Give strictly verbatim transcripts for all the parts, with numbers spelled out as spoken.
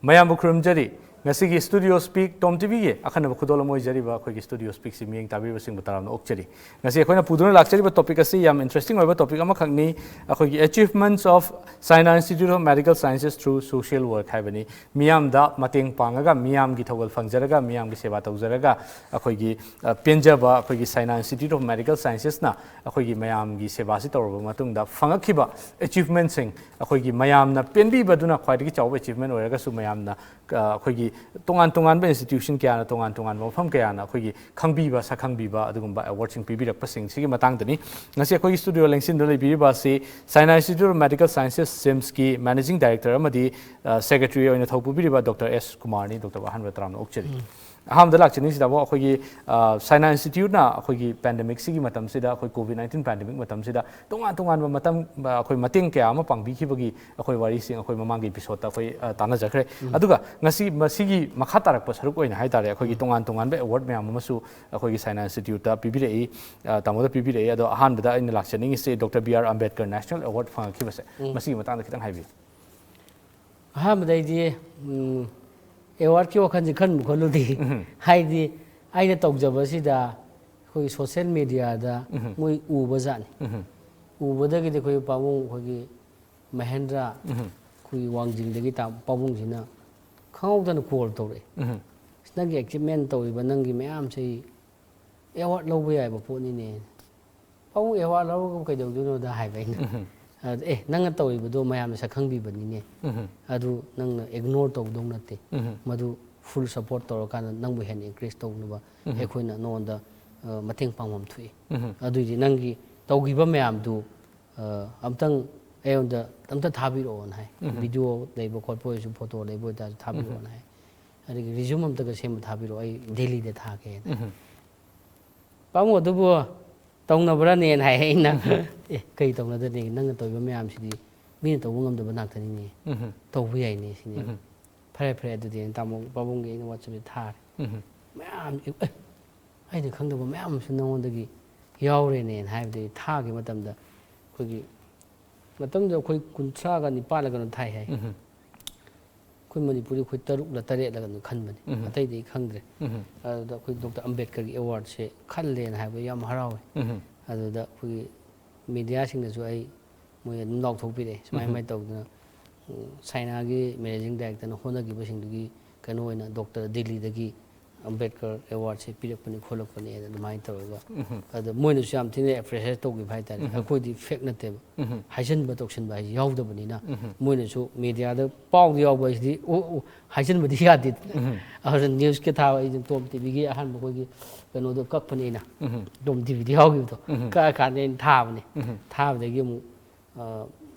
ꯃꯌꯥꯝꯕꯨ ꯈꯨꯔꯨꯝꯖꯔꯤ꯫ ꯉꯁꯤꯒꯤ Studio Speak Tom ꯇꯤꯚꯤꯒꯤ ꯑꯈꯟꯅꯕ ꯈꯨꯗꯣꯜ ꯑꯃ ꯑꯣꯏꯖꯔꯤꯕ ꯑꯩꯈꯣꯏꯒꯤ Studio Speakꯁꯤ ꯃꯤꯠꯌꯦꯡ ꯇꯥꯕꯤꯔꯤꯕꯁꯤꯡꯕꯨ ꯇꯔꯥꯝꯅ ꯑꯣꯛꯆꯔꯤ꯫ ꯉꯁꯤ ꯑꯩꯈꯣꯏꯅ ꯄꯨꯗꯨꯅ ꯂꯥꯛꯆꯔꯤꯕ topic ꯑꯁꯤ ꯌꯥꯝ interesting ꯑꯣꯏꯕ topic ꯑꯃꯈꯛꯅꯤ꯫ ꯑꯩꯈꯣꯏꯒꯤ Achievements of China Institute of Medical Sciences through Social Work ꯍꯥꯏꯕꯅꯤ꯫ ꯃꯤꯌꯥꯝꯗ ꯃꯇꯦꯡ ꯄꯥꯡꯉꯒ, ꯃꯤꯌꯥꯝꯒꯤ ꯊꯧꯒꯜ ꯐꯪꯖꯔꯒ, ꯃꯤꯌꯥꯝꯒꯤ ꯁꯦꯕꯥ ꯇꯧꯖꯔꯒ, ꯑꯩꯈꯣꯏꯒꯤ, ꯑ, ꯄꯦꯟꯖꯕ ꯑꯩꯈꯣꯏꯒꯤ China Institute of Medical Sciences ꯅ ꯑꯩꯈꯣꯏꯒꯤ ꯃꯌꯥꯝꯒꯤ ꯁꯦꯕꯥꯁꯤ ꯇꯧꯔꯕ ꯃꯇꯨꯡꯗ ꯐꯪꯉꯛꯈꯤꯕ achievement ꯁꯤꯡ, ꯑꯩꯈꯣꯏꯒꯤ ꯃꯌꯥꯝꯅ ꯄꯦꯟꯕꯤꯕꯗꯨꯅ ꯈ꯭ꯋꯥꯏꯗꯒꯤ ꯆꯥꯎꯕ achievement ꯑꯣꯏꯔꯒꯁꯨ, ꯃꯌꯥꯝꯅ, ꯑ, ꯑꯩꯈꯣꯏꯒꯤ ꯇꯣꯉꯥꯟ ꯇꯣꯉꯥꯟꯕ institution ꯀꯌꯥꯅ, ꯇꯣꯉꯥꯟ ꯇꯣꯉꯥꯟꯕ ꯃꯐꯝ ꯀꯌꯥꯅ ꯑꯩꯈꯣꯏꯒꯤ ꯈꯪꯕꯤꯕ, ꯁꯛꯈꯪꯕꯤꯕ ꯑꯗꯨꯒꯨꯝꯕ award ꯁꯤꯡ ꯄꯤꯕꯤꯔꯛꯄꯁꯤꯡ ꯁꯤꯒꯤ ꯃꯇꯥꯡꯗꯅꯤ꯫ ꯉꯁꯤ ꯑꯩꯈꯣꯏꯒꯤ studio ꯂꯦꯡꯁꯤꯟꯗꯨꯅ ꯂꯩꯕꯤꯔꯤꯕ ꯑꯁꯤ China Institute of Medical Sciences, ꯁꯤꯝꯁꯀꯤ managing director ꯑꯃꯗꯤ, ꯑ, secretary ꯑꯣꯏꯅ ꯊꯧ ꯄꯨꯕꯤꯔꯤꯕ ꯗꯣꯛꯇꯔ ꯑꯦꯁ ꯀꯨꯃꯥꯔꯅꯤ꯫ ꯗꯣꯛꯇꯔꯕꯨ ꯑꯍꯥꯟꯕꯗ ꯇꯔꯥꯝꯅ ꯑꯣꯛꯆꯔꯤ꯫ ꯑꯍꯥꯟꯕꯗ ꯂꯥꯛꯆꯅꯤꯡꯉꯤꯁꯤꯗꯕꯨ ꯑꯩꯈꯣꯏꯒꯤ, ꯑ, China Institute ꯅ ꯑꯩꯈꯣꯏꯒꯤ pandemic ꯁꯤꯒꯤ ꯃꯇꯝꯁꯤꯗ, ꯑꯩꯈꯣꯏ COVID nineteen pandemic ꯃꯇꯝꯁꯤꯗ ꯇꯣꯉꯥꯟ ꯇꯣꯉꯥꯟꯕ ꯃꯇꯝ, ꯑ, ꯑꯩꯈꯣꯏ ꯃꯇꯦꯡ ꯀꯌꯥ ꯑꯃ ꯄꯥꯡꯕꯤꯈꯤꯕꯒꯤ ꯑꯩꯈꯣꯏ ꯋꯥꯔꯤꯁꯤꯡ ꯑꯩꯈꯣꯏ ꯃꯃꯥꯡꯒꯤ episode ꯇ ꯑꯩꯈꯣꯏ, ꯑ, ꯇꯥꯟꯅꯖꯈ꯭ꯔꯦ꯫ ꯑꯗꯨꯒ ꯉꯁꯤ ꯃꯁꯤꯒꯤ ꯃꯈꯥ ꯇꯥꯔꯛꯄ ꯁꯔꯨꯛ ꯑꯣꯏꯅ ꯍꯥꯏꯇꯥꯔꯦ, ꯑꯩꯈꯣꯏꯒꯤ ꯇꯣꯉꯥꯟ ꯇꯣꯉꯥꯟꯕ award ꯃꯌꯥꯝ ꯑꯃꯁꯨ ꯑꯩꯈꯣꯏꯒꯤ China Institute ꯇ ꯄꯤꯕꯤꯔꯛꯏ, ꯑ, ꯇꯥꯃꯣꯗ ꯄꯤꯕꯤꯔꯛꯏ꯫ ꯑꯗꯣ ꯑꯍꯥꯟꯕꯗ ꯑꯩꯅ ꯂꯥꯛꯆꯅꯤꯡꯉꯤꯁꯤ doctor B R Ambedkar National Award ꯐꯪꯉꯛꯈꯤꯕꯁꯦ, ꯃꯁꯤꯒꯤ ꯃꯇꯥꯡꯗ ꯈꯤꯇꯪ ꯍꯥꯏꯕꯤꯌꯨ꯫ ꯑꯍꯥꯟꯕꯗ ꯑꯩꯗꯤ, ꯎꯝ, award ꯀꯤ ꯋꯥꯈꯜꯁꯦ ꯈꯟꯕꯨ ꯈꯜꯂꯨꯗꯦ꯫ ꯍꯥꯏꯗꯤ ꯑꯩꯅ ꯇꯧꯖꯕꯁꯤꯗ ꯑꯩꯈꯣꯏꯒꯤ social media ꯗ ꯃꯣꯏ ꯎꯕ ꯖꯥꯠꯅꯤ꯫ ꯎꯕꯗꯒꯤꯗꯤ ꯑꯩꯈꯣꯏ ꯄꯥꯕꯨꯡ, ꯑꯩꯈꯣꯏꯒꯤ ꯃꯍꯦꯟꯗ꯭ꯔ, ꯑꯩꯈꯣꯏꯒꯤ ꯋꯥꯡꯖꯤꯡꯗꯒꯤ ꯇꯥ-, ꯄꯥꯕꯨꯡꯁꯤꯅ ꯈꯪꯍꯧꯗꯅ call ꯇꯧꯔꯛꯑꯦ꯫ "ꯑꯁ, ꯅꯪꯒꯤ achievement ꯇꯧꯔꯤꯕ ꯅꯪꯒꯤ ꯃꯌꯥꯝꯁꯦ award ꯂꯧꯕ ꯌꯥꯏꯕ ꯄꯣꯠꯅꯤꯅꯦ꯫ ꯄꯥꯕꯨꯡ award ꯂꯧꯔꯒ ꯀꯩꯗꯧꯗꯣꯏꯅꯣꯗ?" ꯍꯥꯏꯕ ꯑꯩꯅ꯫ ꯑꯗ, "ꯑꯦ, ꯅꯪꯅ ꯇꯧꯔꯤꯕꯗꯣ ꯃꯌꯥꯝꯅ ꯁꯛꯈꯪꯕꯤꯕꯅꯤꯅꯦ꯫ ꯑꯗꯨ ꯅꯪꯅ ignore ꯇꯧꯗꯧ ꯅꯠꯇꯦ꯫ ꯃꯗꯨ full support ꯇꯧꯔꯀꯥꯟꯗ ꯅꯪꯕꯨ ꯍꯦꯟꯅ increase ꯇꯧꯅꯕ ꯑꯩꯈꯣꯏꯅ ꯅꯉꯣꯟꯗ, ꯑ, ꯃꯇꯦꯡ ꯄꯥꯡꯐꯝ ꯊꯣꯛꯏ꯫ ꯑꯗꯨꯏꯗꯤ ꯅꯪꯒꯤ ꯇꯧꯈꯤꯕ ꯃꯌꯥꯝꯗꯨ, ꯑ, ꯑꯝꯇꯪ ꯑꯩꯉꯣꯟꯗ ꯑꯝꯇ ꯊꯥꯕꯤꯔꯛꯑꯣꯅ" ꯍꯥꯏ꯫ Video ꯂꯩꯕ ꯈꯣꯠꯄ ꯑꯣꯏꯔꯁꯨ, photo ꯂꯩꯕ ꯑꯣꯏꯇꯥꯔꯁꯨ ꯊꯥꯕꯤꯔꯛꯑꯣꯅ ꯍꯥꯏ꯫ ꯑꯗꯒꯤ resume ꯑꯝꯇꯒ ꯁꯦꯝꯕ ꯊꯥꯕꯤꯔꯛꯑꯣ, ꯑꯩ ꯗꯦꯜꯂꯤꯗ ꯊꯥꯒꯦꯅ꯫ "ꯄꯥꯕꯨꯡ, ꯑꯗꯨꯕꯨ ꯇꯧꯅꯕ꯭ꯔꯥꯅꯦꯅ?" ꯍꯥꯏ ꯑꯩꯅ꯫ "ꯑꯦ, ꯀꯩ ꯇꯧꯅꯗꯅꯦꯒꯦ? ꯅꯪꯅ ꯇꯧꯔꯤꯕ ꯃꯌꯥꯝꯁꯤꯗꯤ ꯃꯤꯅ ꯇꯧꯕ ꯉꯝꯗꯕ ꯉꯥꯛꯇꯅꯤꯅꯦ꯫ ꯇꯧꯕ ꯌꯥꯏꯅꯦ" ꯁꯤꯅꯦ꯫ "ꯐꯔꯦ, ꯐꯔꯦ, ꯑꯗꯨꯗꯤ" ꯑꯩꯅ ꯇꯥꯃꯣ ꯄꯥꯕꯨꯡꯒꯤ ꯑꯩꯅ WhatsApp ꯇ ꯊꯥꯔꯦ꯫ ꯃꯌꯥꯝ, ꯑꯦ, ꯑꯩꯅ ꯈꯪꯗꯕ ꯃꯌꯥꯝ ꯑꯃꯁꯨ ꯅꯉꯣꯟꯗꯒꯤ ꯌꯥꯎꯔꯦꯅꯦꯅ ꯍꯥꯏꯕꯗꯒꯤ ꯊꯥꯈꯤꯕ ꯃꯇꯝꯗ ꯑꯩꯈꯣꯏꯒꯤ ꯃꯇꯝꯗꯨꯗ ꯑꯩꯈꯣꯏ ꯀꯨꯟꯊ꯭ꯔꯥꯒ ꯅꯤꯄꯥꯜꯂ ꯀꯩꯅꯣ ꯊꯥꯏ ꯍꯥꯏ꯫ ꯑꯩꯈꯣꯏ ꯃꯅꯤꯄꯨꯔꯗꯤ ꯑꯩꯈꯣꯏ ꯇꯔꯨꯛꯂ ꯇꯔꯦꯠꯂ ꯀꯩꯅꯣ ꯈꯟꯕꯅꯤ꯫ ꯎꯝ꯫ ꯑꯇꯩꯗꯤ ꯑꯩ ꯈꯪꯗ꯭ꯔꯦ꯫ ꯎꯝ꯫ ꯑꯗꯨꯗ ꯑꯩꯈꯣꯏ ꯗꯣꯛꯇꯔ ꯑꯝꯕꯦꯗꯀꯔꯒꯤ ꯑꯦꯋꯥꯔꯗꯁꯦ ꯈꯜꯂꯦꯅ ꯍꯥꯏꯕ ꯌꯥꯝ ꯍꯔꯥꯎꯋꯦ꯫ ꯎꯝ꯫ ꯑꯗꯨꯗ ꯑꯩꯈꯣꯏꯒꯤ ꯃꯦꯗꯤꯌꯥꯁꯤꯡꯅꯁꯨ ꯑꯩ, ꯃꯣꯏ ꯑꯗꯨꯝ ꯂꯥꯎꯊꯣꯛꯄꯤꯔꯛꯑꯦ, ꯁꯨꯃꯥꯏ ꯎꯝ꯫ ꯁꯨꯃꯥꯏꯅ ꯇꯧꯗꯅ, ꯎꯝ, ꯆꯥꯏꯅꯥꯒꯤ ꯃꯦꯅꯦꯖꯤꯡ ꯗꯥꯏꯔꯦꯛꯇꯔꯅ ꯍꯣꯠꯅꯈꯤꯕꯁꯤꯡꯗꯨꯒꯤ ꯀꯩꯅꯣ ꯑꯣꯏꯅ ꯗꯣꯛꯇꯔ ꯗꯤꯜꯂꯤꯗꯒꯤ ꯑꯝꯕꯦꯗꯀꯔ ꯑꯦꯋꯥꯔꯗꯁꯦ ꯄꯤꯔꯛꯄꯅꯤ ꯈꯣꯠꯂꯛꯄꯅꯤ ꯑꯗꯨꯃꯥꯏꯅ ꯇꯧꯔꯒ, ꯎꯝ꯫ ꯑꯗ ꯃꯣꯏꯅꯁꯨ ꯌꯥꯝ ꯊꯤꯅ ꯑꯦꯄ꯭ꯔꯤꯁꯤꯌꯦꯠ ꯇꯧꯈꯤꯕ ꯍꯥꯏꯇꯥꯔꯦ꯫ ꯎꯝ꯫ ꯑꯩꯈꯣꯏꯗꯤ ꯐꯦꯛ ꯅꯠꯇꯦꯕ꯫ ꯎꯝ꯫ ꯍꯥꯏꯖꯤꯟꯕ ꯇꯧꯁꯤꯟꯕ ꯍꯥꯏꯁꯤ ꯌꯥꯎꯗꯕꯅꯤꯅ, ꯎꯝ꯫ ꯃꯣꯏꯅꯁꯨ ꯃꯦꯗꯤꯌꯥꯗ ꯄꯥꯎꯗ ꯌꯥꯎꯕ ꯍꯥꯏꯁꯤꯗꯤ, ꯑꯣ, ꯑꯣ, ꯍꯥꯏꯖꯤꯟꯕꯗꯤ ꯌꯥꯗꯦꯗꯅ꯫ ꯎꯝ꯫ ꯑꯗꯨꯅ ꯅ꯭ꯌꯨꯁꯀꯤ ꯊꯥꯕ, ꯑꯩꯁꯨ ꯇꯣꯝ ꯇꯤꯚꯤꯒꯤ ꯑꯍꯥꯟꯕ ꯑꯩꯈꯣꯏꯒꯤ ꯀꯩꯅꯣꯗꯣ ꯀꯛꯄꯅꯦ ꯑꯩꯅ꯫ ꯎꯝ꯫ ꯇꯣꯝ ꯇꯤꯚꯤꯗ ꯌꯥꯎꯈꯤꯕꯗꯣ꯫ ꯎꯝ꯫ ꯀꯛꯑꯀꯥꯟꯗ ꯑꯩꯅ ꯊꯥꯕꯅꯦ꯫ ꯎꯝ꯫ ꯊꯥꯕꯗꯒꯤ ꯑꯃꯨꯛ, ꯑ,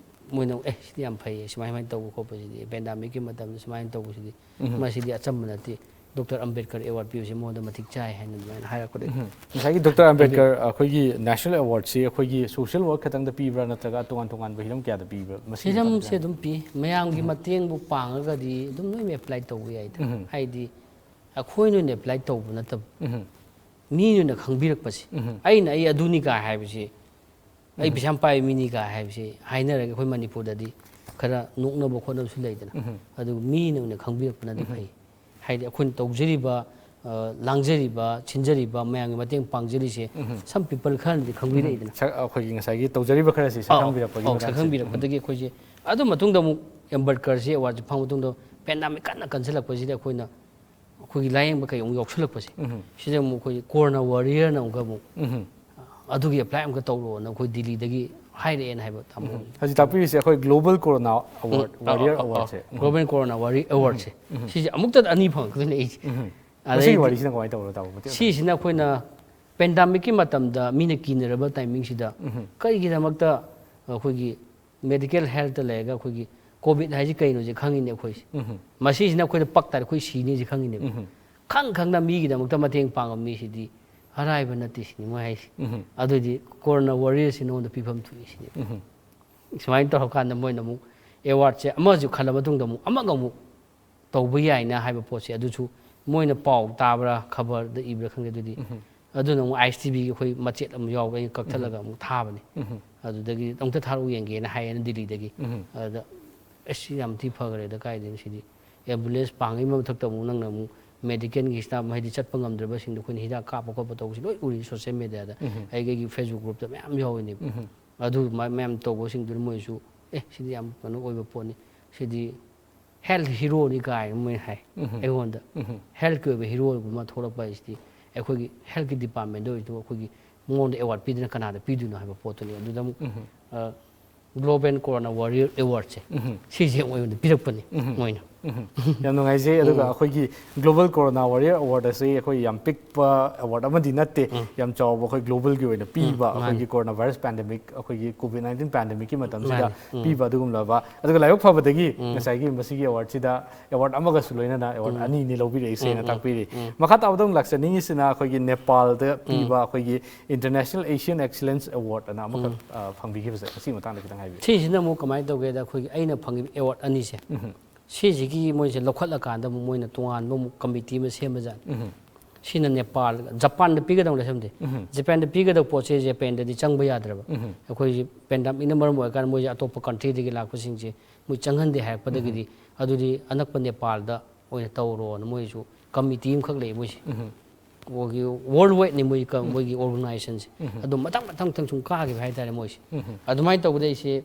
ꯃꯣꯏꯅ ꯑꯃꯨꯛ, "ꯑꯦ, ꯁꯤꯗꯤ ꯌꯥꯝ ꯐꯩꯌꯦ, ꯁꯨꯃꯥꯏ ꯁꯨꯃꯥꯏꯅ ꯇꯧꯕ ꯈꯣꯠꯄꯁꯤꯗꯤ, ꯄꯦꯟꯗꯥꯃꯤꯛꯀꯤ ꯃꯇꯝꯗ ꯁꯨꯃꯥꯏꯅ ꯇꯧꯕꯁꯤꯗꯤ, ꯎꯝ꯫ ꯃꯁꯤꯗꯤ ꯑꯆꯝꯕ ꯅꯠꯇꯦ, ꯗꯣꯛꯇꯔ ꯑꯝꯕꯦꯗꯀꯔ ꯑꯦꯋꯥꯔꯗ ꯄꯤꯕꯁꯦ ꯃꯉꯣꯟꯗ ꯃꯇꯤꯛ ꯆꯥꯏ" ꯍꯥꯏꯅ ꯑꯗꯨꯃꯥꯏꯅ ꯍꯥꯏꯔꯛꯄꯗꯒꯤ꯫ ꯎꯝ꯫ ꯉꯁꯥꯏꯒꯤ ꯗꯣꯛꯇꯔ ꯑꯝꯕꯦꯗꯀꯔ ꯑꯩꯈꯣꯏꯒꯤ ꯅꯦꯁꯅꯦꯜ ꯑꯦꯋꯥꯔꯗꯁꯤ ꯑꯩꯈꯣꯏꯒꯤ ꯁꯣꯁꯤꯌꯦꯜ ꯋꯥꯔꯛ ꯈꯛꯇꯪꯗ ꯄꯤꯕ꯭ꯔꯥ, ꯅꯠꯇ꯭ꯔꯒ ꯇꯣꯉꯥꯟ ꯇꯣꯉꯥꯟꯕ ꯍꯤꯔꯝ ꯀꯌꯥꯗ ꯄꯤꯕ꯭ꯔꯥ? ꯃꯁꯤꯒꯤ ꯍꯤꯔꯝꯁꯦ ꯃꯇꯥꯡꯗ ꯑꯗꯨꯝ ꯄꯤ꯫ ꯃꯌꯥꯝꯒꯤ ꯎꯝ꯫ ꯃꯇꯦꯡꯕꯨ ꯄꯥꯡꯉꯒꯗꯤ ꯑꯗꯨꯝ ꯂꯣꯏꯅ ꯑꯦꯄ꯭ꯂꯥꯏ ꯇꯧꯕ ꯌꯥꯏꯗ꯫ ꯎꯝ꯫ ꯍꯥꯏꯗꯤ ꯑꯩꯈꯣꯏꯅ ꯑꯣꯏꯅ ꯑꯦꯄ꯭ꯂꯥꯏ ꯇꯧꯕ ꯅꯠꯇꯕ, ꯎꯝ꯫ ꯃꯤꯅ ꯑꯣꯏꯅ ꯈꯪꯕꯤꯔꯛꯄꯁꯦ꯫ ꯎꯝ꯫ ꯑꯩꯅ ꯑꯩ ꯑꯗꯨꯅꯤ ꯀꯥꯏ ꯍꯥꯏꯕꯁꯤ, ꯑꯩ ꯎꯝ꯫ ꯄꯩꯁꯥ ꯌꯥꯝ ꯄꯥꯏꯕ ꯃꯤꯅꯤ ꯀꯥꯏ ꯍꯥꯏꯕꯁꯤ ꯍꯥꯏꯅꯔꯒ ꯑꯩꯈꯣꯏ ꯃꯅꯤꯄꯨꯔꯗꯗꯤ ꯈꯔ ꯅꯣꯛꯅꯕ ꯈꯣꯠꯅꯕꯁꯨ ꯂꯩꯗꯅ꯫ ꯎꯝ꯫ ꯑꯗꯨꯒ ꯃꯤꯅ ꯑꯣꯏꯅ ꯈꯪꯕꯤꯔꯛꯄꯅꯗꯤ ꯎꯝ꯫ ꯐꯩ꯫ ꯍꯥꯏꯗꯤ ꯑꯩꯈꯣꯏꯅ ꯇꯧꯖꯔꯤꯕ, ꯑ, ꯂꯥꯡꯖꯔꯤꯕ, ꯁꯤꯟꯖꯔꯤꯕ, ꯃꯌꯥꯝꯒꯤ ꯃꯇꯦꯡ ꯄꯥꯡꯖꯔꯤꯁꯦ ꯎꯝ꯫ Some people ꯈꯔꯅꯗꯤ ꯈꯪꯕꯤꯔꯛꯏꯗꯅ꯫ ꯁꯛ-, ꯑꯩꯈꯣꯏꯒꯤ ꯉꯁꯥꯏꯒꯤ ꯇꯧꯖꯔꯤꯕ ꯈꯔꯁꯤ ꯑꯧ, ꯁꯛꯈꯪꯕꯤꯔꯛꯄꯒꯤ ꯑꯧ, ꯃꯇꯥꯡꯁꯦ꯫ ꯁꯛꯈꯪꯕꯤꯔꯛꯄꯗꯒꯤ ꯎꯝ꯫ ꯑꯩꯈꯣꯏꯁꯦ ꯑꯗꯨ ꯃꯇꯨꯡꯗ ꯑꯃꯨꯛ ꯑꯦꯝꯕꯦꯗꯀꯔꯁꯤ ꯑꯦꯋꯥꯔꯗꯁꯤ ꯐꯪꯕ ꯃꯇꯨꯡꯗ ꯄꯦꯟꯗꯥꯃꯤꯛ ꯀꯟꯅ ꯀꯟꯁꯤꯜꯂꯛꯄꯁꯤꯗ ꯑꯩꯈꯣꯏꯅ ꯑꯩꯈꯣꯏꯒꯤ ꯂꯥꯏꯌꯦꯡꯕ ꯀꯩ ꯑꯃꯨꯛ ꯌꯥꯎꯁꯜꯂꯛꯄꯁꯦ, ꯎꯝ꯫ ꯁꯤꯗ ꯑꯃꯨꯛ ꯑꯩꯈꯣꯏ ꯀꯣꯔꯣꯅꯥ ꯋꯥꯔꯤꯌꯔꯅ ꯑꯃꯨꯛꯀ ꯑꯃꯨꯛ, ꯎꯝ꯫ ꯑꯗꯨꯒꯤ ꯑꯦꯄ꯭ꯂꯥꯏ ꯑꯃꯨꯛꯀ ꯇꯧꯔꯛꯑꯣꯅ ꯑꯩꯈꯣꯏ ꯗꯤꯜꯂꯤꯗꯒꯤ ꯍꯥꯏꯔꯛꯑꯦꯅ ꯍꯥꯏꯕ, ꯇꯥꯃꯣ꯫ ꯎꯝ꯫ ꯍꯧꯖꯤꯛ ꯇꯥꯛꯄꯤꯔꯤꯁꯦ ꯑꯩꯈꯣꯏ ꯒ꯭ꯂꯣꯕꯜ ꯀꯣꯔꯣꯅꯥ ꯎꯝ, ꯑꯦꯋꯥꯔꯗ, ꯑ, ꯋꯥꯔꯤꯌꯔ ꯑ, ꯑ, ꯑꯦꯋꯥꯔꯗꯁꯦ꯫ ꯎꯝ꯫ ꯒ꯭ꯂꯣꯕꯦꯜ ꯀꯣꯔꯣꯅꯥ ꯋꯥꯔꯤ ꯑꯦꯋꯥꯔꯗꯁꯦ꯫ ꯎꯝ꯫ ꯁꯤꯁꯦ ꯑꯃꯨꯛꯇꯗ ꯑꯅꯤ ꯐꯪꯉꯛꯇꯣꯏꯅꯦ ꯑꯩꯁꯦ꯫ ꯎꯝ꯫ ꯃꯁꯤꯒꯤ ꯑꯗꯩꯗꯤ ꯋꯥꯔꯤꯁꯤꯅ ꯀꯃꯥꯏꯅ ꯇꯧꯕꯅꯣ, ꯇꯥꯃꯣ? ꯃꯇꯦꯛ ꯑꯃ ꯁꯤꯁꯤꯅ ꯑꯩꯈꯣꯏꯅ ꯄꯦꯟꯗꯥꯃꯤꯛꯀꯤ ꯃꯇꯝꯗ ꯃꯤꯅ ꯀꯤꯅꯔꯕ ꯇꯥꯏꯃꯤꯡꯁꯤꯗ ꯎꯝ꯫ ꯀꯔꯤꯒꯤꯗꯃꯛꯇ ꯑꯩꯈꯣꯏꯒꯤ ꯃꯦꯗꯤꯀꯦꯜ ꯍꯦꯜꯠꯇ ꯂꯩꯔꯒ ꯑꯩꯈꯣꯏꯒꯤ ꯀꯣꯚꯤꯗ ꯍꯥꯏꯁꯤ ꯀꯩꯅꯣꯁꯦ ꯈꯪꯉꯤꯅꯦ ꯑꯩꯈꯣꯏꯁꯦ꯫ ꯎꯝ꯫ ꯃꯁꯤꯁꯤꯅ ꯑꯩꯈꯣꯏꯗ ꯄꯛ ꯇꯥꯔꯦ, ꯑꯩꯈꯣꯏ ꯁꯤꯅꯤꯁꯦ ꯈꯪꯉꯤꯅꯦꯕ꯫ ꯎꯝ꯫ ꯈꯪ ꯈꯪꯅ ꯃꯤꯒꯤꯗꯃꯛꯇ ꯃꯇꯦꯡ ꯄꯥꯡꯕ ꯃꯤꯁꯤꯗꯤ ꯑꯔꯥꯏꯕ ꯅꯠꯇꯦ ꯁꯤꯅꯤ ꯃꯣꯏ ꯍꯥꯏꯁꯦ꯫ ꯎꯝ꯫ ꯑꯗꯨꯗꯤ ꯀꯣꯔꯣꯅꯥ ꯋꯥꯔꯤꯌꯔꯁꯤ ꯅꯉꯣꯟꯗ ꯄꯤꯐꯝ ꯊꯣꯛꯏ ꯁꯤꯅꯦꯕ꯫ ꯎꯝ꯫ ꯁꯨꯃꯥꯏꯅ ꯇꯧꯔꯀꯥꯟꯗ ꯃꯣꯏꯅ ꯑꯃꯨꯛ ꯑꯦꯋꯥꯔꯗꯁꯦ ꯑꯃꯁꯨ ꯈꯜꯂ ꯃꯇꯨꯡꯗ ꯑꯃꯨꯛ ꯑꯃꯒ ꯑꯃꯨꯛ ꯇꯧꯕ ꯌꯥꯏꯅ ꯍꯥꯏꯕ ꯄꯣꯠꯁꯦ, ꯑꯗꯨꯁꯨ ꯃꯣꯏꯅ ꯄꯥꯎ ꯇꯥꯕ꯭ꯔꯥ, ꯈꯕꯔꯗ ꯏꯕ꯭ꯔꯥ ꯈꯪꯗꯦ, ꯑꯗꯨꯗꯤ ꯎꯝ꯫ ꯑꯗꯨꯅ ꯑꯃꯨꯛ ꯑꯥꯏ ꯑꯦꯁ ꯇꯤ ꯚꯤꯒꯤ ꯑꯩꯈꯣꯏ ꯃꯆꯦꯠ ꯑꯃ ꯌꯥꯎꯕ, ꯑꯩꯅ ꯀꯛꯊꯠꯂꯒ ꯎꯝ꯫ ꯑꯃꯨꯛ ꯊꯥꯕꯅꯤ꯫ ꯎꯝ꯫ ꯑꯗꯨꯗꯒꯤ ꯑꯃꯨꯛꯇ ꯊꯥꯔꯛꯎ ꯌꯦꯡꯒꯦꯅ ꯍꯥꯏꯌꯦꯅ ꯗꯤꯜꯂꯤꯗꯒꯤ꯫ ꯎꯝ꯫ ꯑꯗꯨꯗ, "ꯑꯁ, ꯁꯤ ꯌꯥꯝ ꯊꯤ ꯐꯈ꯭ꯔꯦꯗ, ꯀꯥꯏꯗꯩꯅꯣ ꯁꯤꯗꯤ?" ꯑꯦꯝꯕꯨꯂꯦꯟꯁ ꯄꯥꯡꯉꯩ ꯃꯊꯛꯇ ꯑꯃꯨꯛ ꯅꯪꯅ ꯑꯃꯨꯛ ꯃꯦꯗꯤꯀꯦꯜꯒꯤ ꯁ꯭ꯇꯥꯐ, ꯍꯥꯏꯗꯤ ꯆꯠꯄ ꯉꯝꯗ꯭ꯔꯕꯁꯤꯡꯗꯣ ꯑꯩꯈꯣꯏꯅ ꯍꯤꯗꯥꯛ ꯀꯥꯞꯄ ꯈꯣꯠꯄ ꯇꯧꯕꯁꯤ ꯂꯣꯏ ꯎꯔꯤ ꯁꯣꯁꯦꯜ ꯃꯦꯗꯤꯌꯥꯗ꯫ ꯑꯩꯒꯤ ꯑꯩꯒꯤ ꯐꯦꯁꯕꯨꯛ ꯒ꯭ꯔꯨꯞꯇ ꯃꯌꯥꯝ ꯌꯥꯎꯔꯤꯅꯦꯕ꯫ ꯑꯗꯨ ꯃ- ꯃꯌꯥꯝ ꯇꯧꯕꯁꯤꯡꯗꯨꯅ ꯃꯣꯏꯁꯨ, "ꯑꯦ, ꯁꯤꯗꯤ ꯌꯥꯝ ꯀꯩꯅꯣ ꯑꯣꯏꯕ ꯄꯣꯠꯅꯤ, ꯁꯤꯗꯤ ꯍꯦꯜꯊ ꯍꯤꯔꯣꯅꯤ" ꯀꯥꯏꯅ ꯃꯣꯏꯅ ꯍꯥꯏ ꯑꯩꯉꯣꯟꯗ꯫ ꯍꯦꯜꯊꯀꯤ ꯑꯣꯏꯕ ꯍꯤꯔꯣꯒꯨꯝꯕ ꯊꯣꯛꯂꯛꯄ ꯍꯥꯏꯁꯤꯗꯤ ꯑꯩꯈꯣꯏꯒꯤ ꯍꯦꯜꯊꯀꯤ ꯗꯤꯄꯥꯔꯠꯃꯦꯟꯗ ꯑꯣꯏꯔꯁꯨ ꯑꯩꯈꯣꯏꯒꯤ ꯃꯉꯣꯟꯗ ꯑꯦꯋꯥꯔꯗ ꯄꯤꯗꯅ ꯀꯅꯥꯗ ꯄꯤꯗꯣꯏꯅꯣ ꯍꯥꯏꯕ ꯄꯣꯠꯇꯨꯅꯤ꯫ ꯑꯗꯨꯗ ꯑꯃꯨꯛ, ꯑ, ꯒ꯭ꯂꯣꯕꯦꯜ ꯀꯣꯔꯣꯅꯥ ꯋꯥꯔꯤꯌꯔ ꯑꯦꯋꯥꯔꯗꯁꯦ, ꯁꯤꯁꯦ ꯑꯃꯨꯛ ꯑꯩꯉꯣꯟꯗ ꯄꯤꯔꯛꯄꯅꯤ ꯃꯣꯏꯅ꯫ ꯌꯥꯝ ꯅꯨꯡꯉꯥꯏꯖꯩ꯫ ꯑꯗꯨꯒ ꯑꯩꯈꯣꯏꯒꯤ ꯒ꯭ꯂꯣꯕꯦꯜ ꯀꯣꯔꯣꯅꯥ ꯋꯥꯔꯤꯌꯔ ꯑꯦꯋꯥꯔꯗ ꯑꯁꯤ ꯑꯩꯈꯣꯏ ꯌꯥꯝ ꯄꯤꯛꯄ ꯑꯦꯋꯥꯔꯗ ꯑꯃꯗꯤ ꯅꯠꯇꯦ, ꯌꯥꯝ ꯆꯥꯎꯕ ꯑꯩꯈꯣꯏ ꯒ꯭ꯂꯣꯕꯦꯜꯒꯤ ꯑꯣꯏꯅ ꯄꯤꯕ, ꯃꯥꯅꯤ꯫ ꯑꯩꯈꯣꯏꯒꯤ ꯀꯣꯔꯣꯅꯥ ꯚꯥꯏꯔꯁ ꯄꯦꯟꯗꯦꯃꯤꯛ, ꯑꯩꯈꯣꯏꯒꯤ ꯀꯣꯚꯤꯗ ꯅꯥꯏꯟꯇꯤꯟ ꯄꯦꯟꯗꯦꯃꯤꯛꯀꯤ ꯃꯇꯝꯁꯤꯗ ꯃꯥꯅꯤ꯫ ꯄꯤꯕ ꯑꯗꯨꯒꯨꯝꯂꯕ, ꯑꯗꯨꯒ ꯂꯥꯏꯕꯛ ꯐꯕꯗꯒꯤ ꯉꯁꯥꯏꯒꯤ ꯃꯁꯤꯒꯤ ꯑꯦꯋꯥꯔꯗꯁꯤꯗ ꯑꯦꯋꯥꯔꯗ ꯑꯃꯒꯁꯨ ꯂꯣꯏꯅꯅ ꯑꯦꯋꯥꯔꯗ ꯑꯅꯤꯅꯤ ꯂꯧꯕꯤꯔꯛꯏꯁꯦꯅ ꯇꯥꯛꯄꯤꯔꯤ꯫ ꯃꯈꯥ ꯇꯥꯕꯗ ꯑꯃꯨꯛ ꯂꯥꯛꯆꯅꯤꯡꯉꯤꯁꯤꯅ ꯑꯩꯈꯣꯏꯒꯤ ꯅꯦꯄꯥꯜꯗ ꯄꯤꯕ ꯑꯩꯈꯣꯏꯒꯤ ꯏꯟꯇꯔꯅꯦꯁꯅꯦꯜ ꯑꯦꯁꯤꯌꯥꯟ ꯑꯦꯛꯁꯤꯂꯦꯟꯁ ꯑꯦꯋꯥꯔꯗ ꯑꯅ ꯑꯃꯈꯛ, ꯑ, ꯐꯪꯕꯤꯈꯤꯕꯁꯦ, ꯃꯁꯤꯒꯤ ꯃꯇꯥꯡꯗ ꯈꯤꯇꯪ ꯍꯥꯏꯕꯤꯌꯨ꯫ ꯁꯤꯁꯤꯅ ꯑꯃꯨꯛ ꯀꯃꯥꯏꯅ ꯇꯧꯒꯦꯗ, ꯑꯩꯈꯣꯏꯒꯤ ꯑꯩꯅ ꯐꯪꯉꯤꯕ ꯑꯦꯋꯥꯔꯗ ꯑꯅꯤꯁꯦ, ꯁꯤꯁꯤꯒꯤ ꯃꯣꯏꯁꯦ ꯂꯧꯈꯠꯂꯀꯥꯟꯗ ꯑꯃꯨꯛ ꯃꯣꯏꯅ ꯇꯣꯉꯥꯟꯕ ꯑꯃꯨꯛ ꯀꯃꯤꯇꯤ ꯑꯃ ꯁꯦꯝꯕꯖꯥꯠꯅꯤ꯫ ꯁꯤꯅ ꯅꯦꯄꯥꯜ, ꯖꯄꯥꯟꯗ ꯄꯤꯒꯗꯧꯅꯦ ꯁꯝꯗꯤ꯫ ꯖꯄꯥꯟꯗ ꯄꯤꯒꯗꯧꯕ ꯄꯣꯠꯁꯦ ꯖꯄꯥꯟꯗꯗꯤ ꯆꯪꯕ ꯌꯥꯗ꯭ꯔꯕ꯫ ꯑꯩꯈꯣꯏꯁꯤ ꯄꯦꯟꯗꯦꯃꯤꯛꯅ ꯃꯔꯝ ꯑꯣꯏꯔꯀꯥꯟꯗ ꯃꯣꯏꯁꯦ ꯑꯇꯣꯞꯄ ꯀꯟꯇ꯭ꯔꯤꯗꯒꯤ ꯂꯥꯛꯄꯁꯤꯡꯁꯦ ꯃꯣꯏ ꯆꯪꯍꯟꯗꯦ ꯍꯥꯏꯔꯛꯄꯗꯒꯤꯗꯤ, ꯑꯗꯨꯗꯤ ꯑꯅꯛꯄ ꯅꯦꯄꯥꯜꯗ ꯑꯣꯏꯅ ꯇꯧꯔꯣꯅ ꯃꯣꯏꯁꯨ ꯀꯃꯤꯇꯤ ꯑꯃꯈꯛ ꯂꯩ ꯃꯣꯏꯁꯦ꯫ ꯑꯩꯈꯣꯏꯒꯤ ꯋꯥꯔꯜ ꯋꯥꯏꯗꯅꯤ ꯃꯣꯏ ꯀ-, ꯃꯣꯏꯒꯤ ꯑꯣꯔꯒꯅꯥꯏꯖꯦꯁꯟꯁꯦ꯫ ꯑꯗꯨ ꯃꯊꯪ ꯃꯊꯪ ꯃꯊꯪ ꯁꯨꯝ ꯀꯥꯈꯤꯕ ꯍꯥꯏꯇꯥꯔꯦ ꯃꯣꯏꯁꯦ꯫ ꯑꯗꯨꯃꯥꯏꯅ ꯇꯧꯕꯗ ꯑꯩꯁꯦ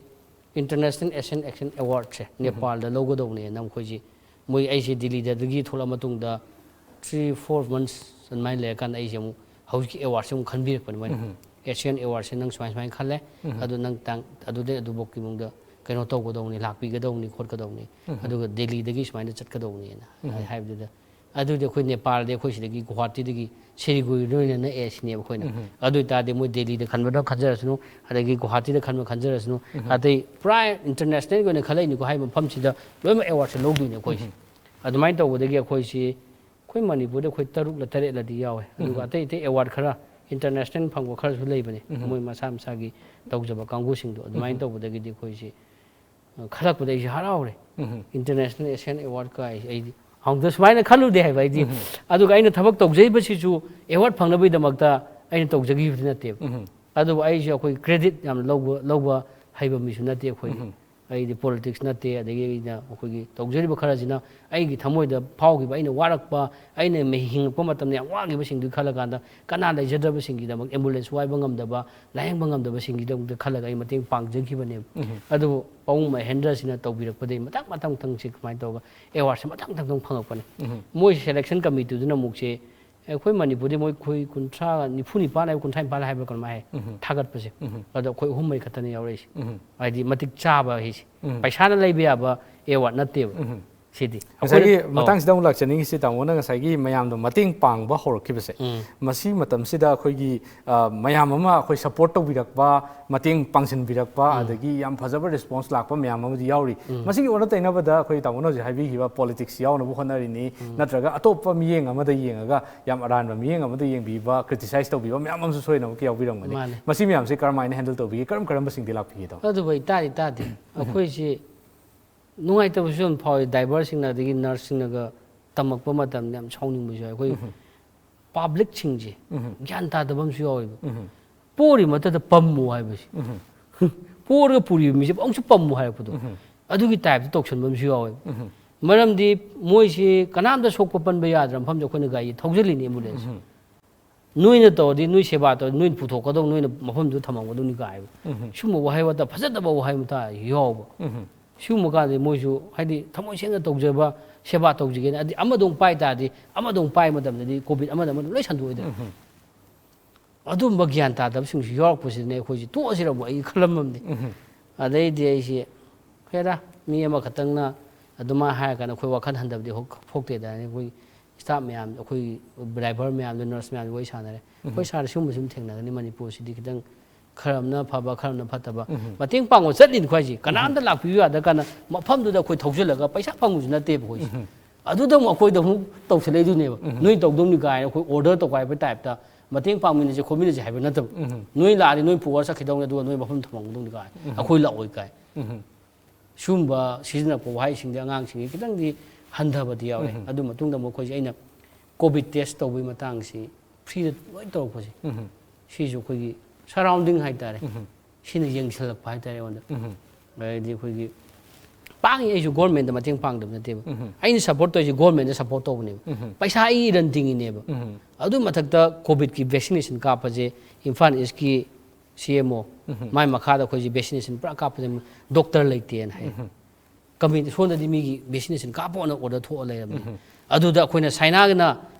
ꯏꯟꯇꯔꯅꯦꯁꯅꯦꯜ ꯑꯦꯁꯤꯌꯟ ꯑꯦꯛꯁꯟ ꯑꯦꯋꯥꯔꯗꯁꯦ ꯅꯦꯄꯥꯜꯗ ꯂꯧꯒꯗꯧꯕꯅꯦꯅ ꯑꯩꯈꯣꯏꯁꯦ, ꯃꯣꯏ ꯑꯩꯁꯦ ꯗꯤꯜꯂꯤꯗꯒꯤ ꯊꯣꯛꯂꯛꯑ ꯃꯇꯨꯡꯗ ꯊ꯭ꯔꯤ ꯐꯣꯔ ꯃꯟꯁ ꯑꯗꯨꯃꯥꯏꯅ ꯂꯩꯔꯀꯥꯟꯗ ꯑꯩꯁꯦ ꯑꯃꯨꯛ ꯍꯧꯖꯤꯛꯀꯤ ꯑꯦꯋꯥꯔꯗꯁꯦ ꯑꯃꯨꯛ ꯈꯟꯕꯤꯔꯛꯄꯅꯦ ꯃꯣꯏꯅ꯫ ꯑꯦꯁꯤꯌꯥꯟ ꯑꯦꯋꯥꯔꯗꯁꯦ ꯅꯪ ꯁꯨꯃꯥꯏ ꯁꯨꯃꯥꯏꯅ ꯈꯜꯂꯦ, ꯑꯗꯨ ꯅꯪ ꯇꯥꯡ ꯑꯗꯨꯗꯩ ꯑꯗꯨꯐꯥꯎꯒꯤ ꯃꯅꯨꯡꯗ ꯀꯩꯅꯣ ꯇꯧꯒꯗꯧꯕꯅꯤ, ꯂꯥꯛꯄꯤꯒꯗꯧꯕꯅꯤ, ꯈꯣꯠꯀꯗꯧꯕꯅꯤ, ꯑꯗꯨꯒ ꯗꯦꯜꯂꯤꯗꯒꯤ ꯁꯨꯃꯥꯏꯅ ꯆꯠꯀꯗꯧꯕꯅꯤꯅ ꯍꯥꯏꯕꯗꯨꯗ, ꯑꯗꯨꯗꯤ ꯑꯩꯈꯣꯏ ꯅꯦꯄꯥꯜꯗꯤ ꯑꯩꯈꯣꯏ ꯁꯤꯗꯒꯤ ꯒꯨꯋꯥꯍꯥꯇꯤꯗꯒꯤ ꯁꯤꯂꯤꯒꯨꯔꯤꯗ ꯑꯣꯏꯅ ꯅꯛꯑꯦ ꯁꯤꯅꯦꯕ ꯑꯩꯈꯣꯏꯅ꯫ ꯑꯗꯨ ꯑꯣꯏꯇꯥꯔꯗꯤ ꯃꯣꯏ ꯗꯦꯜꯂꯤꯗ ꯈꯟꯕꯗ ꯈꯟꯖꯔꯁꯅꯨ, ꯑꯗꯒꯤ ꯒꯨꯋꯥꯍꯥꯇꯤꯗ ꯈꯟꯕ ꯈꯟꯖꯔꯁꯅꯨ, ꯑꯇꯩ ꯄꯨꯔꯥ ꯏꯟꯇꯔꯅꯦꯁꯅꯦꯜꯒꯤ ꯑꯣꯏꯅ ꯈꯜꯂꯛꯏꯅꯤꯀꯣ ꯍꯥꯏꯔꯤꯕ ꯃꯐꯝꯁꯤꯗ ꯂꯣꯏꯅꯃꯛ ꯑꯦꯋꯥꯔꯗꯁꯦ ꯂꯧꯗꯣꯏꯅꯦ ꯑꯩꯈꯣꯏꯁꯦ꯫ ꯑꯗꯨꯃꯥꯏꯅ ꯇꯧꯕꯗꯒꯤ ꯑꯩꯈꯣꯏꯁꯤ, ꯑꯩꯈꯣꯏ ꯃꯅꯤꯄꯨꯔꯗ ꯑꯩꯈꯣꯏ ꯇꯔꯨꯛꯂ ꯇꯔꯦꯠꯂꯗꯤ ꯌꯥꯎꯋꯦ, ꯑꯗꯨꯒ ꯑꯇꯩ ꯑꯇꯩ ꯑꯦꯋꯥꯔꯗ ꯈꯔ ꯏꯟꯇꯔꯅꯦꯁꯅꯦꯜ ꯐꯪꯕ ꯈꯔꯁꯨ ꯂꯩꯕꯅꯦ, ꯃꯣꯏ ꯃꯁꯥ ꯃꯁꯥꯒꯤ ꯇꯧꯖꯕ ꯀꯥꯡꯕꯨꯁꯤꯡꯗꯣ꯫ ꯑꯗꯨꯃꯥꯏꯅ ꯇꯧꯕꯗꯒꯤꯗꯤ ꯑꯩꯈꯣꯏꯁꯤ ꯈꯜꯂꯛꯄꯗ ꯑꯩꯁꯦ ꯍꯥꯔꯥꯎꯔꯦ꯫ ꯏꯟꯇꯔꯅꯦꯁꯅꯦꯜ ꯑꯦꯁꯤꯌꯥꯟ ꯑꯦꯋꯥꯔꯗ ꯀꯥꯏ ꯑꯩꯗꯤ ꯍꯥꯎꯗ ꯁꯨꯃꯥꯏꯅ ꯈꯜꯂꯨꯗꯦ ꯍꯥꯏꯕ ꯑꯩꯗꯤ꯫ ꯑꯗꯨꯒ ꯑꯩꯅ ꯊꯕꯛ ꯇꯧꯖꯔꯤꯕꯁꯤꯁꯨ ꯑꯦꯋꯥꯔꯗ ꯐꯪꯅꯕꯒꯤꯗꯃꯛꯇ ꯑꯩꯅ ꯇꯧꯖꯈꯤꯕꯗꯤ ꯅꯠꯇꯦꯕ꯫ ꯑꯗꯨꯕꯨ ꯑꯩꯁꯦ ꯑꯩꯈꯣꯏ ꯀ꯭ꯔꯦꯗꯤꯠ ꯌꯥꯝꯅ ꯂꯧꯕ, ꯂꯧꯕ ꯍꯩꯕ ꯃꯤꯁꯨ ꯅꯠꯇꯦ ꯑꯩꯈꯣꯏꯗꯤ꯫ ꯑꯩꯗꯤ ꯄꯣꯂꯤꯇꯤꯛꯁ ꯅꯠꯇꯦ, ꯑꯗꯒꯤ ꯑꯩꯅ ꯑꯩꯈꯣꯏꯒꯤ ꯇꯧꯖꯔꯤꯕ ꯈꯔꯁꯤꯅ ꯑꯩꯒꯤ ꯊꯃꯣꯏꯗ ꯐꯥꯎꯈꯤꯕ, ꯑꯩꯅ ꯋꯥꯔꯛꯄ, ꯑꯩꯅ ꯃꯤ ꯍꯤꯡꯉꯛꯄ ꯃꯇꯝꯗ ꯌꯥꯝ ꯋꯥꯈꯤꯕꯁꯤꯡꯗꯨ ꯈꯜꯂꯀꯥꯟꯗ, ꯀꯅꯥ ꯂꯩꯖꯗ꯭ꯔꯕꯁꯤꯡꯒꯤꯗꯃꯛ, ꯑꯦꯝꯕꯨꯂꯦꯟꯁ ꯋꯥꯏꯕ ꯉꯝꯗꯕ, ꯂꯥꯌꯦꯡꯕ ꯉꯝꯗꯕꯁꯤꯡꯒꯤꯗꯃꯛꯇ ꯈꯜꯂꯒ ꯑꯩ ꯃꯇꯦꯡ ꯄꯥꯡꯖꯈꯤꯕꯅꯦꯕ꯫ ꯑꯗꯨꯕꯨ ꯄꯥꯕꯨꯡ ꯃꯍꯦꯟꯗ꯭ꯔꯁꯤꯅ ꯇꯧꯕꯤꯔꯛꯄꯗꯒꯤ ꯃꯊꯪ ꯃꯊꯪ ꯃꯊꯪꯁꯤ ꯀꯃꯥꯏꯅ ꯇꯧꯔꯒ ꯑꯦꯋꯥꯔꯗꯁꯦ ꯃꯊꯪ ꯃꯊꯪ ꯃꯊꯪ ꯐꯪꯉꯛꯄꯅꯦ꯫ ꯃꯣꯏ ꯁꯦꯂꯦꯛꯁꯟ ꯀꯃꯤꯇꯤꯗꯨꯅ ꯑꯃꯨꯛꯁꯦ, ꯑꯩꯈꯣꯏ ꯃꯅꯤꯄꯨꯔꯗꯤ ꯃꯣꯏ ꯑꯩꯈꯣꯏ ꯀꯨꯟꯊ꯭ꯔꯥ, ꯅꯤꯐꯨ ꯅꯤꯄꯥꯟ ꯍꯥꯏꯕ, ꯀꯨꯟꯊ꯭ꯔꯥ ꯅꯤꯄꯥꯟ ꯍꯥꯏꯕ ꯀꯩꯅꯣꯝ ꯍꯥꯏ, ꯊꯥꯒꯠꯄꯁꯦ꯫ ꯑꯗꯣ ꯑꯩꯈꯣꯏ ꯑꯍꯨꯝ ꯃꯔꯤ ꯈꯛꯇꯅꯤ ꯌꯥꯎꯔꯛꯏꯁꯦ꯫ ꯍꯥꯏꯗꯤ ꯃꯇꯤꯛ ꯆꯥꯕ ꯍꯥꯏꯁꯦ꯫ ꯄꯩꯁꯥꯅ ꯂꯩꯕ ꯌꯥꯕ ꯑꯦꯋꯥꯔꯗ ꯅꯠꯇꯦꯕ ꯁꯤꯗꯤ꯫ ꯉꯁꯥꯏꯒꯤ ꯑꯩꯈꯣꯏꯅ, ꯑꯧ꯫ ꯃꯇꯥꯡꯁꯤꯗ ꯑꯃꯨꯛ ꯂꯥꯛꯆꯅꯤꯡꯉꯤꯁꯤ, ꯇꯥꯃꯣꯅ ꯉꯁꯥꯏꯒꯤ ꯃꯌꯥꯝꯗꯣ ꯃꯇꯦꯡ ꯄꯥꯡꯕ ꯍꯧꯔꯛꯈꯤꯕꯁꯦ, ꯎꯝ꯫ ꯃꯁꯤ ꯃꯇꯝꯁꯤꯗ ꯑꯩꯈꯣꯏꯒꯤ, ꯑ, ꯃꯌꯥꯝ ꯑꯃ ꯑꯩꯈꯣꯏ ꯁꯄꯣꯔꯠ ꯇꯧꯕꯤꯔꯛꯄ, ꯃꯇꯦꯡ ꯄꯥꯡꯁꯤꯟꯕꯤꯔꯛꯄ, ꯎꯝ꯫ ꯑꯗꯒꯤ ꯌꯥꯝ ꯐꯖꯕ ꯔꯦꯁꯄꯣꯟꯁ ꯂꯥꯛꯄ ꯃꯌꯥꯝ ꯑꯃꯗꯤ ꯌꯥꯎꯔꯤ꯫ ꯎꯝ꯫ ꯃꯁꯤꯒꯤ ꯑꯣꯟꯅ ꯇꯩꯅꯕꯗ ꯑꯩꯈꯣꯏ ꯇꯥꯃꯣꯅ ꯍꯧꯖꯤꯛ ꯍꯥꯏꯕꯤꯈꯤꯕ ꯄꯣꯂꯤꯇꯤꯛꯁ ꯌꯥꯎꯅꯕ ꯍꯣꯠꯅꯔꯤꯅꯤ, ꯎꯝ꯫ ꯅꯠꯇ꯭ꯔꯒ ꯑꯇꯣꯞꯄ ꯃꯤꯠꯌꯦꯡ ꯑꯃꯗ ꯌꯦꯡꯉꯒ ꯌꯥꯝ ꯑꯔꯥꯟꯕ ꯃꯤꯠꯌꯦꯡ ꯑꯃꯗ ꯌꯦꯡꯕꯤꯕ, ꯀ꯭ꯔꯤꯇꯤꯁꯥꯏꯁ ꯇꯧꯕꯤꯕ ꯃꯌꯥꯝ ꯑꯃꯁꯨ ꯁꯣꯏꯗꯅꯃꯛꯀꯤ ꯌꯥꯎꯕꯤꯔꯝꯒꯅꯤ꯫ ꯃꯥꯅꯦ꯫ ꯃꯁꯤ ꯃꯌꯥꯝꯁꯦ ꯀꯔꯝꯍꯥꯏꯅ ꯍꯦꯟꯗꯜ ꯇꯧꯕꯤꯒꯦ? ꯀꯔꯝ ꯀꯔꯝꯕꯁꯤꯡꯗꯤ ꯂꯥꯛꯄꯤꯒꯦ, ꯇꯥꯃꯣ? ꯑꯗꯨꯕꯨ ꯑꯩ ꯇꯥꯗꯤ ꯇꯥꯗꯦ꯫ ꯑꯩꯈꯣꯏꯁꯤ ꯅꯨꯡꯉꯥꯏꯇꯕꯁꯨ ꯌꯥꯝ ꯐꯥꯎꯏ꯫ ꯗ꯭ꯔꯥꯏꯚꯔꯁꯤꯡꯅ ꯑꯗꯒꯤ ꯅꯔꯁꯁꯤꯡꯅꯒ ꯇꯝꯃꯛꯄ ꯃꯇꯝꯗ ꯌꯥꯝ ꯁꯥꯎꯅꯤꯡꯕꯁꯨ ꯌꯥꯎꯏ꯫ ꯑꯩꯈꯣꯏ ꯎꯝ꯫ ꯄꯥꯕ꯭ꯂꯤꯛꯁꯤꯡꯁꯦ ꯎꯝ꯫ ꯒ꯭ꯌꯥꯟ ꯇꯥꯗꯕ ꯑꯃꯁꯨ ꯌꯥꯎꯋꯦꯕ꯫ ꯎꯝ꯫ ꯄꯣꯔꯤ ꯃꯊꯛꯇ ꯄꯝꯃꯨ ꯍꯥꯏꯕꯁꯦ꯫ ꯎꯝ꯫ ꯄꯣꯔꯒ ꯄꯨꯔꯤꯕ ꯃꯤꯁꯦ ꯑꯃꯨꯛꯁꯨ ꯄꯝꯃꯨ ꯍꯥꯏꯔꯛꯄꯗꯣ꯫ ꯎꯝ꯫ ꯑꯗꯨꯒꯤ ꯇꯥꯏꯞꯇ ꯇꯧꯁꯟꯕ ꯑꯃꯁꯨ ꯌꯥꯎꯋꯦꯕ꯫ ꯎꯝ꯫ ꯃꯔꯝꯗꯤ ꯃꯣꯏꯁꯤ ꯀꯅꯥꯝꯇ ꯁꯣꯛꯄ ꯄꯟꯕ ꯌꯥꯗ꯭ꯔ ꯃꯐꯝꯗ ꯑꯩꯈꯣꯏꯅ ꯒꯥꯔꯤ ꯊꯧꯖꯤꯜꯂꯤꯅꯤ, ꯑꯦꯝꯕꯨꯂꯦꯟꯁ꯫ ꯎꯝ꯫ ꯅꯣꯏꯅ ꯇꯧꯔꯗꯤ ꯅꯣꯏ ꯁꯦꯕꯥ ꯇꯧꯔꯗꯤ ꯅꯣꯏꯅ ꯃꯐꯝꯗꯨꯗ ꯊꯝꯃꯝꯒꯗꯧꯅꯤ ꯀꯥꯏꯕ꯫ ꯎꯝ꯫ ꯁꯨꯝꯕ ꯋꯥꯍꯩ ꯋꯥꯇꯥ, ꯐꯖꯗꯕ ꯋꯥꯍꯩ ꯋꯥꯇꯥ ꯌꯥꯎꯕ꯫ ꯎꯝ꯫ ꯁꯤꯒꯨꯝꯕ ꯀꯥꯟꯗꯗꯤ ꯃꯣꯏꯁꯨ ꯍꯥꯏꯗꯤ ꯊꯃꯣꯏ ꯁꯦꯡꯅ ꯇꯧꯖꯕ, ꯁꯦꯕꯥ ꯇꯧꯖꯒꯦꯅ, ꯍꯥꯏꯗꯤ ꯑꯃꯗꯧ ꯄꯥꯏ ꯇꯥꯔꯗꯤ ꯑꯃꯗꯧ ꯄꯥꯏ ꯃꯇꯝꯗꯗꯤ ꯀꯣꯚꯤꯗ ꯑꯃꯗ ꯑꯃꯗ ꯂꯣꯏ ꯁꯟꯗꯣꯛꯑꯣꯏꯗꯅ꯫ ꯎꯝ꯫ ꯑꯗꯨꯝꯕ ꯒ꯭ꯌꯥꯟ ꯇꯥꯗꯕꯁꯤꯡꯁꯨ ꯌꯥꯎꯔꯛꯄꯁꯤꯗꯅꯦ ꯑꯩꯈꯣꯏꯁꯦ ꯇꯣꯛꯑꯁꯤꯔꯕꯨ ꯑꯩ ꯈꯜꯂꯝꯃꯕꯅꯤ꯫ ꯎꯝ꯫ ꯑꯗꯩꯗꯤ ꯑꯩꯁꯦ, ꯍꯦꯔꯥ, ꯃꯤ ꯑꯃꯈꯛꯇꯪꯅ ꯑꯗꯨꯃꯥꯏꯅ ꯍꯥꯏꯔꯀꯥꯟꯗ ꯑꯩꯈꯣꯏ ꯋꯥꯈꯜ ꯍꯟꯊꯕꯗꯤ ꯍꯣ-, ꯄꯣꯛꯇꯦꯗꯅ꯫ ꯑꯩꯈꯣꯏ ꯁ꯭ꯇꯥꯐ ꯃꯌꯥꯝ, ꯑꯩꯈꯣꯏ ꯗ꯭ꯔꯥꯏꯚꯔ ꯃꯌꯥꯝꯗꯣ, ꯅꯔꯁ ꯃꯌꯥꯝꯗꯣ ꯋꯥꯔꯤ ꯁꯥꯟꯅꯔꯦ꯫ ꯎꯝ꯫ ꯑꯩꯈꯣꯏ ꯁꯥꯔ, ꯁꯤꯒꯨꯝꯕꯁꯤ ꯑꯗꯨꯝ ꯊꯦꯡꯅꯒꯅꯤ ꯃꯅꯤꯄꯨꯔꯁꯤꯗꯤ, ꯈꯤꯇꯪ ꯈꯔ ꯑꯃꯅ ꯐꯕ, ꯈꯔ ꯑꯃꯅ ꯐꯠꯇꯕ꯫ ꯎꯝ꯫ ꯃꯇꯦꯡ ꯄꯥꯡꯕ ꯆꯠꯂꯤꯅꯤꯀꯣ ꯍꯥꯏꯁꯦ꯫ ꯀꯅꯥꯝꯇ ꯂꯥꯛꯄꯤꯌꯨ ꯌꯥꯗ ꯀꯥꯟꯗ ꯃꯐꯝꯗꯨꯗ ꯑꯩꯈꯣꯏ ꯊꯧꯖꯤꯜꯂꯒ ꯄꯩꯁꯥ ꯐꯪꯕꯁꯨ ꯅꯠꯇꯦꯕ ꯑꯩꯈꯣꯏꯁꯦ꯫ ꯎꯝ꯫ ꯑꯗꯨꯗ ꯑꯃꯨꯛ ꯑꯩꯈꯣꯏꯗ ꯑꯃꯨꯛ ꯇꯧꯁꯜꯂꯛꯏꯗꯨꯅꯦꯕ꯫ ꯎꯝ꯫ ꯅꯣꯏ ꯇꯧꯗꯧꯅꯤ ꯀꯥꯏꯅ ꯑꯩꯈꯣꯏ ꯑꯣꯔꯗꯔ ꯇꯧꯈꯥꯏꯕ ꯇꯥꯏꯞꯇ ꯃꯇꯦꯡ ꯄꯥꯡꯃꯤꯟꯅꯁꯦ ꯈꯣꯠꯃꯤꯟꯅꯁꯦ ꯍꯥꯏꯕ ꯅꯠꯇꯕ꯫ ꯎꯝ꯫ ꯅꯣꯏ ꯂꯥꯛꯑꯗꯤ ꯅꯣꯏ ꯄꯨꯔ ꯆꯠꯈꯤꯗꯧꯅꯤ, ꯑꯗꯨꯒ ꯅꯣꯏ ꯃꯐꯝ ꯊꯝꯃꯝꯒꯗꯧꯅꯤ ꯀꯥꯏ꯫ ꯎꯝ꯫ ꯑꯩꯈꯣꯏ ꯂꯥꯛꯑꯣꯏ ꯀꯥꯏ꯫ ꯎꯝ꯫ ꯁꯤꯒꯨꯝꯕ ꯁꯤꯖꯤꯟꯅꯔꯛꯄ ꯋꯥꯍꯩꯁꯤꯡꯗꯤ ꯑꯉꯥꯡꯁꯤꯡꯒꯤ ꯈꯤꯇꯪꯗꯤ ꯍꯟꯊꯕꯗꯤ ꯌꯥꯎꯔꯦ꯫ ꯎꯝ꯫ ꯑꯗꯨ ꯃꯇꯨꯡꯗ ꯑꯃꯨꯛ ꯑꯩꯈꯣꯏꯁꯦ, ꯑꯩꯅ ꯀꯣꯚꯤꯗ ꯇꯦꯁ ꯇꯧꯕꯒꯤ ꯃꯇꯥꯡꯁꯤ ꯐ꯭ꯔꯤꯗ ꯂꯣꯏ ꯇꯧꯔꯛꯄꯁꯦ꯫ ꯎꯝ꯫ ꯁꯤꯁꯨ ꯑꯩꯈꯣꯏꯒꯤ ꯁꯔꯥꯎꯟꯗꯤꯡ ꯍꯥꯏꯇꯥꯔꯦ꯫ ꯎꯝ꯫ ꯁꯤꯅ ꯌꯦꯡꯁꯤꯜꯂꯛꯄ ꯍꯥꯏꯇꯥꯔꯦ ꯑꯩꯉꯣꯟꯗ꯫ ꯎꯝ꯫ ꯑꯗꯩꯗꯤ ꯑꯩꯈꯣꯏꯒꯤ ꯄꯥꯡꯉꯤ꯫ ꯑꯩꯁꯨ ꯒꯣꯔꯃꯦꯟꯗ ꯃꯇꯦꯡ ꯄꯥꯡꯗꯕ ꯅꯠꯇꯦꯕ꯫ ꯑꯩꯅ ꯁꯄꯣꯔꯠ ꯇꯧꯔꯤꯁꯦ ꯒꯣꯔꯃꯦꯟꯗ ꯁꯄꯣꯔꯠ ꯇꯧꯕꯅꯦꯕ꯫ ꯄꯩꯁꯥ ꯑꯩ ꯏꯔꯟ ꯇꯤꯡꯉꯤꯅꯦꯕ꯫ ꯑꯗꯨ ꯃꯊꯛꯇ ꯀꯣꯚꯤꯗꯀꯤ ꯚꯦꯛꯁꯤꯅꯦꯁꯟ ꯀꯥꯞꯄꯁꯦ ꯏꯝꯐꯥꯜ ꯏꯁꯀꯤ ꯁꯤ ꯑꯦꯝ ꯑꯣ, ꯃꯥꯏ ꯃꯈꯥꯗ ꯑꯩꯈꯣꯏꯁꯦ ꯚꯦꯛꯁꯤꯅꯦꯁꯟ ꯄꯨꯔꯥ ꯀꯥꯞꯄꯁꯦ ꯗꯣꯛꯇꯔ ꯂꯩꯇꯦꯅ ꯍꯥꯏ꯫ ꯀꯝꯄꯦꯅꯤ ꯁꯣꯝꯗꯗꯤ ꯃꯤꯒꯤ ꯚꯦꯛꯁꯤꯅꯦꯁꯟ ꯀꯥꯞꯄꯣꯅ ꯑꯣꯔꯗꯔ ꯊꯣꯛꯑ ꯂꯩꯔꯕꯅꯤ꯫ ꯑꯗꯨꯗ ꯑꯩꯈꯣꯏꯅ ꯁꯥꯏꯅꯥꯒꯤꯅ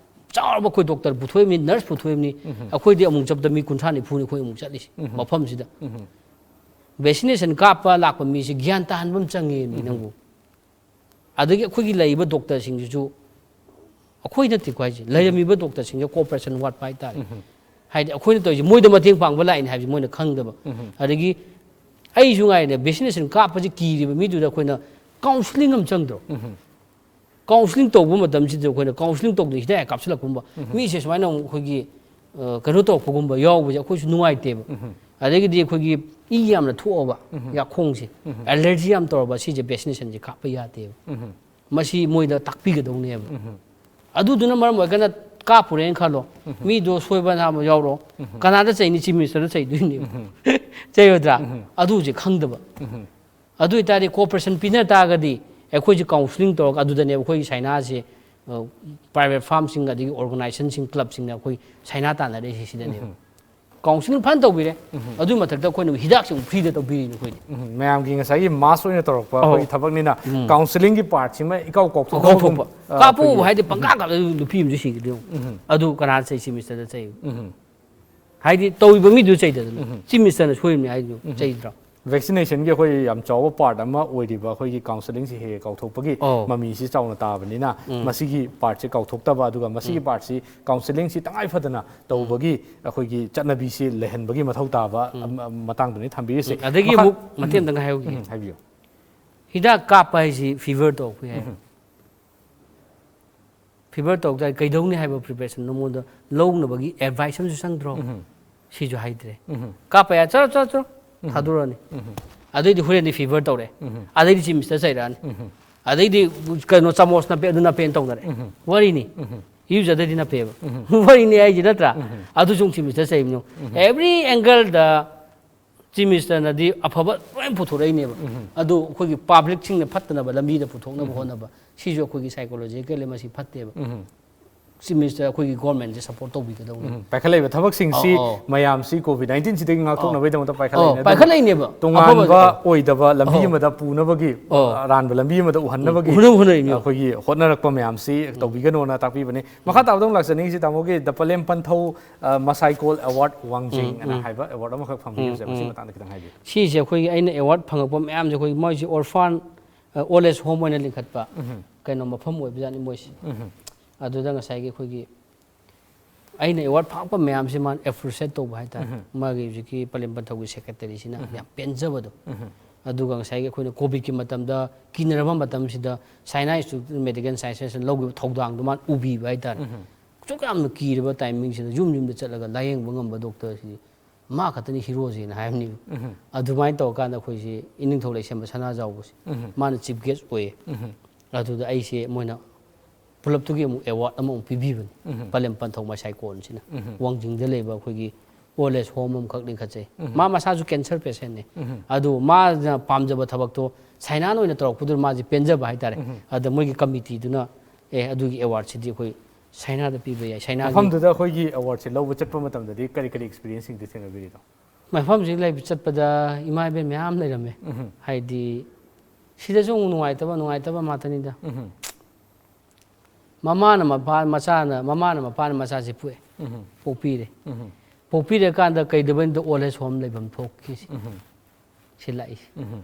ꯆꯥꯎꯔꯕ ꯑꯩꯈꯣꯏ ꯗꯣꯛꯇꯔ ꯄꯨꯊꯣꯛꯏꯕꯅꯤ, ꯅꯔꯁ ꯄꯨꯊꯣꯛꯏꯕꯅꯤ꯫ ꯑꯩꯈꯣꯏꯗꯤ ꯑꯃꯨꯛ ꯆꯠꯄꯗ ꯃꯤ ꯀꯨꯟꯊ꯭ꯔꯥ ꯅꯤꯐꯨꯅꯤ ꯑꯩꯈꯣꯏ ꯑꯃꯨꯛ ꯆꯠꯂꯤꯁꯤ ꯃꯐꯝꯁꯤꯗ꯫ ꯚꯦꯛꯁꯤꯅꯦꯁꯟ ꯀꯥꯞꯄ ꯂꯥꯛꯄ ꯃꯤꯁꯤ ꯒ꯭ꯌꯥꯟ ꯇꯥꯍꯟꯕ ꯑꯃ ꯆꯪꯉꯦ ꯃꯤ ꯅꯪꯕꯨ꯫ ꯑꯗꯒꯤ ꯑꯩꯈꯣꯏꯒꯤ ꯂꯩꯔꯤꯕ ꯗꯣꯛꯇꯔꯁꯤꯡꯁꯤꯁꯨ, ꯑꯩꯈꯣꯏ ꯅꯠꯇꯦꯀꯣ ꯍꯥꯏꯁꯦ, ꯂꯩꯔꯝꯃꯤꯕ ꯗꯣꯛꯇꯔꯁꯤꯡꯁꯦ ꯀꯣꯑꯣꯄꯔꯦꯁꯟ ꯋꯥꯠꯄ ꯍꯥꯏꯇꯥꯔꯦ꯫ ꯍꯥꯏꯗꯤ ꯑꯩꯈꯣꯏꯅ ꯇꯧꯔꯤꯁꯦ ꯃꯣꯏꯗ ꯃꯇꯦꯡ ꯄꯥꯡꯕ ꯂꯥꯛꯏꯅꯦ ꯍꯥꯏꯕꯁꯦ ꯃꯣꯏꯅ ꯈꯪꯗꯕ꯫ ꯑꯗꯒꯤ ꯑꯩꯁꯨ ꯉꯥꯏꯔꯦ, ꯚꯦꯛꯁꯤꯅꯦꯁꯟ ꯀꯥꯞꯄꯁꯦ ꯀꯤꯔꯤꯕ ꯃꯤꯗꯨꯗ ꯑꯩꯈꯣꯏꯅ ꯀꯥꯎꯟꯁꯤꯂꯤꯡ ꯑꯃ ꯆꯪꯗ꯭ꯔꯣ? ꯀꯥꯎꯟꯁꯤꯂꯤꯡ ꯇꯧꯕ ꯃꯇꯝꯁꯤꯗ ꯑꯩꯈꯣꯏꯅ ꯀꯥꯎꯟꯁꯤꯂꯤꯡ ꯇꯧꯗꯣꯏꯁꯤꯗ ꯍꯦꯛ ꯀꯥꯞꯁꯤꯜꯂꯛꯄꯒꯨꯝꯕ, ꯃꯤꯁꯦ ꯁꯨꯃꯥꯏꯅ ꯑꯃꯨꯛ ꯑꯩꯈꯣꯏꯒꯤ, ꯑ, ꯀꯩꯅꯣ ꯇꯧꯔꯛꯄꯒꯨꯝꯕ ꯌꯥꯎꯕꯁꯦ ꯑꯩꯈꯣꯏꯁꯨ ꯅꯨꯡꯉꯥꯏꯇꯦꯕ꯫ ꯑꯗꯒꯤꯗꯤ ꯑꯩꯈꯣꯏꯒꯤ ꯏ ꯌꯥꯝꯅ ꯊꯣꯛꯑꯕ ꯌꯥꯈꯣꯡꯁꯦ, ꯑꯦꯂꯔꯖꯤ ꯌꯥꯝ ꯇꯧꯔꯕ, ꯁꯤꯁꯦ ꯚꯦꯛꯁꯤꯅꯦꯁꯟꯁꯦ ꯀꯥꯞꯄ ꯌꯥꯗꯦꯕ꯫ ꯃꯁꯤ ꯃꯣꯏꯗ ꯇꯥꯛꯄꯤꯒꯗꯧꯅꯦꯕ꯫ ꯑꯗꯨꯗꯨꯅ ꯃꯔꯝ ꯑꯣꯏꯔꯒꯅ ꯀꯥꯞꯄꯨꯔꯦꯅ ꯈꯜꯂꯣ, ꯃꯤꯗꯣ ꯁꯣꯏꯕ ꯅꯥꯕ ꯌꯥꯎꯔꯣ, ꯀꯅꯥꯗ ꯆꯩꯅꯤ? ꯆꯤꯐ ꯃꯤꯅꯤꯁꯇꯔꯗ ꯆꯩꯗꯣꯏꯅꯦꯕ꯫ ꯆꯩꯔꯣꯏꯗ꯭ꯔꯥ? ꯑꯗꯨ ꯍꯧꯖꯤꯛ ꯈꯪꯗꯕ꯫ ꯑꯗꯨ ꯑꯣꯏꯇꯥꯔꯗꯤ ꯀꯣꯑꯣꯄꯔꯦꯁꯟ ꯄꯤꯅ ꯇꯥꯔꯒꯗꯤ ꯑꯩꯈꯣꯏꯁꯦ ꯀꯥꯎꯟꯁꯤꯂꯤꯡ ꯇꯧꯔꯒ, ꯑꯗꯨꯗꯅꯦꯕ ꯑꯩꯈꯣꯏꯒꯤ ꯁꯥꯏꯅꯥꯁꯦ, ꯑ, ꯄ꯭ꯔꯥꯏꯚꯦꯠ ꯐꯥꯔꯝꯁꯤꯡ ꯑꯗꯒꯤ ꯑꯣꯔꯒꯅꯥꯏꯖꯦꯁꯟꯁꯤꯡ, ꯀ꯭ꯂꯕꯁꯤꯡꯅ ꯑꯩꯈꯣꯏ ꯁꯥꯏꯅꯥ ꯇꯥꯟꯅꯔꯛꯏꯁꯦ ꯁꯤꯗꯅꯦꯕ꯫ ꯀꯥꯎꯟꯁꯤꯂꯤꯡ ꯐꯖꯅ ꯇꯧꯕꯤꯔꯦ꯫ ꯑꯗꯨꯒꯤ ꯃꯊꯛꯇ ꯑꯩꯈꯣꯏꯅ ꯍꯤꯗꯥꯛꯁꯦ ꯑꯃꯨꯛ ꯐ꯭ꯔꯤꯗ ꯇꯧꯕꯤꯔꯤꯅꯦ ꯑꯩꯈꯣꯏꯗꯤ꯫ ꯎꯝ, ꯃꯌꯥꯝꯒꯤ ꯉꯁꯥꯏꯒꯤ ꯃꯥꯁ ꯑꯣꯏꯅ ꯇꯧꯔꯛꯄ ꯑꯧ꯫ ꯑꯩꯈꯣꯏꯒꯤ ꯊꯕꯛꯅꯤꯅ ꯎꯝ꯫ ꯀꯥꯎꯟꯁꯤꯂꯤꯡꯒꯤ ꯄꯥꯔꯠꯁꯤꯃ ꯏꯀꯥꯎ ꯀꯥꯎꯊꯣꯛꯄ ꯀꯥꯎꯊꯣꯛꯄ꯫ ꯑꯗꯨꯝ, ꯑ, ꯀꯥꯞꯄꯨꯕ ꯑꯩꯈꯣꯏꯒꯤ ꯍꯥꯏꯗꯤ ꯄꯪꯀꯥꯞ ꯀꯥꯞꯂ ꯅꯨꯄꯤ ꯑꯃꯁꯨ ꯁꯤꯈꯤꯗꯣꯏꯅꯤ꯫ ꯑꯗꯨ ꯀꯅꯥ ꯆꯩ? ꯆꯤꯐ ꯃꯤꯅꯤꯁꯇꯔꯗ ꯆꯩ? ꯍꯥꯏꯗꯤ ꯇꯧꯔꯤꯕ ꯃꯤꯗꯨ ꯆꯩꯗꯗꯅ꯫ ꯆꯤꯐ ꯃꯤꯅꯤꯁꯇꯔꯅ ꯁꯣꯏꯔꯤꯕꯅꯤ ꯍꯥꯏꯗꯨ ꯆꯩꯗ꯭ꯔꯣ? ꯚꯦꯛꯁꯤꯅꯦꯁꯟꯒꯤ ꯑꯩꯈꯣꯏ ꯌꯥꯝ ꯆꯥꯎꯕ ꯄꯥꯔꯠ ꯑꯃ ꯑꯣꯏꯔꯤꯕ ꯑꯩꯈꯣꯏꯒꯤ ꯀꯥꯎꯟꯁꯤꯂꯤꯡꯁꯤ ꯍꯦꯛ ꯍꯦꯛ ꯀꯥꯎꯊꯣꯛꯄꯒꯤ ꯑꯧ꯫ ꯃꯃꯤꯁꯤ ꯆꯥꯎꯅ ꯇꯥꯕꯅꯤꯅ, ꯎꯝ꯫ ꯃꯁꯤꯒꯤ ꯄꯥꯔꯠꯁꯤ ꯀꯥꯎꯊꯣꯛꯇꯕ, ꯑꯗꯨꯒ ꯃꯁꯤꯒꯤ ꯎꯝ꯫ ꯄꯥꯔꯠꯁꯤ ꯀꯥꯎꯟꯁꯤꯂꯤꯡꯁꯤ ꯇꯉꯥꯏ ꯐꯗꯅ ꯇꯧꯕꯒꯤ ꯑꯩꯈꯣꯏꯒꯤ ꯆꯠꯅꯕꯤꯁꯤ ꯂꯩꯍꯟꯕꯒꯤ ꯃꯊꯧ ꯇꯥꯕ ꯎꯝ꯫ ꯑꯃ-, ꯃꯇꯥꯡꯗꯨꯅꯤ ꯊꯝꯕꯤꯔꯤꯁꯦ꯫ ꯎꯝ꯫ ꯑꯗꯒꯤ ꯃꯈꯥ-, ꯑꯃꯨꯛ ꯃꯇꯦꯛ ꯑꯝꯇꯪ ꯍꯥꯏꯍꯧꯈꯤꯒꯦ꯫ ꯎꯝ, ꯍꯥꯏꯕꯤꯌꯨ꯫ ꯍꯤꯗꯥꯛ ꯀꯥꯞꯄ ꯍꯥꯏꯁꯤ ꯐꯤꯚꯔ ꯇꯧꯔꯛꯄ ꯌꯥꯏ꯫ ꯎꯝ꯫ ꯐꯤꯚꯔ ꯇꯧꯔꯛ ꯇꯥꯔꯗꯤ ꯀꯩꯗꯧꯅꯤ ꯍꯥꯏꯕ ꯄ꯭ꯔꯤꯄꯦꯔꯦꯁꯟ ꯅꯉꯣꯟꯗ ꯂꯧꯅꯕꯒꯤ ꯑꯦꯗꯚꯥꯏꯁ ꯑꯃꯁꯨ ꯆꯪꯗ꯭ꯔꯣ? ꯎꯝ꯫ ꯁꯤꯁꯨ ꯍꯥꯏꯗ꯭ꯔꯦ꯫ ꯎꯝ꯫ ꯀꯥꯞꯄ ꯌꯥꯏ, ꯆꯠꯂꯣ, ꯆꯠꯂꯣ, ꯆꯠꯂꯣ, ꯎꯝ꯫ ꯊꯥꯗꯣꯔꯛꯑꯅꯤ꯫ ꯎꯝ꯫ ꯑꯗꯩꯗꯤ ꯍꯣꯔꯦꯟꯗꯤ ꯐꯤꯚꯔ ꯇꯧꯔꯛꯑꯦ꯫ ꯎꯝ꯫ ꯑꯗꯩꯗꯤ ꯆꯤꯐ ꯃꯤꯅꯤꯁꯇꯔ ꯆꯩꯔꯛꯑꯅꯤ꯫ ꯎꯝ꯫ ꯑꯗꯩꯗꯤ ꯀꯩꯅꯣ ꯆꯥꯃꯣꯁ ꯅꯞꯄꯦ, ꯑꯗꯨ ꯅꯞꯄꯦꯅ ꯇꯧꯅꯔꯦ꯫ ꯎꯝ꯫ ꯋꯥꯔꯤꯅꯤ꯫ ꯎꯝ꯫ ꯏꯔꯨꯖꯗ꯭ꯔꯗꯤ ꯅꯞꯄꯦꯕ꯫ ꯎꯝ꯫ ꯋꯥꯔꯤꯅꯤ ꯍꯥꯏꯁꯦ ꯅꯠꯇ꯭ꯔꯥ? ꯎꯝ꯫ ꯑꯗꯨꯁꯨ ꯑꯃꯨꯛ ꯆꯤꯐ ꯃꯤꯅꯤꯁꯇꯔ ꯆꯩꯕꯅꯤ꯫ ꯎꯝ꯫ ꯑꯦꯚ꯭ꯔꯤ ꯑꯦꯡꯒꯜꯗ ꯆꯤꯐ ꯃꯤꯅꯤꯁꯇꯔꯅꯗꯤ ꯑꯐꯕ ꯂꯣꯏ ꯄꯨꯊꯣꯔꯛꯏꯅꯦꯕ꯫ ꯑꯗꯨ ꯑꯩꯈꯣꯏꯒꯤ ꯄꯕ꯭ꯂꯤꯛꯁꯤꯡꯅ ꯐꯠꯇꯅꯕ ꯂꯝꯕꯤꯗ ꯄꯨꯊꯣꯛꯅꯕ ꯍꯣꯠꯅꯕ, ꯁꯤꯁꯨ ꯑꯩꯈꯣꯏꯒꯤ psychologically ꯃꯁꯤ ꯐꯠꯇꯦꯕ꯫ ꯆꯤꯐ ꯃꯤꯅꯤꯁꯇꯔ ꯑꯩꯈꯣꯏꯒꯤ ꯒꯣꯔꯃꯦꯟꯁꯦ ꯁꯄꯣꯔꯠ ꯇꯧꯕꯤꯒꯗꯧꯕꯅꯤ꯫ ꯎꯝ, ꯄꯥꯏꯈꯠꯂꯛꯏꯕ ꯊꯕꯛꯁꯤꯡꯁꯤ ꯑꯧ, ꯑꯧ꯫ ꯃꯌꯥꯝꯁꯤ ꯀꯣꯚꯤꯗ ꯅꯥꯏꯟꯇꯤꯟ ꯁꯤꯗꯒꯤ ꯉꯥꯛꯊꯣꯛꯅꯕꯒꯤꯗꯃꯛꯇ ꯑꯧ, ꯄꯥꯏꯈꯠꯂꯛꯏꯅꯦ꯫ ꯑꯗꯨꯕꯨ ꯄꯥꯏꯈꯠꯂꯛꯏꯅꯦꯕ꯫ ꯇꯣꯉꯥꯟꯕ ꯑꯐꯕ ꯑꯣꯏꯗꯕ ꯂꯝꯕꯤ ꯑꯧ꯫ ꯑꯃꯗ ꯄꯨꯅꯕꯒꯤ, ꯑꯧ꯫ ꯑꯔꯥꯟꯕ ꯂꯝꯕꯤ ꯑꯃꯗ ꯎꯍꯟꯅꯕꯒꯤ ꯍꯣꯠꯅꯕ ꯍꯣꯠꯅꯔꯤꯅꯦꯕ꯫ ꯑꯩꯈꯣꯏꯒꯤ ꯍꯣꯠꯅꯔꯛꯄ ꯃꯌꯥꯝꯁꯤ ꯇꯧꯕꯤꯒꯅꯣꯅ ꯇꯥꯛꯄꯤꯕꯅꯤ꯫ ꯃꯈꯥ ꯇꯥꯕꯗ ꯑꯃꯨꯛ ꯂꯥꯛꯆꯅꯤꯡꯉꯤꯁꯤ ꯇꯥꯃꯣꯒꯤ ꯗ ꯄꯂꯦꯝ ꯄꯟꯊꯧ, ꯑ, ꯃꯁꯥꯏꯀꯣꯜ ꯑꯦꯋꯥꯔꯗ ꯋꯥꯡꯖꯤꯡ ꯎꯝ, ꯑꯅ ꯎꯝ꯫ ꯍꯥꯏꯕ ꯑꯦꯋꯥꯔꯗ ꯑꯃꯈꯛ ꯐꯪꯕꯤꯕꯁꯦ, ꯎꯝ, ꯃꯁꯤ ꯎꯝ꯫ ꯃꯇꯥꯡꯗ ꯈꯤꯇꯪ ꯍꯥꯏꯕꯤꯌꯨ꯫ ꯁꯤꯁꯦ ꯑꯩꯈꯣꯏꯒꯤ ꯑꯩꯅ ꯑꯦꯋꯥꯔꯗ ꯐꯪꯉꯛꯄ ꯃꯌꯥꯝꯁꯦ ꯑꯩꯈꯣꯏꯒꯤ ꯃꯣꯏꯁꯦ ꯑꯣꯔꯐꯥꯟ, ꯑ, ꯑꯣꯜ ꯑꯦꯖ ꯍꯣꯝ ꯑꯣꯏꯅ ꯂꯤꯡꯈꯠꯄ ꯎꯝ꯫ ꯀꯩꯅꯣ ꯃꯐꯝ ꯑꯣꯏꯕꯖꯥꯠꯅꯤ ꯃꯣꯏꯁꯦ꯫ ꯎꯝ꯫ ꯑꯗꯨꯗ ꯉꯁꯥꯏꯒꯤ ꯑꯩꯈꯣꯏꯒꯤ ꯑꯩꯅ ꯑꯦꯋꯥꯔꯗ ꯐꯪꯉꯛꯄ ꯃꯌꯥꯝꯁꯦ ꯃꯥꯅ ꯑꯦꯄ꯭ꯔꯤꯁꯤꯌꯦꯠ ꯇꯧꯕ ꯍꯥꯏꯇꯥꯔꯦ꯫ ꯎꯝ꯫ ꯃꯥꯒꯤ ꯍꯧꯖꯤꯛꯀꯤ ꯄꯂꯦꯝ ꯄꯟꯊꯧꯒꯤ ꯁꯦꯀ꯭ꯔꯦꯇꯔꯤꯁꯤꯅ ꯎꯝ꯫ ꯌꯥꯝ ꯄꯦꯟꯖꯕꯗꯣ꯫ ꯎꯝ꯫ ꯑꯗꯨꯒ ꯉꯁꯥꯏꯒꯤ ꯑꯩꯈꯣꯏꯅ ꯀꯣꯚꯤꯗꯀꯤ ꯃꯇꯝꯗ ꯀꯤꯅꯔꯕ ꯃꯇꯝꯁꯤꯗ China Institute of Medical Sciences ꯂꯧꯈꯤꯕ ꯊꯧꯗꯥꯡꯗꯣ ꯃꯥꯅ ꯎꯕꯤꯕ ꯍꯥꯏꯇꯥꯔꯦ꯫ ꯎꯝ꯫ ꯑꯁꯨꯛ ꯌꯥꯝꯅ ꯀꯤꯔꯕ ꯇꯥꯏꯃꯤꯡꯁꯤꯗ ꯌꯨꯝ ꯌꯨꯝꯗ ꯆꯠꯂꯒ ꯂꯥꯌꯦꯡꯕ ꯉꯝꯕ ꯗꯣꯛꯇꯔꯁꯤꯗꯤ ꯃꯥ ꯈꯛꯇꯅꯤ ꯍꯤꯔꯣꯁꯦꯅ ꯍꯥꯏꯕꯅꯦꯕ꯫ ꯎꯝ꯫ ꯑꯗꯨꯃꯥꯏꯅ ꯇꯧꯔꯀꯥꯟꯗ ꯑꯩꯈꯣꯏꯁꯤ ꯏꯅꯤꯡꯊꯧ ꯂꯩꯁꯦꯝꯕ ꯁꯅꯥꯖꯥꯎꯕꯁꯦ ꯎꯝ꯫ ꯃꯥꯅ ꯆꯤꯐ ꯒꯦꯁ ꯑꯣꯏꯌꯦ꯫ ꯎꯝ꯫ ꯑꯗꯨꯗ ꯑꯩꯁꯦ ꯃꯣꯏꯅ ꯄꯨꯂꯞꯇꯨꯒꯤ ꯑꯃꯨꯛ ꯑꯦꯋꯥꯔꯗ ꯑꯃꯃꯨꯛ ꯄꯤꯕꯤꯕꯅꯤ꯫ ꯎꯝ꯫ ꯄꯂꯦꯝ ꯄꯟꯊꯧ ꯃꯁꯥꯏꯀꯣꯟꯁꯤꯅ ꯎꯝ꯫ ꯋꯥꯡꯖꯤꯡꯗ ꯂꯩꯕ ꯑꯩꯈꯣꯏꯒꯤ ꯑꯣꯜ ꯑꯦꯖ ꯍꯣꯝ ꯑꯃꯈꯛ ꯂꯤꯡꯈꯠꯆꯩ꯫ ꯎꯝ꯫ ꯃꯥ ꯃꯁꯥꯁꯨ ꯀꯦꯟꯁꯔ ꯄꯦꯁꯦꯟꯅꯦ꯫ ꯎꯝ꯫ ꯑꯗꯨ ꯃꯥꯅ ꯄꯥꯝꯖꯕ ꯊꯕꯛꯇꯣ ꯁꯥꯏꯅꯥꯅ ꯑꯣꯏꯅ ꯇꯧꯔꯛꯄꯗꯨꯗ ꯃꯥꯁꯦ ꯄꯦꯟꯖꯕ ꯍꯥꯏꯇꯥꯔꯦ꯫ ꯎꯝ꯫ ꯑꯗ ꯃꯣꯏꯒꯤ ꯀꯃꯤꯇꯤꯗꯨꯅ, "ꯑꯦ, ꯑꯗꯨꯒꯤ ꯑꯦꯋꯥꯔꯗꯁꯤꯗꯤ ꯑꯩꯈꯣꯏ ꯁꯥꯏꯅꯥꯗ ꯄꯤꯕ ꯌꯥꯏ, ꯁꯥꯏꯅꯥꯒꯤ" ꯃꯐꯝꯗꯨꯗ ꯑꯩꯈꯣꯏꯒꯤ ꯑꯦꯋꯥꯔꯗꯁꯦ ꯂꯧꯕ ꯆꯠꯄ ꯃꯇꯝꯗꯗꯤ ꯀꯔꯤ ꯀꯔꯤ ꯑꯦꯛꯁꯄꯤꯔꯤꯌꯦꯟꯁꯁꯤꯡꯗꯤ ꯊꯦꯡꯅꯕꯤꯔꯤꯅꯣ? ꯃꯐꯝꯁꯤ ꯂꯩꯕ ꯆꯠꯄꯗ ꯏꯃꯥ ꯏꯕꯦꯟ ꯃꯌꯥꯝ ꯂꯩꯔꯝꯃꯦ꯫ ꯎꯝ꯫ ꯍꯥꯏꯗꯤ ꯁꯤꯗꯁꯨ ꯑꯃꯨꯛ ꯅꯨꯡꯉꯥꯏꯇꯕ, ꯅꯨꯡꯉꯥꯏꯇꯕ ꯉꯥꯛꯇꯅꯤꯗ꯫ ꯎꯝ꯫ ꯃꯃꯥꯅ ꯃꯄꯥ, ꯃꯆꯥꯅ, ꯃꯃꯥꯅ ꯃꯄꯥꯅ ꯃꯆꯥꯁꯦ ꯄꯣꯛꯑꯦ꯫ ꯎꯝ꯫ ꯄꯣꯛꯄꯤꯔꯦ꯫ ꯎꯝ꯫ ꯄꯣꯛꯄꯤꯔꯀꯥꯟꯗ ꯀꯩꯗꯧꯕꯩꯅꯣꯗ ꯑꯣꯜ ꯑꯦꯖ ꯍꯣꯝ ꯂꯩꯐꯝ ꯊꯣꯛꯈꯤꯁꯤ꯫ ꯎꯝ꯫ ꯁꯤ ꯂꯥꯛꯏꯁꯦ꯫ ꯎꯝ꯫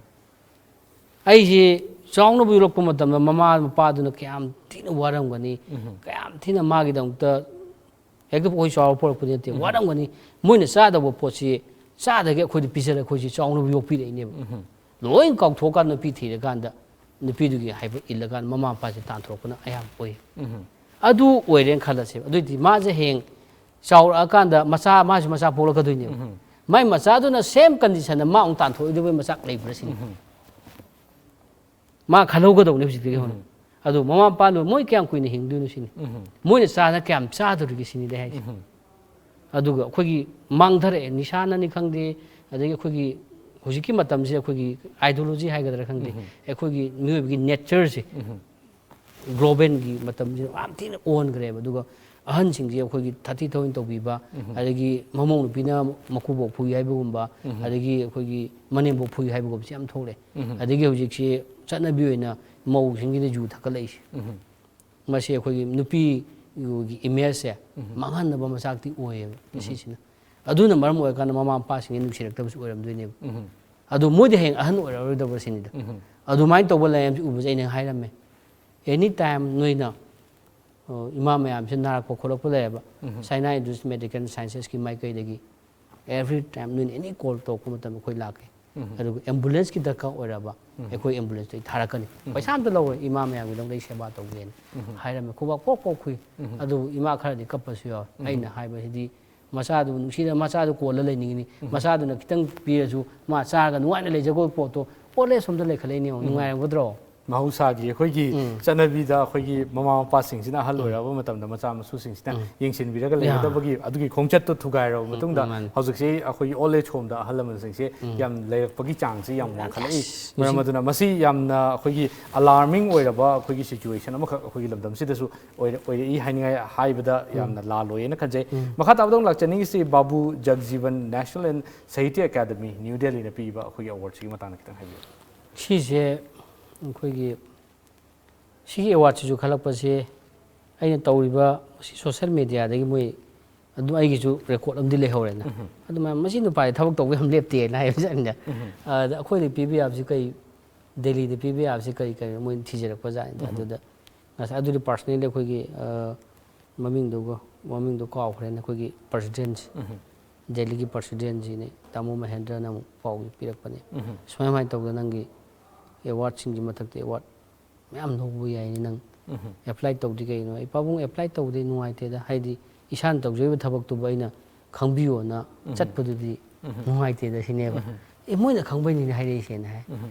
ꯑꯩꯁꯤ ꯆꯥꯎꯅꯕ ꯌꯣꯛꯂꯛꯄ ꯃꯇꯝꯗ ꯃꯃꯥ ꯃꯄꯥꯗꯨꯅ ꯀꯌꯥꯝ ꯊꯤꯅ ꯋꯥꯔꯝꯒꯅꯤ, ꯎꯝ꯫ ꯀꯌꯥꯝ ꯊꯤꯅ ꯃꯥꯒꯤꯗꯃꯛꯇ ꯍꯦꯛꯇ ꯑꯩꯈꯣꯏ ꯆꯥꯎꯔ ꯄꯣꯔꯛꯄꯗꯤ ꯅꯠꯇꯦ, ꯎꯝ꯫ ꯋꯥꯔꯝꯒꯅꯤ꯫ ꯃꯣꯏꯅ ꯆꯥꯗꯧꯕ ꯄꯣꯠꯁꯤ ꯆꯥꯗꯒꯤ ꯑꯩꯈꯣꯏꯗ ꯄꯤꯖꯔꯒ ꯑꯩꯈꯣꯏꯁꯤ ꯆꯥꯎꯅꯕ ꯌꯣꯛꯄꯤꯔꯛꯏꯅꯦꯕ꯫ ꯎꯝ꯫ ꯂꯣꯏ ꯀꯥꯎꯊꯣꯛꯑꯀꯥꯟꯗ ꯅꯨꯄꯤ ꯊꯤꯔꯀꯥꯟꯗ ꯅꯨꯄꯤꯗꯨꯒꯤ ꯍꯥꯏꯕ ꯏꯜꯂꯀꯥꯟꯗ ꯃꯃꯥ ꯃꯄꯥꯁꯦ ꯇꯥꯟꯊꯣꯔꯛꯄꯅ ꯑꯌꯥꯝꯕ ꯑꯣꯏ꯫ ꯎꯝ꯫ ꯑꯗꯨ ꯑꯣꯏꯔꯦꯅ ꯈꯜꯂꯁꯦꯕ꯫ ꯑꯗꯨꯑꯣꯏꯗꯤ ꯃꯥꯁꯦ ꯍꯌꯦꯡ ꯆꯥꯎꯔꯛꯑꯀꯥꯟꯗ ꯃꯆꯥ, ꯃꯥꯁꯨ ꯃꯆꯥ ꯄꯣꯛꯂꯛꯀꯗꯣꯏꯅꯦꯕ꯫ ꯎꯝ꯫ ꯃꯥꯏ ꯃꯆꯥꯗꯨꯅ ꯁꯦꯝ ꯀꯟꯗꯤꯁꯟꯗ ꯃꯥ ꯑꯃꯨꯛ ꯇꯥꯟꯊꯣꯛꯑꯣꯏꯗꯕꯩ ꯃꯆꯥꯛ ꯂꯩꯕ꯭ꯔꯥ ꯁꯤꯅꯤ꯫ ꯎꯝ꯫ ꯃꯥ ꯈꯜꯍꯧꯒꯗꯧꯅꯦ ꯍꯧꯖꯤꯛꯇꯒꯤ ꯍꯧꯅ꯫ ꯎꯝ꯫ ꯑꯗꯨ ꯃꯃꯥ ꯃꯄꯥꯗꯣ ꯃꯣꯏ ꯀꯌꯥꯝ ꯀꯨꯏꯅ ꯍꯤꯡꯗꯣꯏꯅꯣ ꯁꯤꯅꯤ꯫ ꯎꯝ꯫ ꯃꯣꯏꯅ ꯆꯥꯅ ꯀꯌꯥꯝ ꯆꯥꯗꯣꯔꯤꯒꯦ ꯁꯤꯅꯤꯗ ꯍꯥꯏꯁꯦ꯫ ꯎꯝ꯫ ꯑꯗꯨꯒ ꯑꯩꯈꯣꯏꯒꯤ ꯃꯥꯡꯊꯔꯛꯑꯦ, ꯅꯤꯁꯥꯅꯅꯤ ꯈꯪꯗꯦ, ꯑꯗꯒꯤ ꯑꯩꯈꯣꯏꯒꯤ ꯍꯧꯖꯤꯛꯀꯤ ꯃꯇꯝꯁꯤꯗ ꯑꯩꯈꯣꯏꯒꯤ ideology ꯍꯥꯏꯒꯗ꯭ꯔꯥ ꯈꯪꯗꯦ, ꯑꯩꯈꯣꯏꯒꯤ ꯃꯤꯑꯣꯏꯕꯒꯤ natureꯁꯦ globalꯒꯤ ꯃꯇꯝꯁꯤꯗ ꯌꯥꯝ ꯊꯤꯅ ꯑꯣꯟꯈ꯭ꯔꯦꯕ꯫ ꯑꯗꯨꯒ ꯑꯍꯟꯁꯤꯡꯁꯦ ꯑꯩꯈꯣꯏꯒꯤ ꯊꯥꯊꯤ ꯊꯧꯑꯣꯏꯅ ꯇꯧꯕꯤꯕ, ꯑꯗꯒꯤ ꯃꯃꯧ ꯅꯨꯄꯤꯅ ꯃꯀꯨꯕꯣꯛ ꯐꯨꯏ ꯍꯥꯏꯕꯒꯨꯝꯕ, ꯑꯗꯒꯤ ꯑꯩꯈꯣꯏꯒꯤ ꯃꯅꯦꯝꯕꯣꯛ ꯐꯨꯏ ꯍꯥꯏꯕꯒꯨꯝꯕꯁꯦ ꯌꯥꯝ ꯊꯣꯛꯂꯛꯑꯦ꯫ ꯑꯗꯒꯤ ꯍꯧꯖꯤꯛꯁꯤ ꯆꯠꯅꯕꯤ ꯑꯣꯏꯅ ꯃꯧꯁꯤꯡꯁꯤꯅ ꯌꯨ ꯊꯛꯀꯠꯂꯛꯏꯁꯦ꯫ ꯃꯁꯤ ꯑꯩꯈꯣꯏꯒꯤ ꯅꯨꯄꯤꯒꯤ imageꯁꯦ ꯃꯥꯡꯍꯟꯅꯕ ꯃꯆꯥꯛꯇꯤ ꯑꯣꯏꯌꯦꯕ ꯃꯁꯤꯁꯤꯅ꯫ ꯑꯗꯨꯅ ꯃꯔꯝ ꯑꯣꯏꯔꯀꯥꯟꯗ ꯃꯃꯥ ꯃꯄꯥꯁꯤꯡꯁꯦ ꯅꯨꯡꯁꯤꯔꯛꯇꯕꯁꯨ ꯑꯣꯏꯔꯝꯗꯣꯏꯅꯦꯕ꯫ ꯑꯗꯣ ꯃꯣꯏꯗꯤ ꯍꯌꯦꯡ ꯑꯍꯟ ꯑꯣꯏꯔꯛꯑꯔꯣꯏꯗꯕ ꯁꯤꯅꯤꯗ꯫ ꯑꯗꯨꯃꯥꯏꯅ ꯇꯧꯕ ꯂꯩꯔꯝꯁꯤ ꯎꯕꯁꯦ ꯑꯩꯅ ꯍꯥꯏꯔꯝꯃꯦ, "Any time ꯅꯣꯏꯅ, ꯑ, ꯏꯃꯥ ꯃꯌꯥꯝꯁꯦ ꯅꯥꯔꯛꯄ ꯈꯣꯠꯂꯛꯄ ꯂꯩꯔꯕ, China Institute of Medical Sciences ꯀꯤ ꯃꯥꯏꯀꯩꯗꯒꯤ every time ꯅꯣꯏꯅ any call ꯇꯧꯔꯛꯄ ꯃꯇꯝꯗ ꯑꯩꯈꯣꯏ ꯂꯥꯛꯀꯦ꯫ ꯑꯗꯨꯒ ambulance ꯀꯤ ꯗꯔꯀꯥꯔ ꯑꯣꯏꯔꯕ ꯑꯩꯈꯣꯏ ambulance ꯇꯣ ꯑꯩ ꯊꯥꯔꯛꯀꯅꯤ꯫ ꯄꯩꯁꯥ ꯑꯝꯇ ꯂꯧꯔꯣꯏ, ꯏꯃꯥ ꯃꯌꯥꯝꯒꯤꯗꯃꯛꯇ ꯑꯩ ꯁꯦꯕꯥ ꯇꯧꯒꯦꯅ" ꯍꯥꯏꯔꯝꯃꯦ꯫ ꯈꯨꯕꯥꯛ ꯄꯣꯛ ꯄꯣꯛ ꯈꯨꯏ꯫ ꯑꯗꯨꯕꯨ ꯏꯃꯥ ꯈꯔꯗꯤ ꯀꯞꯄꯁꯨ ꯌꯥꯎꯋꯦ꯫ ꯑꯩꯅ ꯍꯥꯏꯕꯁꯤꯗꯤ ꯃꯆꯥꯗꯨ ꯅꯨꯡꯁꯤꯅ ꯃꯆꯥꯗꯨ ꯀꯣꯜꯂ ꯂꯩꯅꯤꯡꯉꯤꯅꯤ꯫ ꯃꯆꯥꯗꯨꯅ ꯈꯤꯇꯪ ꯄꯤꯔꯁꯨ ꯃꯥ ꯆꯥꯔꯒ ꯅꯨꯡꯉꯥꯏꯅ ꯂꯩꯖꯒꯣꯏ ꯄꯣꯠꯇꯣ old age home ꯗ ꯂꯩꯈꯠꯂꯛꯏꯅꯦ ꯌꯦꯡꯉꯣ꯫ ꯅꯨꯡꯉꯥꯏꯔꯝꯒꯗ꯭ꯔꯣ? ꯃꯍꯧꯁꯥꯒꯤ ꯑꯩꯈꯣꯏꯒꯤ ꯆꯠꯅꯕꯤꯗ ꯑꯩꯈꯣꯏꯒꯤ ꯃꯃꯥ ꯃꯄꯥꯁꯤꯡꯁꯤꯅ ꯑꯍꯜ ꯑꯣꯏꯔꯛꯑꯕ ꯃꯇꯝꯗ ꯃꯆꯥ ꯃꯁꯨꯁꯤꯡꯁꯤꯅ ꯌꯦꯡꯁꯤꯟꯕꯤꯔꯒ ꯂꯩꯒꯗꯕꯒꯤ ꯑꯗꯨꯒꯤ ꯈꯣꯡꯆꯠꯇꯣ ꯊꯨꯒꯥꯏꯔꯕ ꯃꯇꯨꯡꯗ ꯍꯧꯖꯤꯛꯁꯤ ꯑꯩꯈꯣꯏꯒꯤ old age home ꯗ ꯑꯍꯜ ꯂꯃꯟꯁꯤꯡꯁꯦ ꯌꯥꯝ ꯂꯩꯔꯛꯄꯒꯤ ꯆꯥꯡꯁꯤ ꯌꯥꯝ ꯋꯥꯡꯈꯠꯂꯛꯏ꯫ ꯃꯔꯝ ꯑꯗꯨꯅ ꯃꯁꯤ ꯌꯥꯝꯅ ꯑꯩꯈꯣꯏꯒꯤ alarming ꯑꯣꯏꯔꯕ ꯑꯩꯈꯣꯏꯒꯤ situation ꯑꯃꯈꯛ ꯑꯩꯈꯣꯏꯒꯤ ꯂꯝꯗꯝꯁꯤꯗꯁꯨ ꯑꯣꯏꯔ-, ꯑꯣꯏꯔꯛꯏ ꯍꯥꯏꯅꯤꯡꯉꯥꯏ ꯍꯥꯏꯕꯗ ꯌꯥꯝꯅ ꯂꯥꯜꯂꯣꯏꯅ ꯈꯟꯖꯩ꯫ ꯃꯈꯥ ꯇꯥꯕꯗ ꯑꯃꯨꯛ ꯂꯥꯛꯆꯅꯤꯡꯉꯤꯁꯤ ꯕꯥꯕꯨ ꯖꯒꯖꯤꯕꯟ National and Sahitya Academy, New Delhi ꯅ ꯄꯤꯕ ꯑꯩꯈꯣꯏꯒꯤ award ꯁꯤꯒꯤ ꯃꯇꯥꯡꯗ ꯈꯤꯇꯪ ꯍꯥꯏꯕꯤꯌꯨ꯫ ꯁꯤꯁꯦ ꯑꯩꯈꯣꯏꯒꯤ ꯁꯤꯒꯤ award ꯁꯤꯁꯨ ꯈꯜꯂꯛꯄꯁꯦ ꯑꯩꯅ ꯇꯧꯔꯤꯕ ꯃꯁꯤ social media ꯗꯒꯤ ꯃꯣꯏ ꯑꯗꯨꯝ ꯑꯩꯒꯤꯁꯨ record ꯑꯃꯗꯤ ꯂꯩꯍꯧꯔꯦꯅ꯫ ꯑꯗꯨꯃꯥꯏꯅ ꯃꯁꯤ ꯅꯨꯄꯥꯁꯦ ꯊꯕꯛ ꯇꯧꯕ ꯌꯥꯝ ꯂꯦꯞꯇꯦꯅ ꯍꯥꯏꯕꯖꯥꯠꯅꯤꯗ꯫ ꯑꯗ ꯑꯩꯈꯣꯏꯗ ꯄꯤꯕ ꯌꯥꯕꯁꯤ ꯀꯩ, ꯗꯦꯜꯂꯤꯗ ꯄꯤꯕ ꯌꯥꯕꯁꯤ ꯀꯔꯤ ꯀꯔꯤꯅꯣ ꯃꯣꯏꯅ ꯊꯤꯖꯔꯛꯄ ꯖꯥꯠꯅꯤꯗ꯫ ꯑꯗꯨꯗ ꯉꯁꯥꯏ ꯑꯗꯨꯗꯤ personally ꯑꯩꯈꯣꯏꯒꯤ, ꯑ, ꯃꯃꯤꯡꯗꯨꯒ, ꯃꯃꯤꯡꯗꯣ ꯀꯥꯎꯈ꯭ꯔꯦꯅꯦ, ꯑꯩꯈꯣꯏꯒꯤ president ꯁꯦ, ꯗꯦꯜꯂꯤꯒꯤ president ꯁꯤꯅꯦ, ꯇꯥꯃꯣ ꯃꯍꯦꯟꯗ꯭ꯔꯅ ꯑꯃꯨꯛ ꯄꯥꯎ ꯄꯤꯔꯛꯄꯅꯦ꯫ ꯁꯨꯃꯥꯏ ꯁꯨꯃꯥꯏꯅ ꯇꯧꯗꯅ ꯅꯪꯒꯤ award ꯁꯤꯡꯒꯤ ꯃꯊꯛꯇ award ꯃꯌꯥꯝ ꯂꯧꯕ ꯌꯥꯏꯅꯦ ꯅꯪ꯫ Apply ꯇꯧꯗ꯭ꯔꯤ ꯀꯩꯒꯤꯅꯣ? ꯑꯩ, "ꯄꯥꯕꯨꯡ, apply ꯇꯧꯕꯗꯤ ꯅꯨꯡꯉꯥꯏꯇꯦꯗ, ꯍꯥꯏꯗꯤ ꯏꯁꯥꯅ ꯇꯧꯖꯔꯤꯕ ꯊꯕꯛꯇꯨꯕꯨ ꯑꯩꯅ ꯈꯪꯕꯤꯌꯣꯅ ꯆꯠꯄꯗꯨꯗꯤ ꯅꯨꯡꯉꯥꯏꯇꯦꯗ" ꯁꯤꯅꯦꯕ꯫ "ꯑꯦ, ꯃꯣꯏꯅ ꯈꯪꯕꯩꯅꯤꯅꯦ ꯍꯥꯏꯔꯛꯏꯁꯦꯅ" ꯍꯥꯏ꯫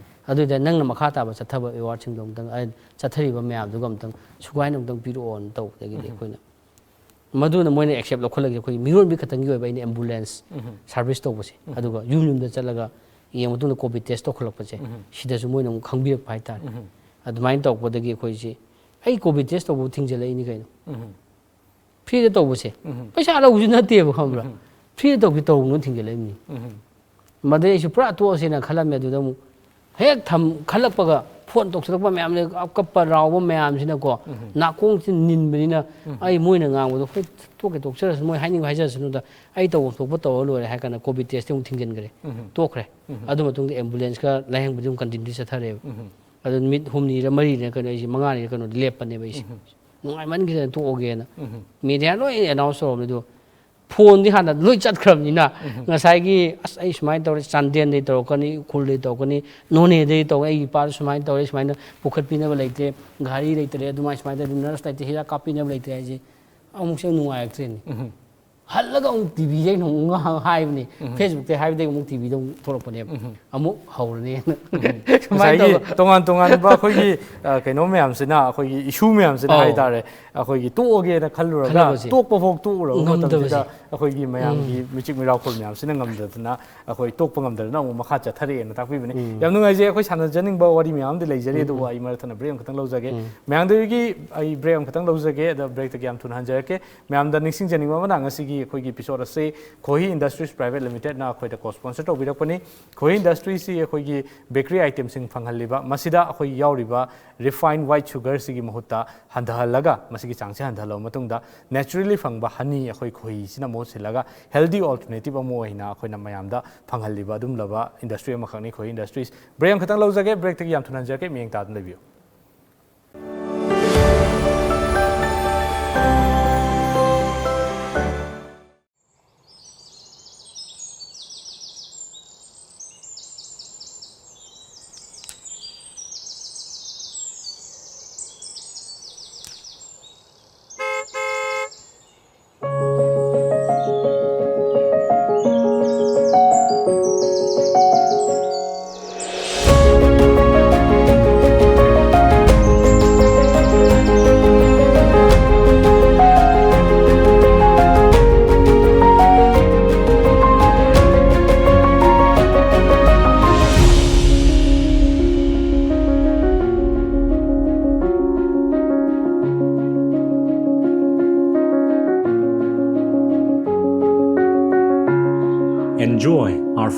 ꯑꯗꯨꯗ ꯅꯪꯅ ꯃꯈꯥ ꯇꯥꯕ ꯆꯠꯊꯕ award ꯁꯤꯡꯗꯣ ꯑꯝꯇꯪ, ꯑ, ꯆꯠꯊꯔꯤꯕ ꯃꯌꯥꯝꯗꯨꯒ ꯑꯝꯇꯪ ꯁꯨꯒꯥꯏꯅ ꯑꯝꯇꯪ ꯄꯤꯔꯛꯑꯣꯅ ꯇꯧꯕꯗꯒꯤꯗꯤ ꯑꯩꯈꯣꯏꯅ ꯃꯗꯨꯅ ꯃꯣꯏꯅ ꯑꯦꯛꯁꯦꯞ ꯂꯧꯈꯠꯂꯒ ꯑꯩꯈꯣꯏꯒꯤ ꯃꯤꯔꯣꯟꯕꯤ ꯈꯛꯇꯪꯒꯤ ꯑꯣꯏꯕ ꯑꯩꯅ ꯑꯦꯝꯕꯨꯂꯦꯟꯁ ꯁꯥꯔꯚꯤꯁ ꯇꯧꯕꯁꯦ, ꯑꯗꯨꯒ ꯌꯨꯝ ꯌꯨꯝꯗ ꯆꯠꯂꯒ ꯌꯦꯡꯕ ꯃꯇꯨꯡꯗ ꯀꯣꯚꯤꯗ ꯇꯦꯁ ꯇꯧꯈꯠꯂꯛꯄꯁꯦ, ꯁꯤꯗꯁꯨ ꯃꯣꯏꯅ ꯑꯃꯨꯛ ꯈꯪꯕꯤꯔꯛꯄ ꯍꯥꯏꯇꯥꯔꯦ꯫ ꯑꯗꯨꯃꯥꯏꯅ ꯇꯧꯔꯛꯄꯗꯒꯤ ꯑꯩꯈꯣꯏꯁꯤ, ꯑꯩ ꯀꯣꯚꯤꯗ ꯇꯦꯁ ꯇꯧꯕ ꯊꯤꯡꯖꯤꯜꯂꯛꯏꯅꯤ ꯀꯩꯅꯣ꯫ ꯐ꯭ꯔꯤꯗ ꯇꯧꯕꯁꯦ ꯄꯩꯁꯥ ꯂꯧꯕꯁꯨ ꯅꯠꯇꯦꯕ, ꯈꯪꯕ꯭ꯔꯥ? ꯐ꯭ꯔꯤꯗ ꯇꯧꯒꯦ ꯇꯧꯕꯅꯣ ꯊꯤꯡꯖꯤꯜꯂꯛꯏꯅꯤ꯫ ꯃꯗꯩ ꯑꯩꯁꯨ ꯄꯨꯔꯥ ꯇꯣꯛꯑꯁꯦꯅ ꯈꯜꯂꯝꯃꯦ꯫ ꯑꯗꯨꯗ ꯑꯃꯨꯛ ꯍꯦꯛ ꯊꯝ-, ꯈꯜꯂꯛꯄꯒ ꯐꯣꯟ ꯇꯧꯁꯤꯜꯂꯛꯄ ꯃꯌꯥꯝ ꯂꯩ, ꯀꯞꯄ ꯂꯥꯎꯕ ꯃꯌꯥꯝꯁꯤꯅꯀꯣ, ꯅꯥꯀꯣꯡꯁꯤ ꯅꯤꯟꯕꯅꯤꯅ ꯑꯩ ꯃꯣꯏꯅ ꯉꯥꯡꯕꯗꯣ, "ꯍꯣꯏ, ꯇꯣꯛꯀꯦ ꯇꯣꯛꯆꯔꯁꯅꯨ, ꯃꯣꯏ ꯍꯥꯏꯅꯤꯡꯕ ꯍꯥꯏꯖꯔꯁꯅꯨꯗ, ꯑꯩ ꯇꯧꯐꯝ ꯊꯣꯛꯄ ꯇꯧꯔ ꯂꯣꯏꯔꯦ" ꯍꯥꯏ ꯀꯥꯟꯗ ꯀꯣꯚꯤꯗ ꯇꯦꯁꯇꯤ ꯑꯃꯨꯛ ꯊꯤꯡꯖꯤꯟꯈ꯭ꯔꯦ꯫ ꯇꯣꯛꯈ꯭ꯔꯦ꯫ ꯑꯗꯨ ꯃꯇꯨꯡꯗ ꯑꯦꯝꯕꯨꯂꯦꯟꯁꯀ ꯂꯥꯏꯌꯦꯡꯕꯗꯤ ꯑꯃꯨꯛ ꯀꯟꯇꯤꯅ꯭ꯌꯨ ꯆꯠꯊꯔꯦꯕ꯫ ꯑꯗꯨ ꯅꯨꯃꯤꯠ ꯍꯨꯝꯅꯤꯔ ꯃꯔꯤꯔ ꯀꯩꯅꯣ, ꯑꯩꯁꯦ ꯃꯉꯥꯅꯤꯔ ꯀꯩꯅꯣ ꯂꯦꯞꯄꯅꯦꯕ ꯑꯩꯁꯦ꯫ ꯅꯨꯡꯉꯥꯏꯃꯟꯈꯤꯗꯅ ꯇꯣꯛꯑꯒꯦꯅ꯫ ꯃꯦꯗꯤꯌꯥ ꯂꯣꯏ ꯑꯦꯅꯥꯎꯟꯁ ꯇꯧꯔꯕꯅꯤ꯫ ꯑꯗꯣ ꯐꯣꯟꯗꯤ ꯍꯥꯟꯅ ꯂꯣꯏ ꯆꯠꯈ꯭ꯔꯕꯅꯤꯅ, ꯉꯁꯥꯏꯒꯤ, "ꯑꯁ, ꯑꯩ ꯁꯨꯃꯥꯏꯅ ꯇꯧꯔꯦ, ꯆꯥꯟꯗꯦꯜꯗꯩ ꯇꯧꯔꯛꯀꯅꯤ, ꯎꯈ꯭ꯔꯨꯜꯗꯩ ꯇꯧꯔꯛꯀꯅꯤ, ꯅꯣꯅꯦꯗꯩ ꯇꯧꯔꯛꯀꯅꯤ, ꯑꯩꯒꯤ ꯏꯄꯥꯗ ꯁꯨꯃꯥꯏꯅ ꯇꯧꯔꯦ, ꯁꯨꯃꯥꯏꯅ ꯄꯨꯈꯠꯄꯤꯅꯕ ꯂꯩꯇ꯭ꯔꯦ, ꯒꯥꯔꯤ ꯂꯩꯇ꯭ꯔꯦ, ꯑꯗꯨꯃꯥꯏꯅ ꯁꯨꯃꯥꯏꯅ ꯇꯧꯔꯦ, ꯅꯔꯁ ꯂꯩꯇ꯭ꯔꯦ, ꯍꯤꯗꯥꯛ ꯀꯥꯞꯄꯤꯅꯕ ꯂꯩꯇ꯭ꯔꯦ" ꯍꯥꯏꯁꯦ ꯑꯃꯨꯛꯁꯨ ꯅꯨꯡꯉꯥꯏꯔꯛꯇ꯭ꯔꯦꯅꯦ꯫ ꯍꯜꯂꯒ ꯑꯃꯨꯛ ꯇꯤꯚꯤꯗ ꯑꯩꯅ ꯑꯃꯨꯛ ꯉꯥ-, ꯍꯥꯏꯕꯅꯦ꯫ ꯐꯦꯁꯕꯨꯛꯇ ꯍꯥꯏꯕꯗꯒꯤ ꯑꯃꯨꯛ ꯇꯤꯚꯤꯗ ꯑꯃꯨꯛ ꯊꯣꯛꯂꯛꯄꯅꯦꯕ꯫ ꯑꯃꯨꯛ ꯍꯧꯔꯅꯦꯅ꯫ ꯁꯨꯃꯥꯏꯅ ꯉꯁꯥꯏꯒꯤ ꯇꯧꯕ꯫ ꯇꯣꯉꯥꯟ ꯇꯣꯉꯥꯟꯕ ꯑꯩꯈꯣꯏꯒꯤ, ꯑ, ꯀꯩꯅꯣ ꯃꯌꯥꯝꯁꯤꯅ, ꯑꯩꯈꯣꯏꯒꯤ ꯏꯁꯨ ꯃꯌꯥꯝꯁꯤꯅ ꯑꯧ꯫ ꯍꯥꯏꯇꯥꯔꯦ, ꯑꯩꯈꯣꯏꯒꯤ ꯇꯣꯛꯑꯒꯦꯅ ꯈꯜꯂꯨꯔꯒ ꯈꯜꯂꯕꯁꯦ꯫ ꯇꯣꯛꯄ ꯐꯥꯎ ꯇꯣꯛꯎꯔꯕ ꯉꯝꯗꯕꯁꯦ꯫ ꯃꯇꯝꯁꯤꯗ ꯑꯩꯈꯣꯏꯒꯤ ꯃꯌꯥꯝꯒꯤ ꯃꯤꯆꯤꯛ ꯃꯤꯔꯥꯎꯈꯣꯜ ꯃꯌꯥꯝꯁꯤꯅ ꯉꯝꯗꯗꯅ ꯑꯩꯈꯣꯏ ꯇꯣꯛꯄ ꯉꯝꯗꯗꯅ ꯑꯃꯨꯛ ꯃꯈꯥ ꯆꯠꯊꯔꯛꯑꯦꯅ ꯇꯥꯛꯄꯤꯕꯅꯤ꯫ ꯌꯥꯝ ꯅꯨꯡꯉꯥꯏꯖꯩ꯫ ꯑꯩꯈꯣꯏ ꯁꯥꯟꯅꯖꯅꯤꯡꯕ ꯋꯥꯔꯤ ꯃꯌꯥꯝ ꯑꯃꯗꯤ ꯂꯩꯖꯔꯤ, ꯑꯗꯨꯕꯨ ꯑꯩ ꯃꯔꯛ ꯊꯠꯅ ꯕ꯭ꯔꯦꯛ ꯑꯃꯈꯛꯇꯪ ꯂꯧꯖꯒꯦ꯫ ꯃꯌꯥꯝꯗꯒꯤ ꯑꯩ ꯕ꯭ꯔꯦꯛ ꯑꯃꯈꯛꯇꯪ ꯂꯧꯖꯒꯦ, ꯑꯗ ꯕ꯭ꯔꯦꯛꯇꯒꯤ ꯌꯥꯝ ꯊꯨꯅ ꯍꯟꯖꯔꯛꯀꯦ꯫ ꯃꯌꯥꯝꯗ ꯅꯤꯡꯁꯤꯡꯖꯅꯤꯡꯕ ꯑꯃꯅ, ꯉꯁꯤꯒꯤ ꯑꯩꯈꯣꯏꯒꯤ ꯏꯄꯤꯁꯣꯗ ꯑꯁꯤ ꯈꯣꯍꯤ ꯏꯟꯗꯁꯇ꯭ꯔꯤꯁ ꯄ꯭ꯔꯥꯏꯚꯦꯠ ꯂꯤꯃꯤꯇꯦꯗꯅ ꯑꯩꯈꯣꯏꯗ ꯀꯣ ꯁ꯭ꯄꯣꯟꯁꯔ ꯇꯧꯕꯤꯔꯛꯄꯅꯤ꯫ ꯈꯣꯍꯤ ꯏꯟꯗꯁꯇ꯭ꯔꯤꯁꯤ ꯑꯩꯈꯣꯏꯒꯤ ꯕꯦꯀꯔꯤ ꯑꯥꯏꯇꯦꯝꯁꯤꯡ ꯐꯪꯍꯜꯂꯤꯕ, ꯃꯁꯤꯗ ꯑꯩꯈꯣꯏ ꯌꯥꯎꯔꯤꯕ ꯔꯤꯐꯥꯏꯟ ꯋꯥꯏꯠ ꯁꯨꯒꯔꯁꯤꯒꯤ ꯃꯍꯨꯠꯇ ꯍꯟꯊꯍꯜꯂꯒ, ꯃꯁꯤꯒꯤ ꯆꯥꯡꯁꯤ ꯍꯟꯊꯍꯜꯂꯕ ꯃꯇꯨꯡꯗ, ꯅꯦꯆꯔꯦꯜꯂꯤ ꯐꯪꯕ ꯍꯅꯤ ꯑꯩꯈꯣꯏ ꯈꯣꯍꯤꯁꯤꯅ ꯃꯍꯨꯠ ꯁꯤꯜꯂꯒ, ꯍꯦꯜꯗꯤ ꯑꯣꯜꯇꯔꯅꯦꯇꯤꯕ ꯑꯃ ꯑꯣꯏꯅ ꯑꯩꯈꯣꯏꯅ ꯃꯌꯥꯝꯗ ꯐꯪꯍꯜꯂꯤꯕ ꯑꯗꯨꯝꯂꯕ ꯏꯟꯗꯁꯇ꯭ꯔꯤ ꯑꯃꯈꯛꯅꯤ ꯈꯣꯍꯤ ꯏꯟꯗꯁꯇ꯭ꯔꯤꯁ꯫ ꯕ꯭ꯔꯦꯛ ꯑꯃꯈꯛꯇꯪ ꯂꯧꯖꯒꯦ, ꯕ꯭ꯔꯦꯛꯇꯒꯤ ꯌꯥꯝ ꯊꯨꯅ ꯍꯟꯖꯔꯛꯀꯦ, ꯃꯤꯠꯌꯦꯡ ꯇꯥꯗꯨꯅ ꯂꯩꯕꯤꯌꯨ꯫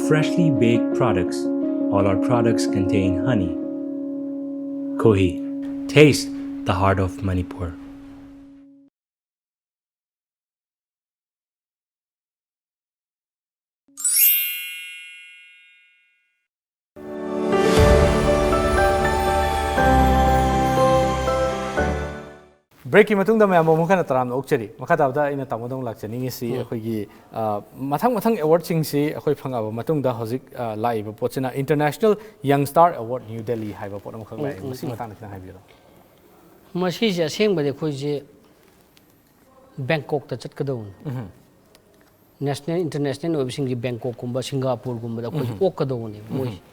Freshly baked products. All our products contain honey. Kohi. Taste the heart of Manipur. Breakꯀꯤ ꯃꯇꯨꯡꯗ ꯃꯌꯥꯝꯕꯨ ꯑꯃꯨꯛ ꯍꯟꯅ ꯇꯔꯥꯝꯅ ꯑꯣꯛꯆꯔꯤ꯫ ꯃꯈꯥ ꯇꯥꯕꯗ ꯑꯩꯅ ꯇꯥꯃꯣꯗ ꯑꯃꯨꯛ ꯂꯥꯛꯆꯅꯤꯡꯉꯤꯁꯤ, ꯎꯝ꯫ ꯑꯩꯈꯣꯏꯒꯤ, ꯑ, ꯃꯊꯪ ꯃꯊꯪ awardꯁꯤꯡꯁꯤ ꯑꯩꯈꯣꯏ ꯐꯪꯉꯛꯑꯕ ꯃꯇꯨꯡꯗ ꯍꯧꯖꯤꯛ, ꯑ, ꯂꯥꯛꯏꯕ ꯄꯣꯠꯁꯤꯅ International Young Star Award New Delhi ꯍꯥꯏꯕ ꯄꯣꯠ ꯑꯃꯈꯛ ꯎꯝ, ꯂꯥꯛꯑꯦ꯫ ꯎꯝ, ꯃꯁꯤꯒꯤ ꯎꯝ꯫ ꯃꯇꯥꯡꯗ ꯈꯤꯇꯪ ꯍꯥꯏꯕꯤꯔꯛꯑꯣ꯫ ꯃꯁꯤꯁꯦ ꯑꯁꯦꯡꯕꯗꯤ ꯑꯩꯈꯣꯏꯁꯦ ꯕꯦꯡꯀꯣꯛꯇ ꯆꯠꯀꯗꯧꯕꯅꯤ꯫ ꯎꯝ꯫ National, international ꯑꯣꯏꯕꯁꯤꯡꯁꯤ ꯕꯦꯡꯀꯣꯛꯀꯨꯝꯕ ꯁꯤꯡꯒꯥꯄꯨꯔꯒꯨꯝꯕꯗ ꯑꯩꯈꯣꯏꯁꯦ ꯎꯝ꯫ ꯑꯣꯛꯀꯗꯧꯕꯅꯦꯕ ꯃꯣꯏꯁꯦ꯫ ꯎꯝ꯫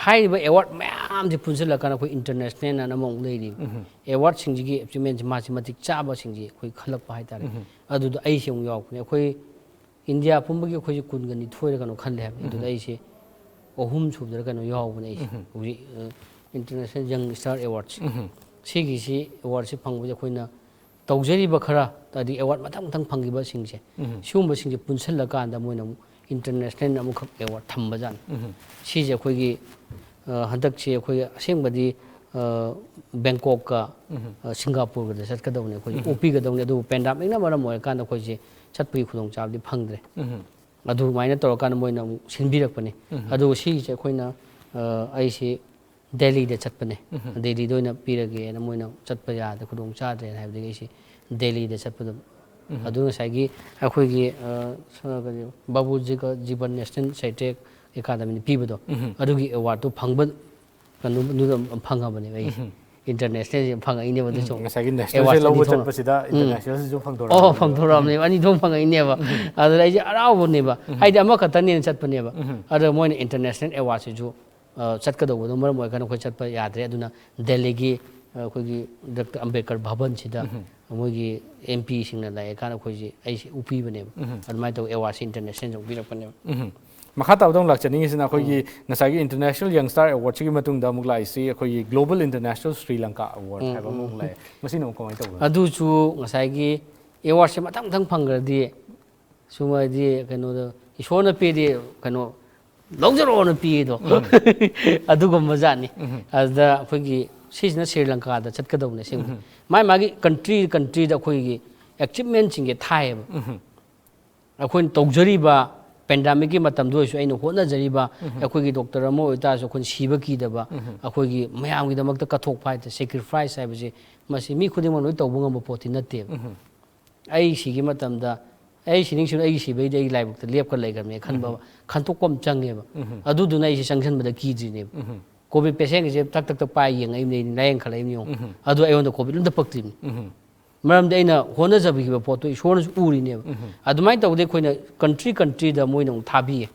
ꯍꯥꯏꯔꯤꯕ award ꯃꯌꯥꯝꯁꯦ ꯄꯨꯟꯁꯤꯜꯂꯀꯥꯟꯗ ꯑꯩꯈꯣꯏ international ꯑꯅ ꯑꯃꯃꯨꯛ ꯂꯩꯔꯤꯕ꯫ ꯎꯝ꯫ Awardꯁꯤꯡꯁꯤꯒꯤ achievementꯁꯦ ꯃꯥꯁꯤ ꯃꯇꯤꯛ ꯆꯥꯕꯁꯤꯡꯁꯤ ꯑꯩꯈꯣꯏ ꯈꯜꯂꯛꯄ ꯍꯥꯏꯇꯥꯔꯦ꯫ ꯎꯝ꯫ ꯑꯗꯨꯗ ꯑꯩꯁꯦ ꯑꯃꯨꯛ ꯌꯥꯎꯔꯛꯄꯅꯦ꯫ ꯑꯩꯈꯣꯏ ꯏꯟꯗꯤꯌꯥ ꯄꯨꯝꯕꯒꯤ ꯑꯩꯈꯣꯏꯁꯦ ꯀꯨꯟꯒ ꯅꯤꯊꯣꯏꯔ ꯀꯩꯅꯣ ꯈꯜꯂꯦ ꯍꯥꯏꯕꯅꯤ꯫ ꯑꯗꯨꯗ ꯎꯝ꯫ ꯑꯩꯁꯦ ꯑꯍꯨꯝ ꯁꯨꯕꯗꯔ ꯀꯩꯅꯣ ꯌꯥꯎꯕꯅꯦ ꯑꯩꯁꯦ꯫ ꯎꯝ꯫ ꯍꯧꯖꯤꯛ, ꯑ, International Young Star Awards꯫ ꯎꯝ꯫ ꯁꯤꯒꯤꯁꯤ awardꯁꯤ ꯐꯪꯕꯁꯦ ꯑꯩꯈꯣꯏꯅ ꯇꯧꯖꯔꯤꯕ ꯈꯔ, ꯍꯥꯏꯗꯤ award ꯃꯊꯪ ꯃꯊꯪ ꯐꯪꯈꯤꯕꯁꯤꯡꯁꯦ, ꯎꯝ꯫ ꯁꯤꯒꯨꯝꯕꯁꯤꯡꯁꯦ ꯄꯨꯟꯁꯤꯜꯂꯀꯥꯟꯗ ꯃꯣꯏꯅ ꯑꯃꯨꯛ international ꯑꯃꯈꯛ award ꯊꯝꯕꯖꯥꯠꯅꯤ꯫ ꯎꯝ꯫ ꯁꯤꯁꯦ ꯑꯩꯈꯣꯏꯒꯤ, ꯑ, ꯍꯟꯗꯛꯁꯦ ꯑꯩꯈꯣꯏ ꯑꯁꯦꯡꯕꯗꯤ, ꯑ, ꯕꯦꯡꯀꯣꯛꯀ, ꯎꯝ꯫ ꯑ, ꯁꯤꯡꯒꯥꯄꯨꯔꯒꯗ ꯆꯠꯀꯗꯧꯕꯅꯦ, ꯑꯩꯈꯣꯏꯁꯦ ꯎꯝ꯫ ꯑꯣꯛꯄꯤꯒꯗꯧꯕꯅꯦ, ꯑꯗꯨꯕꯨ pandemicꯅ ꯃꯔꯝ ꯑꯣꯏꯔꯀꯥꯟꯗ ꯑꯩꯈꯣꯏꯁꯦ ꯆꯠꯄꯒꯤ ꯈꯨꯗꯣꯡꯆꯥꯕꯗꯤ ꯐꯪꯗ꯭ꯔꯦ꯫ ꯎꯝ꯫ ꯑꯗꯨꯃꯥꯏꯅ ꯇꯧꯔꯀꯥꯟꯗ ꯃꯣꯏꯅ ꯑꯃꯨꯛ ꯁꯤꯟꯕꯤꯔꯛꯄꯅꯦ꯫ ꯎꯝ꯫ ꯑꯗꯨꯒ ꯁꯤꯒꯤꯁꯦ ꯑꯩꯈꯣꯏꯅ, ꯑ, ꯑꯩꯁꯦ ꯗꯦꯜꯂꯤꯗ ꯆꯠꯄꯅꯦ꯫ ꯎꯝ꯫ ꯗꯦꯜꯂꯤꯗ ꯑꯣꯏꯅ ꯄꯤꯔꯒꯦꯅ ꯃꯣꯏꯅ ꯆꯠꯄ ꯌꯥꯗ꯭ꯔꯦ, ꯈꯨꯗꯣꯡ ꯆꯥꯗ꯭ꯔꯦꯅ ꯍꯥꯏꯕꯗꯒꯤ ꯑꯩꯁꯦ ꯗꯦꯜꯂꯤꯗ ꯆꯠꯄꯗ, ꯎꯝ꯫ ꯑꯗꯨ ꯉꯁꯥꯏꯒꯤ ꯑꯩꯈꯣꯏꯒꯤ, ꯑ, ꯁ-, ꯀꯔꯤ, ꯕꯥꯕꯨ ꯖꯤꯒ-, ꯖꯤꯕꯟ National Sahitya Academyꯅ ꯄꯤꯕꯗꯣ, ꯎꯝ꯫ ꯑꯗꯨꯒꯤ awardꯇꯨ ꯐꯪꯕ ꯀꯩꯅꯣꯗꯨꯗ ꯐꯪꯉꯕꯅꯦꯕ ꯑꯩꯁꯦ꯫ ꯎꯝ꯫ Internationalꯁꯦ ꯐꯪꯉꯛꯏꯅꯦꯕ꯫ ꯎꯝ, ꯑꯗꯨꯁꯨ ꯉꯁꯥꯏꯒꯤ nationalꯁꯦ awardꯁꯦ ꯑꯅꯤ ꯂꯧꯕ ꯊꯣꯛꯅ꯫ ꯆꯠꯄꯁꯤꯗ ꯎꯝ꯫ Internationalꯁꯤꯁꯨ ꯐꯪꯗꯣꯔꯛꯑꯕꯅꯦꯕ꯫ ꯑꯣ, ꯐꯪꯗꯣꯔꯛꯑꯕꯅꯦꯕ꯫ ꯑꯅꯤ ꯊꯣꯛꯅ ꯐꯪꯉꯛꯏꯅꯦꯕ꯫ ꯎꯝ꯫ ꯑꯗꯨꯗ ꯑꯩꯁꯦ ꯍꯔꯥꯎꯕꯅꯦꯕ꯫ ꯎꯝ꯫ ꯍꯥꯏꯗꯤ ꯑꯃꯈꯛꯇꯅꯦꯅ ꯆꯠꯄꯅꯦꯕ꯫ ꯎꯝ꯫ ꯑꯗ ꯃꯣꯏꯅ international awardꯁꯤꯁꯨ, ꯑ, ꯆꯠꯀꯗꯧꯕꯗꯣ ꯃꯔꯝ ꯑꯣꯏꯔꯀꯥꯟꯗ ꯑꯩꯈꯣꯏ ꯆꯠꯄ ꯌꯥꯗ꯭ꯔꯦ꯫ ꯑꯗꯨꯅ ꯗꯦꯜꯂꯤꯒꯤ, ꯑ, ꯑꯩꯈꯣꯏꯒꯤ ꯗꯥꯛꯇꯔ ꯑꯝꯕꯦꯗꯀꯔ ꯚꯕꯟꯁꯤꯗ ꯎꯝ꯫ ꯃꯣꯏꯒꯤ MPꯁꯤꯡꯅ ꯂꯥꯛꯑꯦ ꯀꯥꯟꯗ ꯑꯩꯈꯣꯏꯁꯦ, ꯑꯩꯁꯦ ꯎꯞꯄꯤꯕꯅꯦꯕ꯫ ꯎꯝ꯫ ꯑꯗꯨꯃꯥꯏꯅ ꯇꯧꯕ awardꯁꯦ internationalꯁꯦ ꯎꯞꯄꯤꯔꯛꯄꯅꯦꯕ꯫ ꯎꯝ꯫ ꯃꯈꯥ ꯇꯥꯕꯗ ꯑꯃꯨꯛ ꯂꯥꯛꯆꯅꯤꯡꯉꯤꯁꯤꯅ ꯑꯩꯈꯣꯏꯒꯤ ꯎꯝ꯫ ꯉꯁꯥꯏꯒꯤ International Young Star Awardꯁꯤꯒꯤ ꯃꯇꯨꯡꯗ ꯑꯃꯨꯛ ꯂꯥꯛꯏꯁꯤ ꯑꯩꯈꯣꯏꯒꯤ Global International Sri Lanka Award ꯎꯝ, ꯍꯥꯏꯕ ꯑꯃ ꯎꯝ, ꯑꯃꯨꯛ ꯎꯝ꯫ ꯂꯥꯛꯑꯦ꯫ ꯃꯁꯤꯅ ꯑꯃꯨꯛ ꯀꯃꯥꯏꯅ ꯇꯧꯕꯅꯣ? ꯑꯗꯨꯁꯨ ꯉꯁꯥꯏꯒꯤ awardꯁꯦ ꯃꯊꯪ ꯃꯊꯪ ꯐꯪꯈ꯭ꯔꯗꯤ, ꯁꯨꯝ ꯍꯥꯏꯗꯤ ꯀꯩꯅꯣꯗ, ꯏꯁꯣꯔꯅ ꯄꯤꯔꯗꯤ ꯀꯩꯅꯣ, ꯂꯧꯖꯔꯛꯑꯣꯅ ꯄꯤꯌꯦꯗꯣ꯫ ꯑꯗꯨꯒꯨꯝꯕ ꯖꯥꯠꯅꯤ꯫ ꯑꯗꯨꯗ ꯑꯩꯈꯣꯏꯒꯤ ꯁꯤꯁꯤꯅ ꯁ꯭ꯔꯤ ꯂꯪꯀꯥꯗ ꯆꯠꯀꯗꯧꯕꯅꯦ ꯑꯁꯦꯡꯕ꯫ ꯃꯥꯏ ꯃꯥꯒꯤ ꯀꯟꯇ꯭ꯔꯤ ꯀꯟꯇ꯭ꯔꯤꯗ ꯑꯩꯈꯣꯏꯒꯤ ꯑꯦꯆꯤꯞꯃꯦꯟꯁꯤꯡꯁꯦ ꯊꯥꯏꯌꯦꯕ꯫ ꯑꯩꯈꯣꯏꯅ ꯇꯧꯖꯔꯤꯕ ꯄꯦꯟꯗꯥꯃꯤꯛꯀꯤ ꯃꯇꯝꯗ ꯑꯣꯏꯔꯁꯨ ꯑꯩꯅ ꯍꯣꯠꯅꯖꯔꯤꯕ ꯑꯩꯈꯣꯏꯒꯤ ꯗꯣꯛꯇꯔ ꯑꯃ ꯑꯣꯏꯇꯥꯔꯁꯨ ꯑꯩꯈꯣꯏꯅ ꯁꯤꯕ ꯀꯤꯗꯕ, ꯑꯩꯈꯣꯏꯒꯤ ꯃꯌꯥꯝꯒꯤꯗꯃꯛꯇ ꯀꯠꯊꯣꯛꯄ ꯍꯥꯏꯇꯥꯔꯦ, ꯁꯦꯀ꯭ꯔꯤꯐꯥꯏꯁ ꯍꯥꯏꯕꯁꯦ ꯃꯁꯤ ꯃꯤ ꯈꯨꯗꯤꯡꯃꯛ ꯂꯣꯏ ꯇꯧꯕ ꯉꯝꯕ ꯄꯣꯠꯇꯤ ꯅꯠꯇꯦꯕ꯫ ꯑꯩ ꯁꯤꯒꯤ ꯃꯇꯝꯗ ꯑꯩ ꯁꯤꯅꯤꯡꯁꯤꯅ ꯑꯩꯒꯤ ꯁꯤꯕꯩꯗꯤ ꯑꯩꯒꯤ ꯂꯥꯏꯕꯛꯇ ꯂꯦꯞꯀ ꯂꯩꯈ꯭ꯔꯕꯅꯦ ꯈꯟꯕ, ꯈꯟꯗꯣꯛꯄ ꯑꯃ ꯆꯪꯉꯦꯕ꯫ ꯑꯗꯨꯗꯨꯅ ꯑꯩꯁꯦ ꯆꯪꯁꯟꯕꯗ ꯀꯤꯗ꯭ꯔꯤꯅꯦꯕ꯫ ꯀꯣꯚꯤꯗ ꯄꯦꯁꯦꯟꯒꯤꯁꯦ ꯊꯛ ꯊꯛ ꯊꯛ ꯄꯥꯏ ꯌꯦꯡꯉꯛꯏꯕꯅꯦ, ꯑꯩ ꯂꯥꯏꯌꯦꯡꯈꯠꯂꯛꯏꯕꯅꯦ ꯌꯦꯡꯉꯣ꯫ ꯑꯗꯨ ꯑꯩꯉꯣꯟꯗ ꯀꯣꯚꯤꯗ ꯑꯝꯇ ꯄꯛꯇ꯭ꯔꯤꯕꯅꯤ꯫ ꯃꯔꯝꯗꯤ ꯑꯩꯅ ꯍꯣꯠꯅꯖꯕꯤꯈꯤꯕ ꯄꯣꯠꯇꯣ ꯏꯁꯣꯔꯅꯁꯨ ꯎꯔꯤꯅꯦꯕ꯫ ꯑꯗꯨꯃꯥꯏꯅ ꯇꯧꯕꯗꯩ ꯑꯩꯈꯣꯏꯅ ꯀꯟꯇ꯭ꯔꯤ ꯀꯟꯇ꯭ꯔꯤꯗ ꯃꯣꯏꯅ ꯑꯃꯨꯛ ꯊꯥꯕꯤꯌꯦ꯫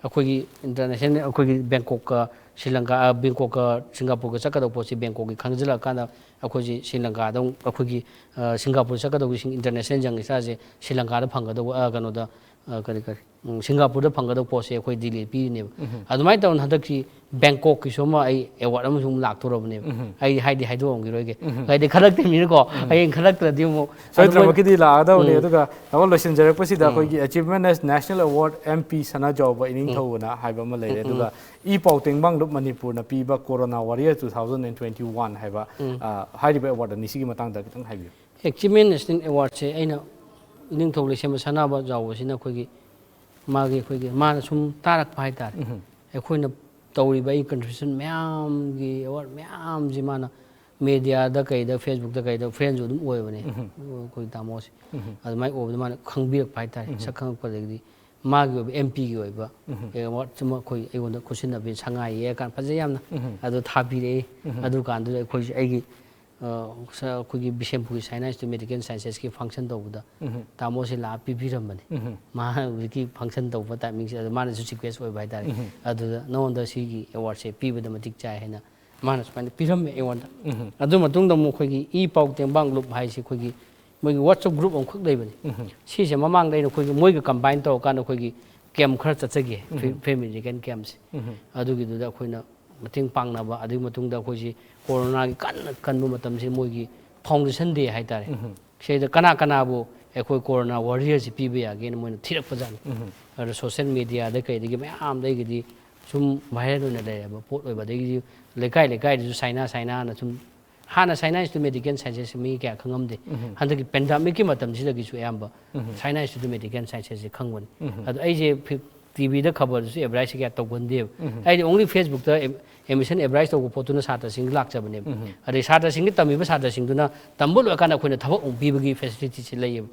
ꯑꯩꯈꯣꯏꯒꯤ ꯏꯟꯇꯔꯅꯦꯁꯅꯦꯜ, ꯑꯩꯈꯣꯏꯒꯤ ꯕꯦꯡꯀꯣꯛꯀ ꯁ꯭ꯔꯤ ꯂꯪꯀꯥ, ꯑ, ꯕꯦꯡꯀꯣꯛꯀ ꯁꯤꯡꯒꯥꯄꯨꯔꯒ ꯆꯠꯀꯗꯧꯕ ꯄꯣꯠꯁꯤ ꯕꯦꯡꯀꯣꯛꯀꯤ ꯈꯪꯖꯤꯜꯂꯛꯑꯀꯥꯟꯗ ꯑꯩꯈꯣꯏꯁꯤ ꯁ꯭ꯔꯤ ꯂꯪꯀꯥꯗ ꯑꯃꯨꯛ, ꯑꯩꯈꯣꯏꯒꯤ, ꯑ, ꯁꯤꯡꯒꯥꯄꯨꯔ ꯆꯠꯀꯗꯧꯕꯁꯤꯡ ꯏꯟꯇꯔꯅꯦꯁꯅꯦꯜ ꯌꯪ ꯁ꯭ꯇꯥꯔꯁꯦ ꯁ꯭ꯔꯤ ꯂꯪꯀꯥꯗ ꯐꯪꯒꯗꯧꯕ, ꯑ, ꯀꯩꯅꯣꯗ, ꯑ, ꯀꯔꯤ, ꯀꯔꯤ, ꯎꯝ, ꯁꯤꯡꯒꯥꯄꯨꯔꯗ ꯐꯪꯒꯗꯧꯕ ꯄꯣꯠꯁꯦ ꯑꯩꯈꯣꯏ ꯗꯤꯜꯂꯤ ꯄꯤꯔꯤꯅꯦꯕ꯫ ꯑꯗꯨꯃꯥꯏꯅ ꯇꯧꯗꯅ ꯍꯟꯗꯛꯀꯤ ꯕꯦꯡꯀꯣꯛꯀꯤꯁꯨ ꯑꯃ ꯑꯩ ꯑꯦꯋꯥꯔꯗ ꯑꯃꯁꯨ ꯑꯃꯨꯛ ꯂꯥꯛꯇꯣꯔꯕꯅꯦꯕ꯫ ꯑꯩ ꯍꯥꯏꯗꯤ ꯍꯥꯏꯗꯣꯛꯑꯝꯈꯤꯔꯣꯏꯒꯦ꯫ ꯍꯥꯏꯗꯤ ꯈꯜꯂꯛꯇꯕꯅꯤꯅꯀꯣ, ꯍꯌꯦꯡ ꯈꯜꯂꯛꯇ꯭ꯔꯗꯤ ꯑꯃꯨꯛ ꯑꯗꯨꯃꯥꯏꯅ ꯁꯣꯏꯗ꯭ꯔꯃꯛꯀꯤꯗꯤ ꯂꯥꯛꯑꯗꯧꯅꯤ꯫ ꯎꯝ꯫ ꯑꯗꯨꯒ ꯇꯥꯃꯣ, ꯂꯣꯏꯁꯤꯟꯖꯔꯛꯄꯁꯤꯗ ꯎꯝ꯫ ꯑꯩꯈꯣꯏꯒꯤ Achievement as National Award M P ꯁꯅꯥꯖꯥꯎꯕ ꯏꯅꯤꯡꯊꯧꯅ ꯍꯥꯏꯕ ꯑꯃ ꯂꯩꯔꯦ꯫ ꯎꯝ, ꯎꯝ꯫ ꯑꯗꯨꯒ ꯏ ꯄꯥꯎ ꯇꯦꯡꯕꯥꯡꯂꯨꯞ ꯃꯅꯤꯄꯨꯔꯅ ꯄꯤꯕ Corona Warrior two thousand and twenty one ꯍꯥꯏꯕ, ꯎꯝ꯫ ꯑ, ꯍꯥꯏꯔꯤꯕ ꯑꯦꯋꯥꯔꯗ ꯑꯅꯤꯁꯤꯒꯤ ꯃꯇꯥꯡꯗ ꯈꯤꯇꯪ ꯍꯥꯏꯕꯤꯌꯨ꯫ Achievement National Awardꯁꯦ ꯑꯩꯅ ꯏꯅꯤꯡꯊꯧ ꯂꯩꯁꯦꯝꯕ ꯁꯅꯥꯖꯥꯎꯕꯁꯤꯅ ꯑꯩꯈꯣꯏꯒꯤ ꯃꯥꯒꯤ, ꯑꯩꯈꯣꯏꯒꯤ ꯃꯥꯅ ꯁꯨꯝ ꯇꯥꯔꯛꯄ ꯍꯥꯏꯇꯥꯔꯦ꯫ ꯎꯝ꯫ ꯑꯩꯈꯣꯏꯅ ꯇꯧꯔꯤꯕ ꯑꯩ contribution ꯃꯌꯥꯝꯒꯤ ꯑꯦꯋꯥꯔꯗ ꯃꯌꯥꯝꯁꯤ ꯃꯥꯅ ꯃꯦꯗꯤꯌꯥꯗ ꯀꯩꯗ, ꯐꯦꯁꯕꯨꯛꯇ ꯀꯩꯗ ꯐ꯭ꯔꯦꯟꯁꯨ ꯑꯗꯨꯝ ꯑꯣꯏꯕꯅꯦ꯫ ꯎꯝ꯫ ꯑꯩꯈꯣꯏ ꯇꯥꯃꯣꯁꯦ꯫ ꯎꯝ꯫ ꯑꯗꯨꯃꯥꯏꯅ ꯑꯣꯏꯕꯗ ꯃꯥꯅ ꯈꯪꯕꯤꯔꯛꯄ ꯍꯥꯏꯇꯥꯔꯦ꯫ ꯎꯝ꯫ ꯁꯛ ꯈꯪꯉꯛꯄꯗꯒꯤꯗꯤ ꯃꯥꯒꯤ ꯑꯣꯏꯕ M Pꯒꯤ ꯑꯣꯏꯕ ꯎꯝ꯫ ꯑꯦꯋꯥꯔꯗ ꯑꯃ ꯑꯩꯈꯣꯏ ꯑꯩꯉꯣꯟꯗ ꯈꯨꯠꯁꯤꯟꯅꯕꯤ ꯁꯉꯥꯏ ꯌꯦꯛꯑꯀꯥꯟꯗ ꯐꯖꯩ ꯌꯥꯝꯅ꯫ ꯎꯝ꯫ ꯑꯗꯨ ꯊꯥꯕꯤꯔꯛꯑꯦ꯫ ꯎꯝ꯫ ꯑꯗꯨ ꯀꯥꯟꯗꯨꯗ ꯑꯩꯈꯣꯏꯁꯦ ꯑꯩꯒꯤ ꯑ, ꯁ-, ꯑꯩꯈꯣꯏꯒꯤ ꯕꯤꯁꯦꯝꯄꯨꯔꯒꯤ ꯁꯥꯏꯟꯁ ꯇꯨ ꯃꯦꯗꯤꯀꯦꯜ ꯁꯥꯏꯟꯁꯦꯁꯀꯤ ꯐꯪꯁꯟ ꯇꯧꯕꯗ ꯎꯝ꯫ ꯇꯥꯃꯣꯁꯦ ꯂꯥꯛꯑ ꯄꯤꯕꯤꯔꯝꯕꯅꯤ꯫ ꯎꯝ꯫ ꯃꯥ ꯍꯧꯖꯤꯛꯀꯤ ꯐꯪꯁꯟ ꯇꯧꯕ ꯇꯥꯏꯃꯤꯡꯁꯦ ꯑꯗ ꯃꯥꯅꯁꯨ ꯆꯤꯐ ꯒꯦꯁ ꯑꯣꯏꯕ ꯍꯥꯏꯇꯥꯔꯦ꯫ ꯎꯝ꯫ ꯑꯗꯨꯗ ꯅꯉꯣꯟꯗ ꯁꯤꯒꯤ ꯑꯦꯋꯥꯔꯗꯁꯦ ꯄꯤꯕꯗ ꯃꯇꯤꯛ ꯆꯥꯏ ꯍꯥꯏꯅ ꯃꯥꯅ ꯁꯨꯃꯥꯏꯅ ꯄꯤꯔꯝꯃꯦ ꯑꯩꯉꯣꯟꯗ꯫ ꯎꯝ꯫ ꯑꯗꯨ ꯃꯇꯨꯡꯗ ꯑꯃꯨꯛ ꯑꯩꯈꯣꯏꯒꯤ ꯏ ꯄꯥꯎ ꯇꯦꯡꯕꯥꯡ ꯂꯨꯞ ꯍꯥꯏꯁꯤ ꯑꯩꯈꯣꯏꯒꯤ ꯃꯣꯏꯒꯤ WhatsApp group ꯑꯃꯈꯛ ꯂꯩꯕꯅꯤ꯫ ꯎꯝ꯫ ꯁꯤꯁꯦ ꯃꯃꯥꯡꯗ ꯑꯩꯅ ꯑꯩꯈꯣꯏꯒꯤ ꯃꯣꯏꯒ ꯀꯝꯕꯥꯏꯟ ꯇꯧꯔꯀꯥꯟꯗ ꯑꯩꯈꯣꯏꯒꯤ ꯀꯦꯝ ꯈꯔ ꯆꯠꯆꯒꯦ, ꯐꯦ-, ꯎꯝ꯫ ꯐꯦꯃꯤꯂꯤ ꯀꯦꯝ ꯀꯦꯝꯁꯦ꯫ ꯎꯝ꯫ ꯑꯗꯨꯒꯤꯗꯨꯗ ꯑꯩꯈꯣꯏꯅ ꯃꯇꯦꯡ ꯄꯥꯡꯅꯕ, ꯑꯗꯨꯒꯤ ꯃꯇꯨꯡꯗ ꯑꯩꯈꯣꯏꯁꯤ ꯀꯣꯔꯣꯅꯥꯒꯤ ꯀꯟꯅ ꯀꯟꯕ ꯃꯇꯝꯁꯤ ꯃꯣꯏꯒꯤ foundation day ꯍꯥꯏꯇꯥꯔꯦ꯫ ꯎꯝ꯫ ꯁꯤꯗ ꯀꯅꯥ ꯀꯅꯥꯕꯨ ꯑꯩꯈꯣꯏ ꯀꯣꯔꯣꯅꯥ ꯋꯥꯔꯤꯌꯔꯁꯤ ꯄꯤꯕ ꯌꯥꯒꯦꯅ ꯃꯣꯏꯅ ꯊꯤꯔꯛꯄꯖꯥꯠꯅꯤ꯫ ꯑꯗ ꯁꯣꯁꯦꯜ ꯃꯦꯗꯤꯌꯥꯗ ꯀꯩꯗꯒꯤ ꯃꯌꯥꯝꯗꯒꯤꯗꯤ ꯁꯨꯝ ꯚꯥꯏꯔꯦꯜ ꯑꯣꯏꯅ ꯂꯩꯔꯕ ꯄꯣꯠ ꯑꯣꯏꯕ, ꯑꯗꯒꯤꯗꯤ ꯂꯩꯀꯥꯏ ꯂꯩꯀꯥꯏꯗꯁꯨ ꯁꯥꯏꯅꯥ ꯁꯥꯏꯅꯥꯅ ꯁꯨꯝ, ꯍꯥꯟꯅ ꯁꯥꯏꯅꯥ ꯏꯟꯁꯇꯤꯇ꯭ꯌꯨꯠ ꯃꯦꯗꯤꯀꯦꯜ ꯁꯥꯏꯟꯁꯦꯁꯁꯤ ꯃꯤ ꯀꯌꯥ ꯈꯪꯉꯝꯗꯦ꯫ ꯍꯟꯗꯛꯀꯤ ꯄꯦꯟꯗꯥꯃꯤꯛꯀꯤ ꯃꯇꯝꯁꯤꯗꯒꯤꯁꯨ ꯑꯌꯥꯝꯕ ꯁꯥꯏꯅꯥ ꯏꯟꯁꯇꯤꯇ꯭ꯌꯨꯠ ꯃꯦꯗꯤꯀꯦꯜ ꯁꯥꯏꯟꯁꯦꯁꯁꯤ ꯈꯪꯕꯅꯤ꯫ ꯑꯗꯣ ꯑꯩꯁꯦ ꯐꯤ-, ꯇꯤꯚꯤꯗ ꯈꯕꯔꯗꯁꯨ ꯑꯦꯗꯚꯔꯇꯥꯏꯁꯁꯦ ꯀꯌꯥ ꯇꯧꯒꯟꯗꯦꯕ꯫ ꯑꯩꯗꯤ ꯑꯣꯡꯂꯤ ꯐꯦꯁꯕꯨꯛꯇ ꯑꯦꯝ-, ꯑꯦꯗꯃꯤꯁꯟ ꯑꯦꯗꯚꯔꯇꯥꯏꯁ ꯇꯧꯕ ꯄꯣꯠꯇꯨꯅ ꯁꯥꯇ꯭ꯔꯁꯤꯡꯗ ꯂꯥꯛꯆꯕꯅꯦꯕ꯫ ꯑꯗꯩ ꯁꯥꯇ꯭ꯔꯁꯤꯡꯒꯤ ꯇꯝꯃꯤꯕ ꯁꯥꯇ꯭ꯔꯁꯤꯡꯗꯨꯅ ꯇꯝꯕ ꯂꯣꯏꯔꯀꯥꯟꯗ ꯑꯩꯈꯣꯏꯅ ꯊꯕꯛ ꯑꯃꯨꯛ ꯄꯤꯕꯒꯤ ꯐꯦꯁꯤꯂꯤꯇꯤꯁꯤ ꯂꯩꯌꯦꯕ꯫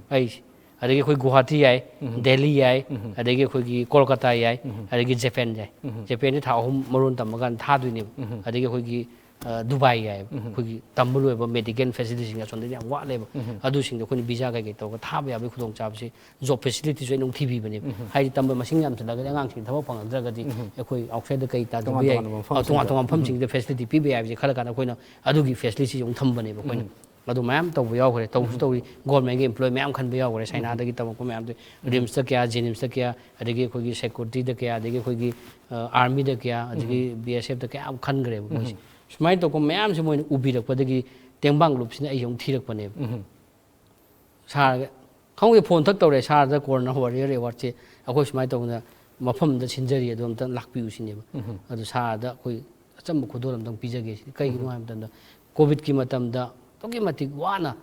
ꯑꯩꯁꯦ ꯑꯗꯒꯤ ꯑꯩꯈꯣꯏ ꯒꯨꯋꯥꯍꯥꯇꯤ ꯌꯥꯏ, ꯗꯦꯜꯂꯤ ꯌꯥꯏ, ꯑꯗꯒꯤ ꯑꯩꯈꯣꯏꯒꯤ ꯀꯣꯜꯀꯇꯥ ꯌꯥꯏ, ꯑꯗꯒꯤ ꯖꯄꯥꯟ ꯌꯥꯏ꯫ ꯖꯄꯥꯟꯁꯦ ꯊꯥ ꯑꯍꯨꯝ ꯃꯔꯣꯟ ꯇꯝꯃꯀꯥꯟꯗ ꯊꯥꯗꯣꯏꯅꯦꯕ꯫ ꯑꯗꯒꯤ ꯑꯩꯈꯣꯏꯒꯤ, ꯑ, ꯗꯨꯕꯥꯏ ꯌꯥꯏ꯫ ꯑꯩꯈꯣꯏꯒꯤ ꯇꯝꯕ ꯂꯣꯏꯕ ꯃꯦꯗꯤꯀꯦꯜ ꯐꯦꯁꯤꯂꯤꯇꯤꯁꯤꯡ ꯑꯁꯣꯝꯗꯒꯤ ꯌꯥꯝ ꯋꯥꯠꯂꯦꯕ꯫ ꯑꯗꯨꯁꯤꯡꯗꯣ ꯑꯩꯈꯣꯏꯅ ꯚꯤꯖꯥ ꯀꯩꯀꯩ ꯇꯧꯔꯒ ꯊꯥꯕ ꯌꯥꯕꯒꯤ ꯈꯨꯗꯣꯡꯆꯥꯕꯁꯤ, ꯖꯣꯕ ꯐꯦꯁꯤꯂꯤꯇꯤꯁꯨ ꯑꯩꯅ ꯑꯃꯨꯛ ꯊꯤꯕꯤꯕꯅꯦꯕ꯫ ꯍꯥꯏꯗꯤ ꯇꯝꯕ ꯃꯁꯤꯡ ꯌꯥꯝꯁꯤꯜꯂꯒꯗꯤ ꯑꯉꯥꯡꯁꯤꯡ ꯊꯕꯛ ꯐꯪꯍꯟꯗ꯭ꯔꯒꯗꯤ ꯑꯩꯈꯣꯏ ꯑꯥꯎꯠꯁꯥꯏꯗꯇ ꯀꯩ ꯇꯥꯟꯕ ꯇꯣꯉꯥꯟ ꯌꯥꯏ? ꯇꯣꯉꯥꯟꯕ ꯑ, ꯇꯣꯉꯥꯟ ꯃꯐꯝꯁꯤꯡꯗ꯫ ꯇꯣꯉꯥꯟ ꯃꯐꯝꯁꯤꯡꯗ ꯐꯦꯁꯤꯂꯤꯇꯤ ꯄꯤꯕ ꯌꯥꯏ ꯍꯥꯏꯕꯁꯦ ꯈꯜꯂ ꯀꯥꯟꯗ ꯑꯩꯈꯣꯏꯅ ꯑꯗꯨꯒꯤ ꯐꯦꯁꯤꯂꯤꯇꯤꯁꯦ ꯑꯃꯨꯛ ꯊꯝꯕꯅꯦꯕ ꯑꯩꯈꯣꯏꯅ꯫ ꯑꯗꯨ ꯃꯌꯥꯝ ꯇꯧꯕ ꯌꯥꯎꯈ꯭ꯔꯦ, ꯇꯧꯁꯨ ꯇꯧꯔꯤ꯫ ꯒꯣꯔꯃꯦꯟꯒꯤ ꯑꯦꯝꯄ꯭ꯂꯣꯏ ꯃꯌꯥꯝ ꯈꯟꯕ ꯌꯥꯎꯈ꯭ꯔꯦ, ꯆꯥꯏꯅꯥꯗꯒꯤ ꯇꯝꯃꯛꯄ ꯃꯌꯥꯝꯗꯨ꯫ ꯔꯤꯝꯁꯇ ꯀꯌꯥ, ꯖꯦꯅꯤꯝꯁꯇ ꯀꯌꯥ, ꯑꯗꯒꯤ ꯑꯩꯈꯣꯏꯒꯤ ꯁꯦꯀ꯭ꯌꯨꯔꯤꯇꯤꯗ ꯀꯌꯥ, ꯑꯗꯒꯤ ꯑꯩꯈꯣꯏꯒꯤ, ꯑ, ꯑꯥꯔꯃꯤꯗ ꯀꯌꯥ, ꯑꯗꯒꯤ ꯕꯤ ꯑꯦꯁ ꯑꯦꯐꯇ ꯀꯌꯥ ꯑꯃ ꯈꯟꯈ꯭ꯔꯦꯕ ꯃꯣꯏꯁꯦ꯫ ꯁꯨꯃꯥꯏꯅ ꯇꯧꯕ ꯃꯌꯥꯝꯁꯦ ꯃꯣꯏꯅ ꯎꯕꯤꯔꯛꯄꯗꯒꯤ ꯇꯦꯡꯕꯥꯡ ꯂꯨꯞꯁꯤꯅ ꯑꯩꯁꯦ ꯑꯃꯨꯛ ꯊꯤꯔꯛꯄꯅꯦꯕ꯫ ꯁꯥꯔꯒ ꯈꯪꯗꯦ, ꯐꯣꯟ ꯊꯛ ꯇꯧꯔꯦ, "ꯁꯥꯔꯗ ꯀꯣꯔꯣꯅꯥ ꯋꯥꯔꯤꯌꯔ ꯑꯦꯋꯥꯔꯗꯁꯦ ꯑꯩꯈꯣꯏ ꯁꯨꯃꯥꯏꯅ ꯇꯧꯗꯅ ꯃꯐꯝꯗ ꯁꯤꯟꯖꯔꯤ, ꯑꯗꯣ ꯑꯝꯇ ꯂꯥꯛꯄꯤꯌꯨ" ꯁꯤꯅꯦꯕ꯫ ꯑꯗꯣ ꯁꯥꯔꯗ ꯑꯩꯈꯣꯏ ꯑꯆꯝꯕ ꯈꯨꯗꯣꯜ ꯑꯝꯇꯪ ꯄꯤꯖꯒꯦ ꯁꯤꯅꯤ꯫ ꯀꯩꯒꯤꯅꯣ ꯍꯥꯏꯕ ꯃꯇꯝꯗ, ꯀꯣꯚꯤꯗꯀꯤ ꯃꯇꯝꯗ ꯑꯗꯨꯛꯀꯤ ꯃꯇꯤꯛ ꯋꯥꯅ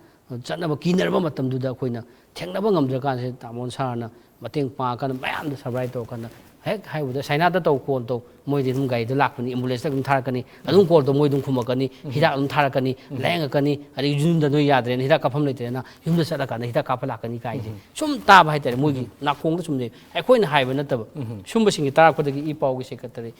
ꯆꯠꯅꯕ ꯀꯤꯅꯔꯕ ꯃꯇꯝꯗꯨꯗ ꯑꯩꯈꯣꯏꯅ ꯊꯦꯡꯅꯕ ꯉꯝꯗ꯭ꯔꯀꯥꯟꯁꯤꯗ ꯇꯥꯃꯣ ꯁꯥꯔꯅ ꯃꯇꯦꯡ ꯄꯥꯡꯉꯀꯥꯟꯗ ꯃꯌꯥꯝꯗ ꯁꯔꯄ꯭ꯔꯥꯏꯖ ꯇꯧꯔꯀꯥꯟꯗ, ꯍꯦꯛ ꯍꯥꯏꯕꯗ ꯆꯥꯏꯅꯥꯗ ꯇꯧ, ꯀꯣꯜ ꯇꯧ, ꯃꯣꯏꯗꯤ ꯑꯗꯨꯝ ꯒꯥꯔꯤꯗ ꯂꯥꯛꯄꯅꯤ, ꯑꯦꯝꯕꯨꯂꯦꯟꯁꯇ ꯑꯗꯨꯝ ꯊꯥꯔꯛꯀꯅꯤ, ꯑꯗꯨꯝ ꯀꯣꯜ ꯇꯧ, ꯃꯣꯏ ꯑꯗꯨꯝ ꯈꯨꯝꯃꯛꯀꯅꯤ, ꯍꯤꯗꯥꯛ ꯑꯗꯨꯝ ꯊꯥꯔꯛꯀꯅꯤ, ꯂꯥꯌꯦꯡꯉꯛꯀꯅꯤ, ꯑꯗꯒꯤ ꯌꯨꯝꯗ ꯅꯣꯏ ꯌꯥꯗ꯭ꯔꯦꯅ ꯍꯤꯗꯥꯛ ꯀꯥꯞꯐꯝ ꯂꯩꯇ꯭ꯔꯦꯅ ꯌꯨꯝꯗ ꯆꯠꯂꯀꯥꯟꯗ ꯍꯤꯗꯥꯛ ꯀꯥꯞꯄ ꯂꯥꯛꯀꯅꯤ ꯀꯥꯏꯁꯦ ꯁꯨꯝ ꯇꯥꯕ ꯍꯥꯏꯇꯥꯔꯦ꯫ ꯃꯣꯏꯒꯤ ꯅꯥꯀꯣꯡꯗ ꯁꯨꯝ ꯂꯩ꯫ ꯑꯩꯈꯣꯏꯅ ꯍꯥꯏꯕ ꯅꯠꯇꯕ, ꯁꯨꯝꯕꯁꯤꯡꯒꯤ ꯇꯥꯔꯛꯄꯗꯒꯤ ꯏ ꯄꯥꯎꯒꯤ ꯁꯦꯀ꯭ꯔꯦꯇꯔꯤ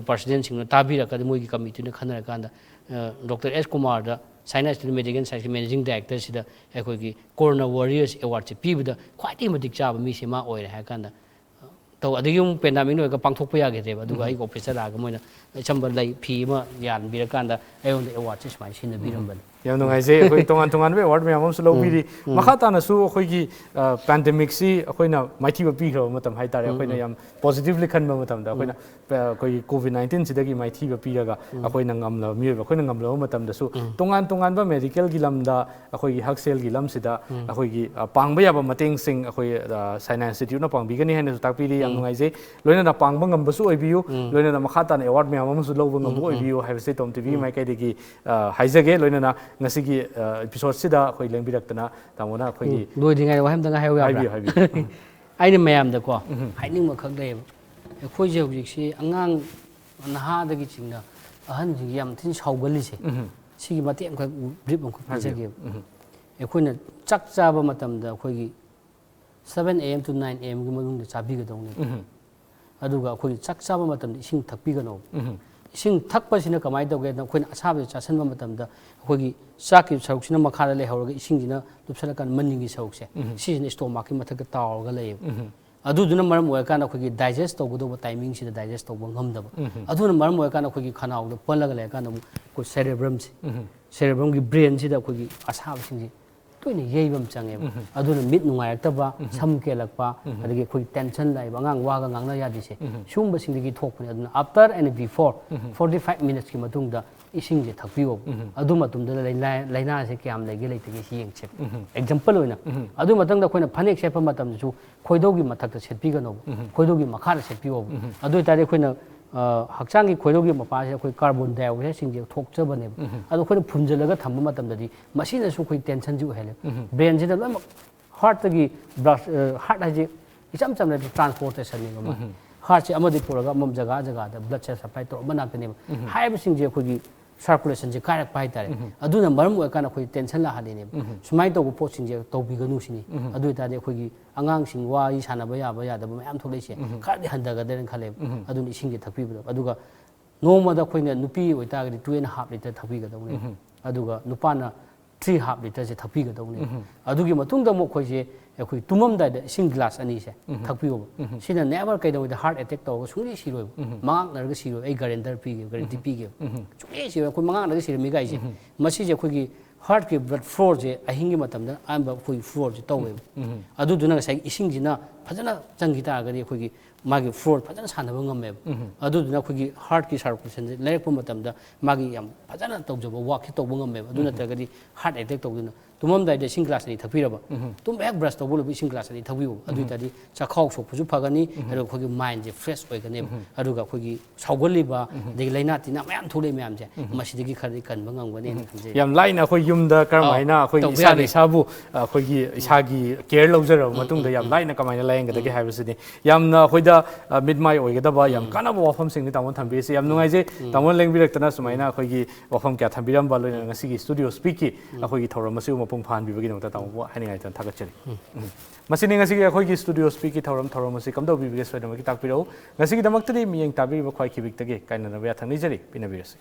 ꯄ꯭ꯔꯁꯤꯗꯦꯟꯁꯤꯡꯅ ꯇꯥꯕꯤꯔꯛꯀꯗꯤ ꯃꯣꯏꯒꯤ ꯀꯃꯤꯇꯤꯅ ꯈꯟꯅꯔꯀꯥꯟꯗ, ꯑ, ꯗꯣꯛꯇꯔ ꯑꯦꯁ ꯀꯨꯃꯥꯔꯗ, ꯁꯥꯏꯅꯥ ꯏꯟꯁꯇꯤꯇ꯭ꯌꯨꯠ ꯃꯦꯗꯤꯀꯦꯜ ꯁꯥꯏꯟꯁꯀꯤ ꯃꯦꯅꯦꯖꯤꯡ ꯗꯥꯏꯔꯦꯛꯇꯔꯁꯤꯗ ꯑꯩꯈꯣꯏꯒꯤ ꯀꯣꯔꯣꯅꯥ ꯋꯥꯔꯤꯌꯔꯁ ꯑꯦꯋꯥꯔꯗꯁꯦ ꯄꯤꯕꯗ ꯈ꯭ꯋꯥꯏꯗꯒꯤ ꯃꯇꯤꯛ ꯆꯥꯕ ꯃꯤꯁꯦ ꯃꯥ ꯑꯣꯏꯔꯦ ꯍꯥꯏꯔ ꯀꯥꯟꯗ, ꯑ, ꯇꯧ꯫ ꯑꯗꯒꯤ ꯑꯃꯨꯛ ꯄꯦꯟꯗꯥꯃꯤꯛ ꯂꯣꯏꯔꯒ ꯄꯥꯡꯊꯣꯛꯄ ꯌꯥꯈꯤꯗ꯭ꯔꯦꯕ꯫ ꯑꯗꯨꯒ ꯑꯩꯒꯤ ꯑꯣꯐꯤꯁꯇ ꯂꯥꯛꯑꯒ ꯃꯣꯏꯅ ꯑꯆꯝꯕ ꯂꯩ, ꯐꯤ ꯑꯃ ꯌꯥꯟꯕꯤꯔꯀꯥꯟꯗ ꯑꯩꯉꯣꯟꯗ ꯑꯦꯋꯥꯔꯗꯁꯦ ꯁꯨꯃꯥꯏꯅ ꯁꯤꯟꯅꯕꯤꯔꯝꯕꯅꯤ꯫ ꯌꯥꯝ ꯅꯨꯡꯉꯥꯏꯖꯩ꯫ ꯑꯩꯈꯣꯏ ꯇꯣꯉꯥꯟ ꯇꯣꯉꯥꯟꯕ ꯑꯦꯋꯥꯔꯗ ꯃꯌꯥꯝ ꯑꯃꯁꯨ ꯂꯧꯕꯤꯔꯤ꯫ ꯃꯈꯥ ꯇꯥꯅꯁꯨ ꯑꯩꯈꯣꯏꯒꯤ ꯄꯦꯟꯗꯦꯃꯤꯛꯁꯤ ꯑꯩꯈꯣꯏꯅ ꯃꯥꯏꯊꯤꯕ ꯄꯤꯈ꯭ꯔꯕ ꯃꯇꯝ ꯍꯥꯏꯇꯥꯔꯦ, ꯑꯩꯈꯣꯏꯅ ꯌꯥꯝ ꯄꯣꯖꯤꯇꯤꯚꯂꯤ ꯈꯟꯕ ꯃꯇꯝꯗ ꯑꯩꯈꯣꯏꯅ ꯑ, ꯑꯩꯈꯣꯏꯒꯤ ꯀꯣꯚꯤꯗ ꯅꯥꯏꯟꯇꯤꯟꯁꯤꯗꯒꯤ ꯃꯥꯏꯊꯤꯕ ꯄꯤꯔꯒ ꯑꯩꯈꯣꯏꯅ ꯉꯝꯂꯕ ꯃꯤꯑꯣꯏꯕ ꯑꯩꯈꯣꯏꯅ ꯉꯝꯂꯕ ꯃꯇꯝꯗꯁꯨ ꯇꯣꯉꯥꯟ ꯇꯣꯉꯥꯟꯕ ꯃꯦꯗꯤꯀꯦꯜꯒꯤ ꯂꯝꯗ ꯑꯩꯈꯣꯏꯒꯤ ꯍꯛꯁꯦꯜꯒꯤ ꯂꯝꯁꯤꯗ ꯑꯩꯈꯣꯏꯒꯤ ꯑ, ꯄꯥꯡꯕ ꯌꯥꯕ ꯃꯇꯦꯡꯁꯤꯡ ꯑꯩꯈꯣꯏ ꯁꯥꯏꯅꯥ ꯏꯟꯁꯇꯤꯇ꯭ꯌꯨꯠꯅ ꯄꯥꯡꯕꯤꯒꯅꯤ ꯍꯥꯏꯅꯁꯨ ꯇꯥꯛꯄꯤꯔꯤ꯫ ꯌꯥꯝ ꯅꯨꯡꯉꯥꯏꯖꯩ꯫ ꯂꯣꯏꯅꯅ ꯄꯥꯡꯕ ꯉꯝꯕꯁꯨ ꯑꯣꯏꯕꯤꯌꯨ, ꯂꯣꯏꯅꯅ ꯃꯈꯥ ꯇꯥꯅ ꯑꯦꯋꯥꯔꯗ ꯃꯌꯥꯝ ꯑꯃꯁꯨ ꯂꯧꯕ ꯉꯝꯕ ꯑꯣꯏꯕꯤꯌꯨ ꯍꯥꯏꯕꯁꯤ ꯇꯣꯝ ꯇꯤꯚꯤꯒꯤ ꯃꯥꯏꯀꯩꯗꯒꯤ ꯑ, ꯍꯥꯏꯖꯒꯦ꯫ ꯂꯣꯏꯅꯅ ꯉꯁꯤꯒꯤ ꯑ, ꯏꯄꯤꯁꯣꯗꯁꯤꯗ ꯑꯩꯈꯣꯏ ꯂꯦꯡꯕꯤꯔꯛꯇꯅ ꯇꯥꯃꯣꯅ ꯑꯩꯈꯣꯏꯒꯤ ꯎꯝ, ꯂꯣꯏꯗ꯭ꯔꯤꯉꯩꯗ ꯋꯥꯍꯩ ꯑꯝꯇꯪ ꯍꯥꯏꯍꯧ ꯌꯥꯕ꯭ꯔꯥ? ꯍꯥꯏꯕꯤꯌꯨ, ꯍꯥꯏꯕꯤꯌꯨ꯫ ꯑꯩꯅ ꯃꯌꯥꯝꯗꯀꯣ ꯍꯥꯏꯅꯤꯡꯕ ꯈꯛ ꯂꯩꯌꯦꯕ꯫ ꯑꯩꯈꯣꯏꯁꯦ ꯍꯧꯖꯤꯛꯁꯤ ꯑꯉꯥꯡ ꯅꯍꯥꯗꯒꯤ ꯆꯤꯡꯅ ꯑꯍꯟꯁꯤꯡꯁꯤ ꯌꯥꯝ ꯊꯤꯅ ꯁꯥꯎꯒꯜꯂꯤꯁꯦ꯫ ꯁꯤꯒꯤ ꯃꯇꯦꯛ ꯑꯃꯈꯛ ꯕ꯭ꯔꯤꯞ ꯑꯃꯈꯛ ꯍꯥꯏꯕꯤꯌꯨ꯫ ꯄꯤꯖꯒꯦꯕ꯫ ꯑꯩꯈꯣꯏꯅ ꯆꯥꯛ ꯆꯥꯕ ꯃꯇꯝꯗ ꯑꯩꯈꯣꯏꯒꯤ seven A M to nine A M ꯒꯤ ꯃꯅꯨꯡꯗ ꯆꯥꯕꯤꯒꯗꯧꯅꯦꯕ꯫ ꯑꯗꯨꯒ ꯑꯩꯈꯣꯏꯒꯤ ꯆꯥꯛ ꯆꯥꯕ ꯃꯇꯝꯗ ꯏꯁꯤꯡ ꯊꯛꯄꯤꯒꯅꯣꯕ꯫ ꯏꯁꯤꯡ ꯊꯛꯄꯁꯤꯅ ꯀꯃꯥꯏꯅ ꯇꯧꯒꯦꯗ, ꯑꯩꯈꯣꯏꯅ ꯑꯁꯥꯕꯁꯦ ꯆꯥꯁꯤꯟꯕ ꯃꯇꯝꯗ ꯑꯩꯈꯣꯏꯒꯤ ꯆꯥꯛꯀꯤ ꯁꯔꯨꯛꯁꯤꯅ ꯃꯈꯥꯗ ꯂꯩꯍꯧꯔꯒ ꯏꯁꯤꯡꯁꯤꯅ ꯂꯨꯞꯁꯜꯂꯀꯥꯟꯗ ꯃꯅꯤꯡꯒꯤ ꯁꯔꯨꯛꯁꯦ, ꯁꯤꯁꯤꯅ ꯁ꯭ꯇꯣꯃꯥꯛꯀꯤ ꯃꯊꯛꯇ ꯇꯥꯎꯔꯒ ꯂꯩꯌꯦꯕ꯫ ꯑꯗꯨꯗꯨꯅ ꯃꯔꯝ ꯑꯣꯏꯔꯀꯥꯟꯗ ꯑꯩꯈꯣꯏꯒꯤ ꯗꯥꯏꯖꯦꯁ ꯇꯧꯒꯗꯧꯕ ꯇꯥꯏꯃꯤꯡꯁꯤꯗ ꯗꯥꯏꯖꯦꯁ ꯇꯧꯕ ꯉꯝꯗꯕ꯫ ꯑꯗꯨꯅ ꯃꯔꯝ ꯑꯣꯏꯔꯀꯥꯟꯗ ꯑꯩꯈꯣꯏꯒꯤ ꯈꯅꯥꯎꯗ ꯄꯜꯂꯒ ꯂꯩꯔꯀꯥꯟꯗ ꯑꯃꯨꯛ ꯑꯩꯈꯣꯏ ꯁꯦꯔꯦꯕ꯭ꯔꯝꯁꯦ, ꯁꯦꯔꯦꯕ꯭ꯔꯝꯒꯤ ꯕ꯭ꯔꯦꯟꯁꯤꯗ ꯑꯩꯈꯣꯏꯒꯤ ꯑꯁꯥꯕꯁꯤꯡꯁꯦ ꯇꯣꯏꯅ ꯌꯩꯕ ꯑꯃ ꯆꯪꯉꯦꯕ꯫ ꯑꯗꯨꯅ ꯃꯤꯠ ꯅꯨꯡꯉꯥꯏꯔꯛꯇꯕ, ꯁꯝ ꯀꯦꯜꯂꯛꯄ, ꯑꯗꯒꯤ ꯑꯩꯈꯣꯏꯒꯤ ꯇꯦꯟꯁꯟ ꯂꯥꯛꯏꯕ, ꯑꯉꯥꯡ ꯋꯥꯒ ꯉꯥꯡꯅ ꯌꯥꯗ꯭ꯔꯤꯁꯦ, ꯁꯤꯒꯨꯝꯕꯁꯤꯡꯗꯒꯤ ꯊꯣꯛꯄꯅꯦ꯫ ꯑꯗꯨꯅ after and before forty five minutesꯀꯤ ꯃꯇꯨꯡꯗ ꯏꯁꯤꯡꯁꯦ ꯊꯛꯄꯤꯌꯣꯕ꯫ ꯑꯗꯨ ꯃꯇꯝꯗ ꯂꯥꯏꯅꯥ, ꯂꯥꯏꯅꯥꯁꯦ ꯀꯌꯥꯝ ꯂꯩꯒꯦ ꯂꯩꯇꯒꯦ ꯁꯤ ꯌꯦꯡꯁꯦꯕ꯫ ꯑꯦꯛꯖꯥꯝꯄꯜ ꯑꯣꯏꯅ, ꯑꯗꯨ ꯃꯇꯨꯡꯗ ꯑꯩꯈꯣꯏꯅ ꯐꯅꯦꯛ ꯁꯦꯠꯄ ꯃꯇꯝꯗꯁꯨ ꯈꯣꯏꯗꯧꯒꯤ ꯃꯊꯛꯇ ꯁꯦꯠꯄꯤꯒꯅꯣꯕ, ꯈꯣꯏꯗꯧꯒꯤ ꯃꯈꯥꯗ ꯁꯦꯠꯄꯤꯌꯣꯕ꯫ ꯑꯗꯨ ꯑꯣꯏꯇꯥꯔꯗꯤ ꯑꯩꯈꯣꯏꯅ ꯑ, ꯍꯛꯆꯥꯡꯒꯤ ꯈꯣꯏꯗꯧꯒꯤ ꯃꯄꯥꯁꯤꯗ ꯑꯩꯈꯣꯏ ꯀꯥꯔꯕꯣꯟ ꯗꯥꯏꯑꯣꯛꯁꯥꯏꯗꯁꯤꯡꯁꯦ ꯊꯣꯛꯆꯕꯅꯦꯕ꯫ ꯑꯗꯣ ꯑꯩꯈꯣꯏꯅ ꯐꯨꯝꯖꯤꯜꯂꯒ ꯊꯝꯕ ꯃꯇꯝꯗꯗꯤ ꯃꯁꯤꯅꯁꯨ ꯑꯩꯈꯣꯏ ꯇꯦꯟꯁꯟꯁꯤ ꯑꯣꯏꯍꯜꯂꯦ꯫ ꯕ꯭ꯔꯦꯟꯁꯤꯗ ꯂꯣꯏꯅꯃꯛ ꯍꯥꯔꯠꯇꯒꯤ ꯕ꯭ꯂꯗ, ꯑ, ꯍꯥꯔꯠ ꯍꯥꯏꯁꯦ ꯏꯆꯝ ꯆꯝꯅ ꯇ꯭ꯔꯥꯟꯁꯄꯣꯔꯇꯦꯁꯟꯅꯦꯕ ꯃꯥ꯫ ꯍꯥꯔꯠꯁꯦ ꯑꯃꯗꯒꯤ ꯄꯨꯔꯒ ꯑꯃ ꯖꯒꯥ ꯖꯒꯥꯗ ꯕ꯭ꯂꯗꯁꯦ ꯁꯄ꯭ꯂꯥꯏ ꯇꯧꯔꯛꯄ ꯉꯥꯛꯇꯅꯦꯕ꯫ ꯍꯥꯏꯔꯤꯕꯁꯤꯡꯁꯦ ꯑꯩꯈꯣꯏꯒꯤ ꯁꯔꯀꯨꯂꯦꯁꯟꯁꯦ ꯀꯥꯏꯔꯛꯄ ꯍꯥꯏꯇꯥꯔꯦ꯫ ꯑꯗꯨꯅ ꯃꯔꯝ ꯑꯣꯏꯔꯀꯥꯟꯗ ꯑꯩꯈꯣꯏ ꯇꯦꯟꯁꯟ ꯂꯥꯛꯍꯜꯂꯤꯅꯦꯕ꯫ ꯁꯨꯃꯥꯏꯅ ꯇꯧꯕ ꯄꯣꯠꯁꯤꯡꯁꯦ ꯇꯧꯕꯤꯒꯅꯨ ꯁꯤꯅꯤ꯫ ꯑꯗꯨ ꯑꯣꯏꯇꯥꯔꯗꯤ ꯑꯩꯈꯣꯏꯒꯤ ꯑꯉꯥꯡꯁꯤꯡ ꯋꯥꯔꯤ ꯁꯥꯟꯅꯕ ꯌꯥꯕ ꯌꯥꯗꯕ ꯃꯌꯥꯝ ꯊꯣꯛꯂꯛꯏꯁꯦ ꯈꯔꯗꯤ ꯍꯟꯊꯒꯗ꯭ꯔꯅ ꯈꯜꯂꯦꯕ꯫ ꯑꯗꯨꯅ ꯏꯁꯤꯡꯁꯦ ꯊꯛꯄꯤꯕꯗꯣ꯫ ꯑꯗꯨꯒ ꯅꯣꯡꯃꯗ ꯑꯩꯈꯣꯏꯅ ꯅꯨꯄꯤ ꯑꯣꯏꯇꯥꯔꯒꯗꯤ two and half litre ꯊꯛꯄꯤꯒꯗꯧꯅꯦꯕ꯫ ꯑꯗꯨꯒ ꯅꯨꯄꯥꯅ ꯊ꯭ꯔꯤ ꯍꯥꯐ ꯂꯤꯇꯔꯁꯦ ꯊꯛꯄꯤꯒꯗꯧꯅꯦꯕ꯫ ꯑꯗꯨꯒꯤ ꯃꯇꯨꯡꯗ ꯑꯃꯨꯛ ꯑꯩꯈꯣꯏꯁꯦ, ꯑꯩꯈꯣꯏ ꯇꯨꯝꯃꯝꯗꯥꯏꯗ ꯏꯁꯤꯡ ꯒ꯭ꯂꯥꯁ ꯑꯅꯤꯁꯦ ꯊꯛꯄꯤꯌꯣꯕ꯫ ꯁꯤꯅ ꯅꯦꯚꯔ ꯀꯩꯗꯧꯉꯩꯗ ꯍꯥꯔꯠ ꯑꯦꯇꯦꯛ ꯇꯧꯔꯒ ꯁꯨꯡꯁꯤ ꯁꯤꯔꯣꯏꯕ꯫ ꯃꯉꯥꯛꯅꯔꯒ ꯁꯤꯔꯣꯏꯕ꯫ ꯑꯩ ꯒꯥꯔꯦꯟꯇꯔ ꯄꯤꯒꯦꯕ, ꯒꯥꯔꯦꯟꯇꯤ ꯄꯤꯒꯦꯕ꯫ ꯁꯨꯡꯁꯤ ꯁꯤꯔꯣꯏ꯫ ꯑꯩꯈꯣꯏ ꯃꯉꯥꯛꯅꯔꯒ ꯁꯤꯔꯝꯃꯤ ꯒꯥꯏꯁꯦ, ꯃꯁꯤꯁꯦ ꯑꯩꯈꯣꯏꯒꯤ ꯍꯥꯔꯠꯀꯤ ꯕ꯭ꯂꯗ ꯐ꯭ꯂꯣꯁꯦ ꯑꯍꯤꯡꯒꯤ ꯃꯇꯝꯗ ꯑꯌꯥꯝꯕ ꯑꯩꯈꯣꯏ ꯐ꯭ꯂꯣꯁꯦ ꯇꯧꯋꯦꯕ꯫ ꯑꯗꯨꯗꯨꯅ ꯉꯁꯥꯏꯒꯤ ꯏꯁꯤꯡꯁꯤꯅ ꯐꯖꯅ ꯆꯪꯈꯤ ꯇꯥꯔꯒꯗꯤ ꯑꯩꯈꯣꯏꯒꯤ ꯃꯥꯒꯤ ꯐ꯭ꯂꯣ ꯐꯖꯅ ꯁꯥꯟꯅꯕ ꯉꯝꯃꯦꯕ꯫ ꯑꯗꯨꯗꯨꯅ ꯑꯩꯈꯣꯏꯒꯤ ꯍꯥꯔꯠꯀꯤ ꯁꯥꯔꯀꯨꯂꯦꯁꯟꯁꯦ ꯂꯩꯔꯛꯄ ꯃꯇꯝꯗ ꯃꯥꯒꯤ ꯌꯥꯝ ꯐꯖꯅ ꯇꯧꯖꯕ ꯋꯥꯛꯁꯦ ꯇꯧꯕ ꯉꯝꯃꯦꯕ꯫ ꯑꯗꯨ ꯅꯠꯇ꯭ꯔꯒꯗꯤ ꯍꯥꯔꯠ ꯑꯦꯇꯦꯛ ꯇꯧꯗꯅ ꯇꯨꯝꯃꯝꯗꯥꯏꯗ ꯏꯁꯤꯡ ꯒ꯭ꯂꯥꯁ ꯑꯅꯤ ꯊꯛꯄꯤꯔꯕ, ꯇꯨꯝꯕ ꯍꯦꯛ ꯕ꯭ꯔꯁ ꯇꯧꯕ ꯂꯣꯏꯕ ꯏꯁꯤꯡ ꯒ꯭ꯂꯥꯁ ꯑꯅꯤ ꯊꯛꯄꯤꯌꯣꯕ꯫ ꯑꯗꯨ ꯑꯣꯏꯇꯥꯔꯗꯤ ꯆꯥꯛꯈꯥꯎ ꯁꯣꯛꯄꯁꯨ ꯐꯒꯅꯤ, ꯑꯗꯨꯒ ꯑꯩꯈꯣꯏꯒꯤ ꯃꯥꯏꯟꯁꯦ ꯐ꯭ꯔꯦꯁ ꯑꯣꯏꯒꯅꯦꯕ꯫ ꯑꯗꯨꯒ ꯑꯩꯈꯣꯏꯒꯤ ꯁꯥꯎꯒꯜꯂꯤꯕ, ꯑꯗꯒꯤ ꯂꯥꯏꯅꯥ ꯇꯤꯟꯅꯥ ꯃꯌꯥꯝ ꯊꯣꯛꯂꯛꯏ ꯃꯌꯥꯝꯁꯦ, ꯃꯁꯤꯗꯒꯤ ꯈꯔꯗꯤ ꯀꯟꯕ ꯉꯝꯒꯅꯤ ꯍꯥꯏꯅ ꯈꯟꯖꯩ꯫ ꯌꯥꯝ ꯂꯥꯏꯅ ꯑꯩꯈꯣꯏ ꯌꯨꯝꯗ ꯀꯔꯝ ꯑꯧ, ꯍꯥꯏꯅ ꯑꯩꯈꯣꯏꯒꯤ ꯇꯧꯕ ꯏꯁꯥꯅ ꯌꯥꯔꯦ꯫ ꯏꯁꯥꯕꯨ, ꯑꯩꯈꯣꯏꯒꯤ ꯏꯁꯥꯒꯤ ꯀꯦꯌꯔ ꯂꯧꯖꯔꯕ ꯃꯇꯨꯡꯗ ꯌꯥꯝ ꯂꯥꯏꯅ ꯀꯃꯥꯏꯅ ꯂꯥꯏꯌꯦꯡꯒꯗꯒꯦ ꯍꯥꯏꯕꯁꯤꯅꯤ꯫ ꯌꯥꯝꯅ ꯑꯩꯈꯣꯏꯗ, ꯑ, ꯃꯤꯠ ꯃꯥꯏ ꯑꯣꯏꯒꯗꯕ ꯌꯥꯝ ꯀꯥꯟꯅꯕ ꯋꯥꯐꯝꯁꯤꯡꯅꯤ ꯇꯥꯃꯣꯅ ꯊꯝꯕꯤꯔꯤꯁꯤ꯫ ꯌꯥꯝ ꯅꯨꯡꯉꯥꯏꯖꯩ ꯇꯥꯃꯣꯅ ꯂꯦꯡꯕꯤꯔꯛꯇꯅ ꯁꯨꯃꯥꯏꯅ ꯑꯩꯈꯣꯏꯒꯤ ꯋꯥꯐꯝ ꯀꯌꯥ ꯊꯝꯕꯤꯔꯝꯕ, ꯂꯣꯏꯅꯅ ꯉꯁꯤꯒꯤ ꯁ꯭ꯇꯨꯗꯤꯑꯣ ꯁ꯭ꯄꯤꯛꯀꯤ ꯑꯩꯈꯣꯏꯒꯤ ꯊꯧꯔꯝ ꯑꯁꯤꯕꯨ ꯃꯄꯨꯡ ꯐꯥꯍꯟꯕꯤꯕꯒꯤꯗꯃꯛꯇ ꯇꯥꯃꯣꯕꯨ ꯍꯥꯏꯅꯤꯡꯉꯥꯏ ꯂꯩꯇꯅ ꯊꯥꯒꯠꯆꯔꯤ꯫ ꯎꯝ꯫ ꯃꯁꯤꯅꯤ ꯉꯁꯤꯒꯤ ꯑꯩꯈꯣꯏꯒꯤ ꯁ꯭ꯇꯨꯗꯤꯑꯣ ꯁ꯭ꯄꯤꯛꯀꯤ ꯊꯧꯔꯝ꯫ ꯊꯧꯔꯝ ꯑꯁꯤ ꯀꯝꯗꯧꯕꯤꯕꯒꯦ ꯁꯣꯏꯗꯅꯃꯛꯀꯤ ꯇꯥꯛꯄꯤꯔꯛꯎ꯫ ꯉꯁꯤꯒꯤꯗꯃꯛꯇꯗꯤ ꯃꯤꯠꯌꯦꯡ ꯇꯥꯕꯤꯔꯤꯕ ꯈ꯭ꯋꯥꯏ ꯈꯤꯕꯤꯛꯇꯒꯤ ꯀꯥꯏꯅꯅꯕ ꯌꯥꯊꯪ ꯅꯤꯖꯔꯤ꯫ ꯄꯤꯅꯕꯤꯔꯁꯤ꯫